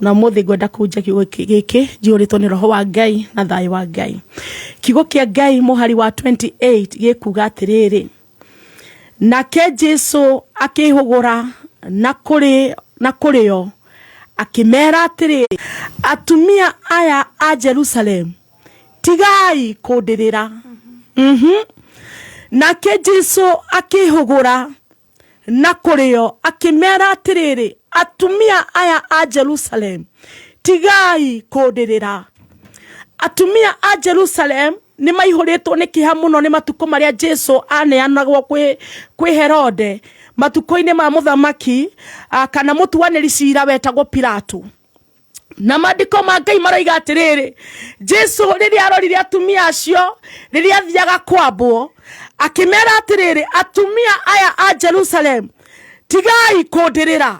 na ũmũthĩ ngwenda kũhunjia kiugo gĩkĩ njihũrĩtwo nĩ roho wa Ngai na thayũ wa Ngai. Kiugo kĩa Ngai mũhari wa 28 gĩkuga atĩrĩrĩ, nake Jesu akĩhũgũra na kũrĩ o akĩmera atĩrĩ, atumia aya a Jerusalem tigai kũndĩrĩra. Nake Jesu akĩhũgũra na kũrĩ o akĩmera atĩrĩrĩ, atumia aya a Jerusalem tigai kũndĩrĩra. Atumia a Jerusalem nĩ maihũrĩtwo nĩ kĩeha mũno nĩ matukũ marĩa Jesu aneanagwo kwĩ Herode matukũ-inĩ ma mũthamaki kana mũtuanĩri cira wetagwo Pilato. Na maandĩko ma Ngai maroiga atĩrĩrĩ, Jesu rĩrĩa arorire atumia acio rĩrĩa athiaga kwambwo akĩmera atĩrĩrĩ, atumia aya a Jerusalem tigai kũndĩrĩra.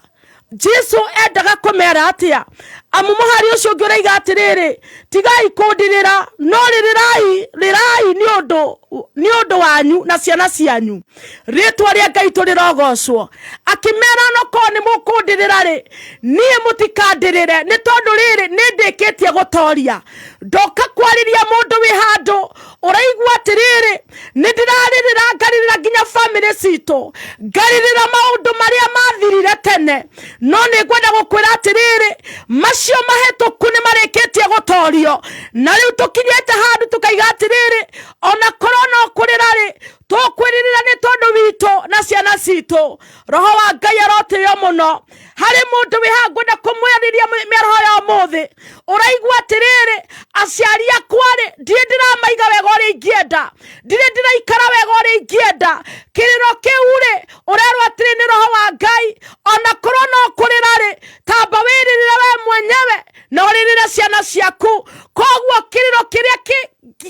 Jesu endaga kũmera atĩa? Amu mũhari ũcio ũngĩ ũroiga atĩrĩrĩ, tigai kũndĩrĩra no rĩrĩrai rĩrai nĩ ũndũ wanyu na ciana cianyu. Rĩtwa rĩa Ngai tũrĩrogocwo. Akĩmera no korwo nĩ mũkũndĩrĩra rĩ, niĩ mũtikandĩrĩre nĩ tondũ rĩrĩ nĩ ndĩkĩtie gũtoria. Ndoka kwarĩria mũndũ wĩ handũ ũraigua atĩrĩrĩ, nĩ ndĩrarĩrĩra ngarĩrĩra nginya bamĩrĩ citũ, ngarĩrĩra maũndũ marĩa mathirire tene, no nĩ ngwenda gũkwĩra atĩrĩrĩ, macio mahĩtũku nĩ marĩkĩtie gũtorio. Na rĩu tũkinyĩte handũ tũkaiga atĩrĩrĩ, ona korwo no kũrĩra rĩ, tũkwĩrĩrĩra nĩ tondũ witũ na ciana citũ. Roho wa Ngai arotĩo mũno. Harĩ mũndũ wĩ haha ngwenda kũmwarĩria mĩaraho ya ũmũthĩ, ũraigua atĩrĩrĩ, aciari akwa rĩ, ndirĩ ndĩramaiga wega ũrĩa ingĩenda, ndirĩ ndĩraikara wega ũrĩa ingĩenda. Kĩrĩro kĩu rĩ, ũrerwo atĩrĩ nĩ roho wa Ngai, ona korwo no kũrĩra rĩ, tamba wĩrĩrĩre we mwenyewe na ũrĩrĩre ciana ciaku. Koguo kĩrĩro kĩrĩa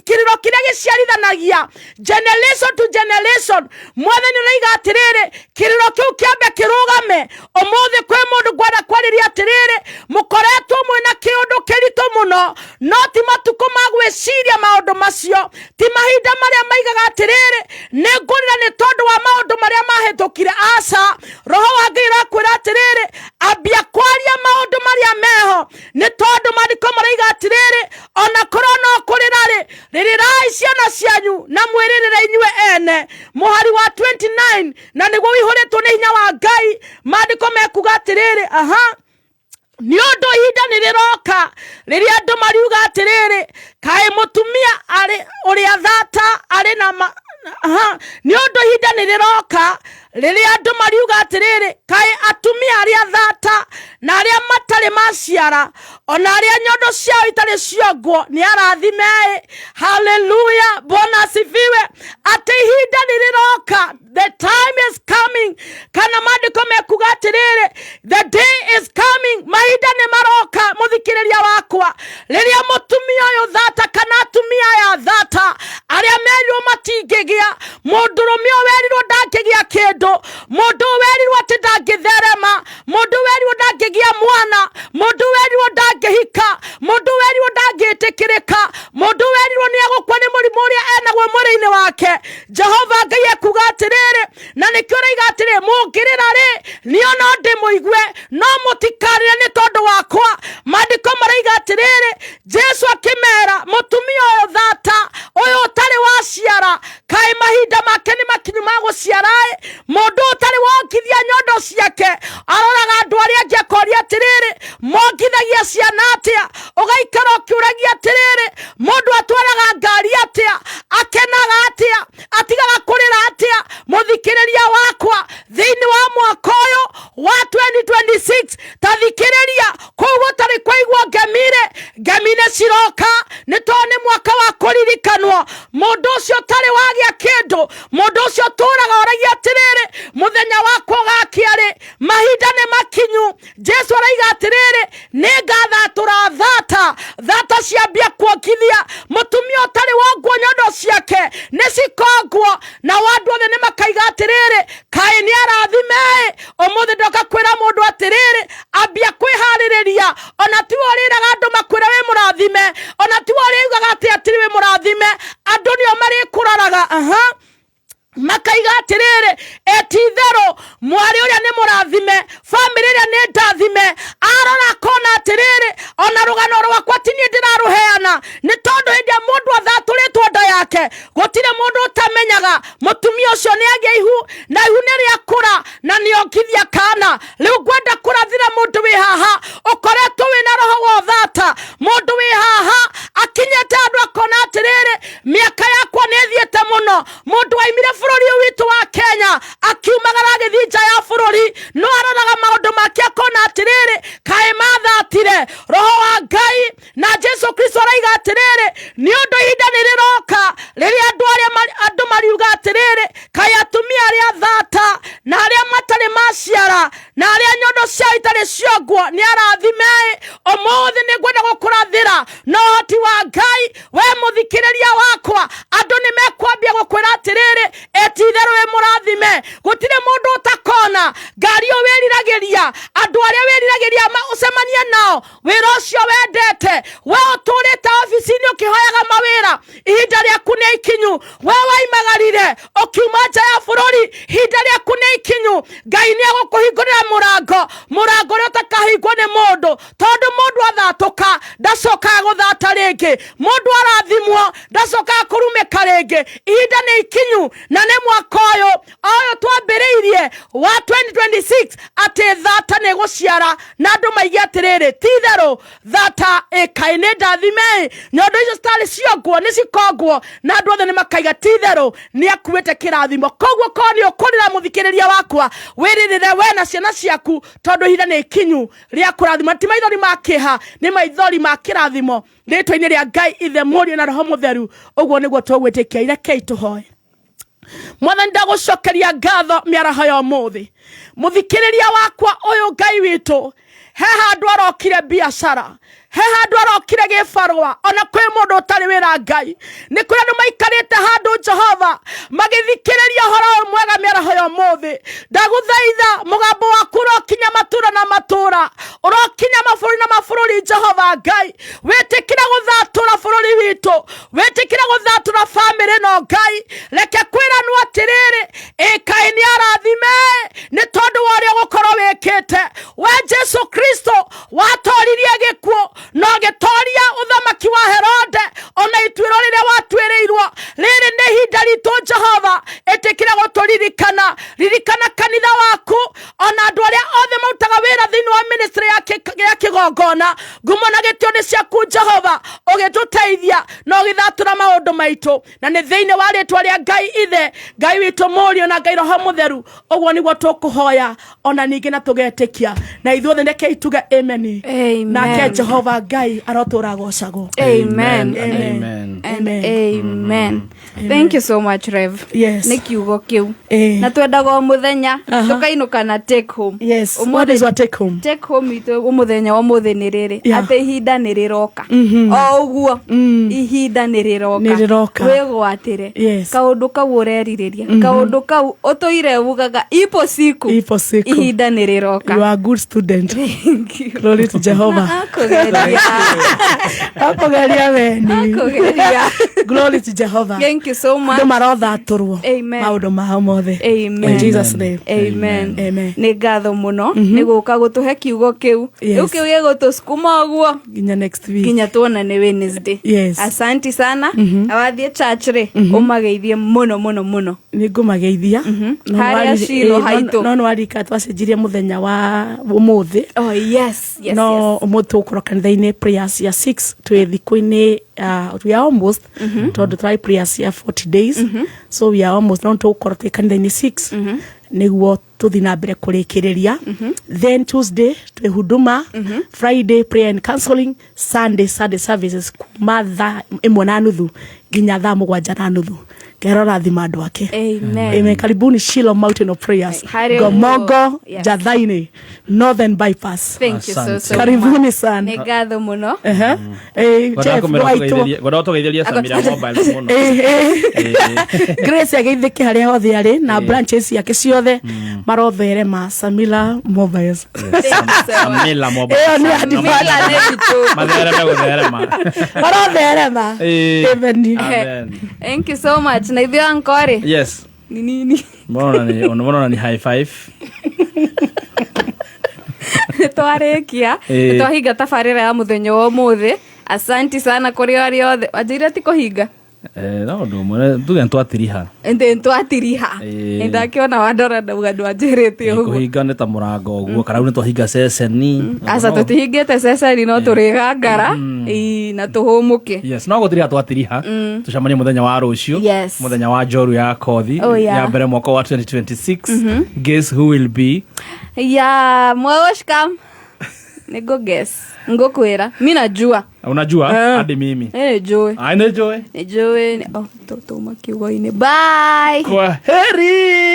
kĩrĩro kĩrĩa gĩciarithanagia generation to generation, mwathani ũraiga atĩrĩrĩ, kĩrĩro kĩu kĩambe kĩrũgame. Ũmũthĩ kwĩ mũndũ ngwenda kwarĩria atĩrĩrĩ, mũkoretwo mwĩna kĩũndũ kĩritũ mũno, no ti matukũ ma gwĩciria maũndũ macio, ti mahinda marĩa maigaga atĩrĩrĩ, nĩ ngũrĩra nĩ tondũ wa maũndũ marĩa mahĩtũkire. Aca, roho wa Ngai ũrakwĩra atĩrĩrĩ, ambia kwaria maũndũ marĩa meho, nĩ tondũ maandĩko maraiga atĩrĩrĩ, ona korwo no kũrĩra rĩ, rĩrĩrai ciana cianyu na mwĩrĩrĩre inyuĩ ene. Mũhari wa 29 na nĩguo ũihũrĩtwo nĩ hinya wa Ngai, maandĩko mekuga atĩrĩrĩ, aha, nĩ ũndũ ihinda nĩ rĩroka rĩrĩa andũ mariuga atĩrĩrĩ, kaĩ mũtumia arĩ Ũrĩa thata arĩ na ma, aha, nĩ ũndũ ihinda nĩ rĩroka rĩrĩa andũ mariuga atĩrĩrĩ, kaĩ atumia arĩa thata na arĩa matarĩ maciara ona arĩa nyondo ciao itarĩ ciongwo nĩ arathime. Haleluya, Bwana asifiwe. Atĩ ihinda nĩ rĩroka, the time is coming, kana maandĩko mekuga atĩrĩrĩ, the day is coming, mahinda nĩ maroka mũthikĩrĩria wakwa, rĩrĩa mũtumia ũyũ thata kana atumia aya thata arĩa merirwo matingĩgĩa, mũndũrũme ũyũ werirwo ndangĩgĩa kĩndũ, mũndũ ũyũ werirwo atĩ ndangĩtherema, mũndũ ũyũ werirwo ndangĩgĩa mwana, mũndũ ũyũ werirwo ndangĩhika, mũndũ ũyũ werirwo ndangĩtĩkĩrĩka, mũndũ ũyũ werirwo nĩ egũkua nĩ mũrimũ ũrĩa enaguo mwĩrĩ-inĩ wake. Jehova Ngai ekuga atĩrĩrĩ, na nĩkĩo ũraiga atĩrĩ, mũngĩrĩra rĩ, niĩ no ndĩmũigue, no mũtikarĩre nĩ tondũ wakwa. Maandĩko maraiga atĩrĩrĩ, Jesu akĩmera, mũtumia ũyũ thata ũyũ ũtarĩ waciara, kaĩ mahinda make nĩ makinyu ma gũciara-ĩ? Mũndũ ũtarĩ wongithia nyondo ciake aroraga andũ arĩa angĩ akoria atĩrĩrĩ, mongithagia ciana atĩa? Ũgaikara ũkĩũragia atĩrĩrĩ, mũndũ atwaraga ngari atĩa? Akenaga atĩa? Atigaga kũrĩra atĩa? Mũthikĩrĩria wakwa, thĩinĩ wa mwaka ũyũ wa 2026, ta thikĩrĩria, kũu gũtarĩ kwaigua ngemire, ngemi nĩ ciroka, nĩ tondũ nĩ mwaka wa kũririkanwo. Mũndũ ũcio ũtarĩ wagĩa kĩndũ, mũndũ ũcio ũtũraga oragia atĩrĩrĩ, mũthenya wakwa ũgakia rĩ? Mahinda nĩ makinyu. Jesu araiga atĩrĩrĩ, nĩ ngathatũra thata, thata ciambia kuongithia, mũtumia ũtarĩ wongwo nyondo ciake nĩ cikongwo, na andũ othe nĩ makaiga atĩrĩrĩ, kaĩ nĩ arathime. Ũmũthĩ ndoka kwĩra mũndũ atĩrĩrĩ, ambia kwĩharĩrĩria. Ona tiwe ũrĩraga andũ makwĩra wĩ mũrathime, ona tiwe ũrĩugaga atĩ atĩrĩ wĩ mũrathime, andũ nĩo marĩkũroraga. Aha, makaiga atĩrĩrĩ, etitherũ mwarĩ ũrĩa nĩ mũrathime, bamĩrĩ ĩrĩa nĩ ndathime. Arora akona atĩrĩrĩ, ona rũgano rwakwa ti niĩ ndĩrarũheana, nĩ tondũ hĩndĩ ĩrĩa mũndũ athatũrĩtwo nda yake, gũtirĩ mũndũ ũtamenyaga mũtumia ũcio nĩ agĩa ihu, na ihu nĩ rĩakũra na nĩongithia kana. Rĩu ngwenda kũrathira mũndũ wĩ haha ũkoretwo wĩna roho wa ũthata, mũndũ wĩ haha akinyĩte andũ akona atĩrĩrĩ, mĩaka yakwa nĩ ĩthiĩte mũno. Mũndũ waimire bũrũri ũyũ witũ wa Kenya akiumagara agĩthiĩ nja ya bũrũri, no aroraga maũndũ make akona atĩrĩrĩ, kaĩ mathatire. Roho wa Ngai na Jesu Kristo araiga atĩrĩrĩ, nĩ ũndũ ihinda nĩ rĩroka rĩrĩa andũ arĩa andũ mariuga atĩrĩrĩ, kaĩ atumia arĩa thata na arĩa matarĩ maciara na arĩa nyondo ciao itarĩ ciongwo nĩ arathime. Ũmũthĩ nĩ ngwenda gũkũrathĩra na ũhoti wa Ngai. We mũthikĩrĩria wakwa, andũ nĩ mekwambia gũkwĩra atĩrĩrĩ, etitherũ wĩ mũrathime. Gũtirĩ mũndũ ũtakona ngari ĩyo wĩriragĩria, andũ arĩa wĩriragĩria ũcemanie nao, wĩra ũcio wendete, we ũtũrĩte obici-inĩ ũkĩhoyaga mawĩra, ihinda rĩaku nĩ ikinyu. We waimagarire ũkiuma nja ya bũrũri, ihinda rĩaku nĩ ikinyu. Ngai nĩ egũkũhingũrĩra mũrango, mũrango ũrĩa ũtakahingwo nĩ mũndũ, tondũ mũndũ athatũka ndacokaga gũthata rĩngĩ, mũndũ arathimwo ndacokaga kũrumĩka rĩngĩ. Ihinda nĩ ikinyu, na nĩ mwaka ũyũ ũyũ twambĩrĩirie wa 2026, atĩ thata nĩ gũciara na andũ maige atĩrĩrĩ, ti itherũ thata ĩkaĩ nĩ ndathime, nyondo icio citarĩ ciongwo nĩ cikongwo, na andũ othe nĩ makaiga ti itherũ nĩ akuĩte kĩrathimo. Koguo korwo nĩ ũkũrĩra mũthikĩrĩria wakwa, wĩrĩrĩre we na ciana ciaku, tondũ ihinda nĩ ikinyu rĩa kũrathima. Ti maithori ma kĩeha, nĩ maithori ma kĩrathimo, rĩtwa-inĩ rĩa Ngai Ithe, Mũriũ na Roho Mũtheru. Ũguo nĩguo tũgwĩtĩkia. Irekei tũhoe. Mwathani, ndagũcokeria ngatho mĩaraho ya ũmũthĩ. Mũthikĩrĩria wakwa ũyũ, Ngai witũ, he handũ arokire biacara, he handũ arokire gĩbarũa, ona kwĩ mũndũ ũtarĩ wĩra. Ngai, nĩ kũrĩ andũ maikarĩte handũ, Jehova, magĩthikĩrĩria ũhoro ũyũ mwega mĩaraho ya ũmũthĩ. Ndagũthaitha, mũgambo waku ũrokinya matũra na matũra, ũrokinya mabũrũri na mabũrũri. Jehova Ngai, wĩtĩkĩre gũthatũra bũrũri witũ, wĩtĩkĩre gũthatũra bamĩrĩ no Ngai, reke kwĩranwo atĩrĩrĩ, ĩkaĩ nĩ arathime nĩ tondũ wa ũrĩa ũgũkorwo wĩkĩte. We Jesu Kristo watoririe gĩkuũ na ũgĩtoria ũthamaki wa Herode ona ituĩro rĩrĩa watuĩrĩirwo. Rĩrĩ nĩ ihinda ritũ, Jehova, ĩtĩkĩra gũtũririkana. Ririkana kanitha waku ona andũ arĩa othe marutaga wĩra thĩinĩ wa ministry ya kĩgongona. Ngumo na gĩtĩo nĩ ciaku, Jehova. Ũgĩtũteithia na ũgĩthatũra maũndũ maitũ, na nĩ thĩinĩ wa rĩtwa rĩa Ngai Ithe, Ngai witũ Mũriũ na Ngai Roho Mũtheru, ũguo nĩguo tũkũhoya ona ningĩ na tũgetĩkia, na ithuothe rekei tuge amen. Amen. Nake Jehova Ngai arotũra agocagwo. Amen. Amen. And amen. Thank you so much, Rev. Yes. Nĩ kiugo kĩu. Na twendaga o mũthenya tũkainũka na take home. Yes. What is your take home? Take home itũ mũthenya wa ũmũthĩ nĩ rĩrĩ Yeah. atĩ ihinda nĩ rĩroka. O ũguo ihinda nĩ rĩroka. Nĩ rĩroka. Wĩgwatĩre. Yes. Kaũndũ kau ũrerirĩria. Kaũndũ kau ũtũire ugaga ipo siku. Ipo siku. Ihinda nĩ rĩroka. You are a good student. Thank you. Glory to Jehovah. Akũgeria. Akũgeria weni. Akũgeria. Glory to Jehovah. Thank you so much. Andũ marothatũrwo Amen. maũndũ mao mothe. Amen. In Jesus name. Amen. Amen. Nĩ ngatho mũno nĩ gũka gũtũhe kiugo kĩu. Yes. Rĩu kĩu gĩgũtũsukuma ũguo Nginya next week. nginya tuonane Wednesday. Yes. Asanti sana. Na wathiĩ church rĩ ũmageithie mũno mũno mũno. Nĩ ngũmageithia. No Harĩa Shilo haitũ. No nĩwarika twacenjirie mũthenya wa ũmũthĩ. Oh yes, yes, no ũmũthĩ tũgũkorwo kanitha-inĩ prayers ya 6 twĩ thikũ-inĩ, we are almost, tondũ tũrarĩ prayers ya 40 days, so we are almost, no tũgũkorwo twĩ kanitha-inĩ 6 nĩguo tũthiĩ na mbere kũrĩkĩrĩria. Then Tuesday twĩ huduma, Friday prayer and counseling, Sunday services kuma 1:30 nginya 7:30. Ngai rathima andũ ake. Amen. Amen. Karibuni Shiloh Mountain of Prayers, Harĩ Gomongo, ũguo. Yes. Jathaini, Northern Bypass. Thank you so so Karibuni much. sana. Nĩ ngatho mũno. Ehe. Jeff, ndũgaitwo. Ngwenda tũgeithĩrie Samira Mobile mũno. Grace ageithĩke harĩa hothe arĩ na branches ciake ciothe marotherema Samila Mobiles. Samila Mobile. Ĩyo nĩ advert. Mathereme gũtherema. Marotherema. Amen. Amen. Thank you so much. Na ithuĩ ankore. Yes. Ni nini? Mbona ni high five? Twarĩkia. Twahinga tabarĩra ya mũthenya wa ũmũthĩ. Asanti sana kũrĩ arĩa othe. Wanjĩire ti kũhinga. No ũndũ ũmwe tuge nĩtwatiriha. Ĩndĩ nĩtwatiriha. Nĩndakĩona wandora ndauga ndwanjĩrĩte ũguo. Kũhinga nĩ ta mũrango ũguo kana rĩu nĩtwahinga ceceni. Aca tũtihingĩte ceceni no tũrĩgangara na tũhũmũke. Yes, no gũtiriha twatiriha. Tũcemanie mũthenya wa rũciũ. Yes. Mũthenya wa njoru ya kothi Oh, yeah. ya mbere mwaka wa 2026. Guess who will be? Ya mwaoshkam. Nĩngũ guess. Ngũkwĩra. Mi najua. Unajua hadi mimi. Nĩnjũĩ. Ai nĩnjũĩ. Nĩnjũĩ. Oh, tũtũma kiugo-inĩ. Bye. Kwa heri.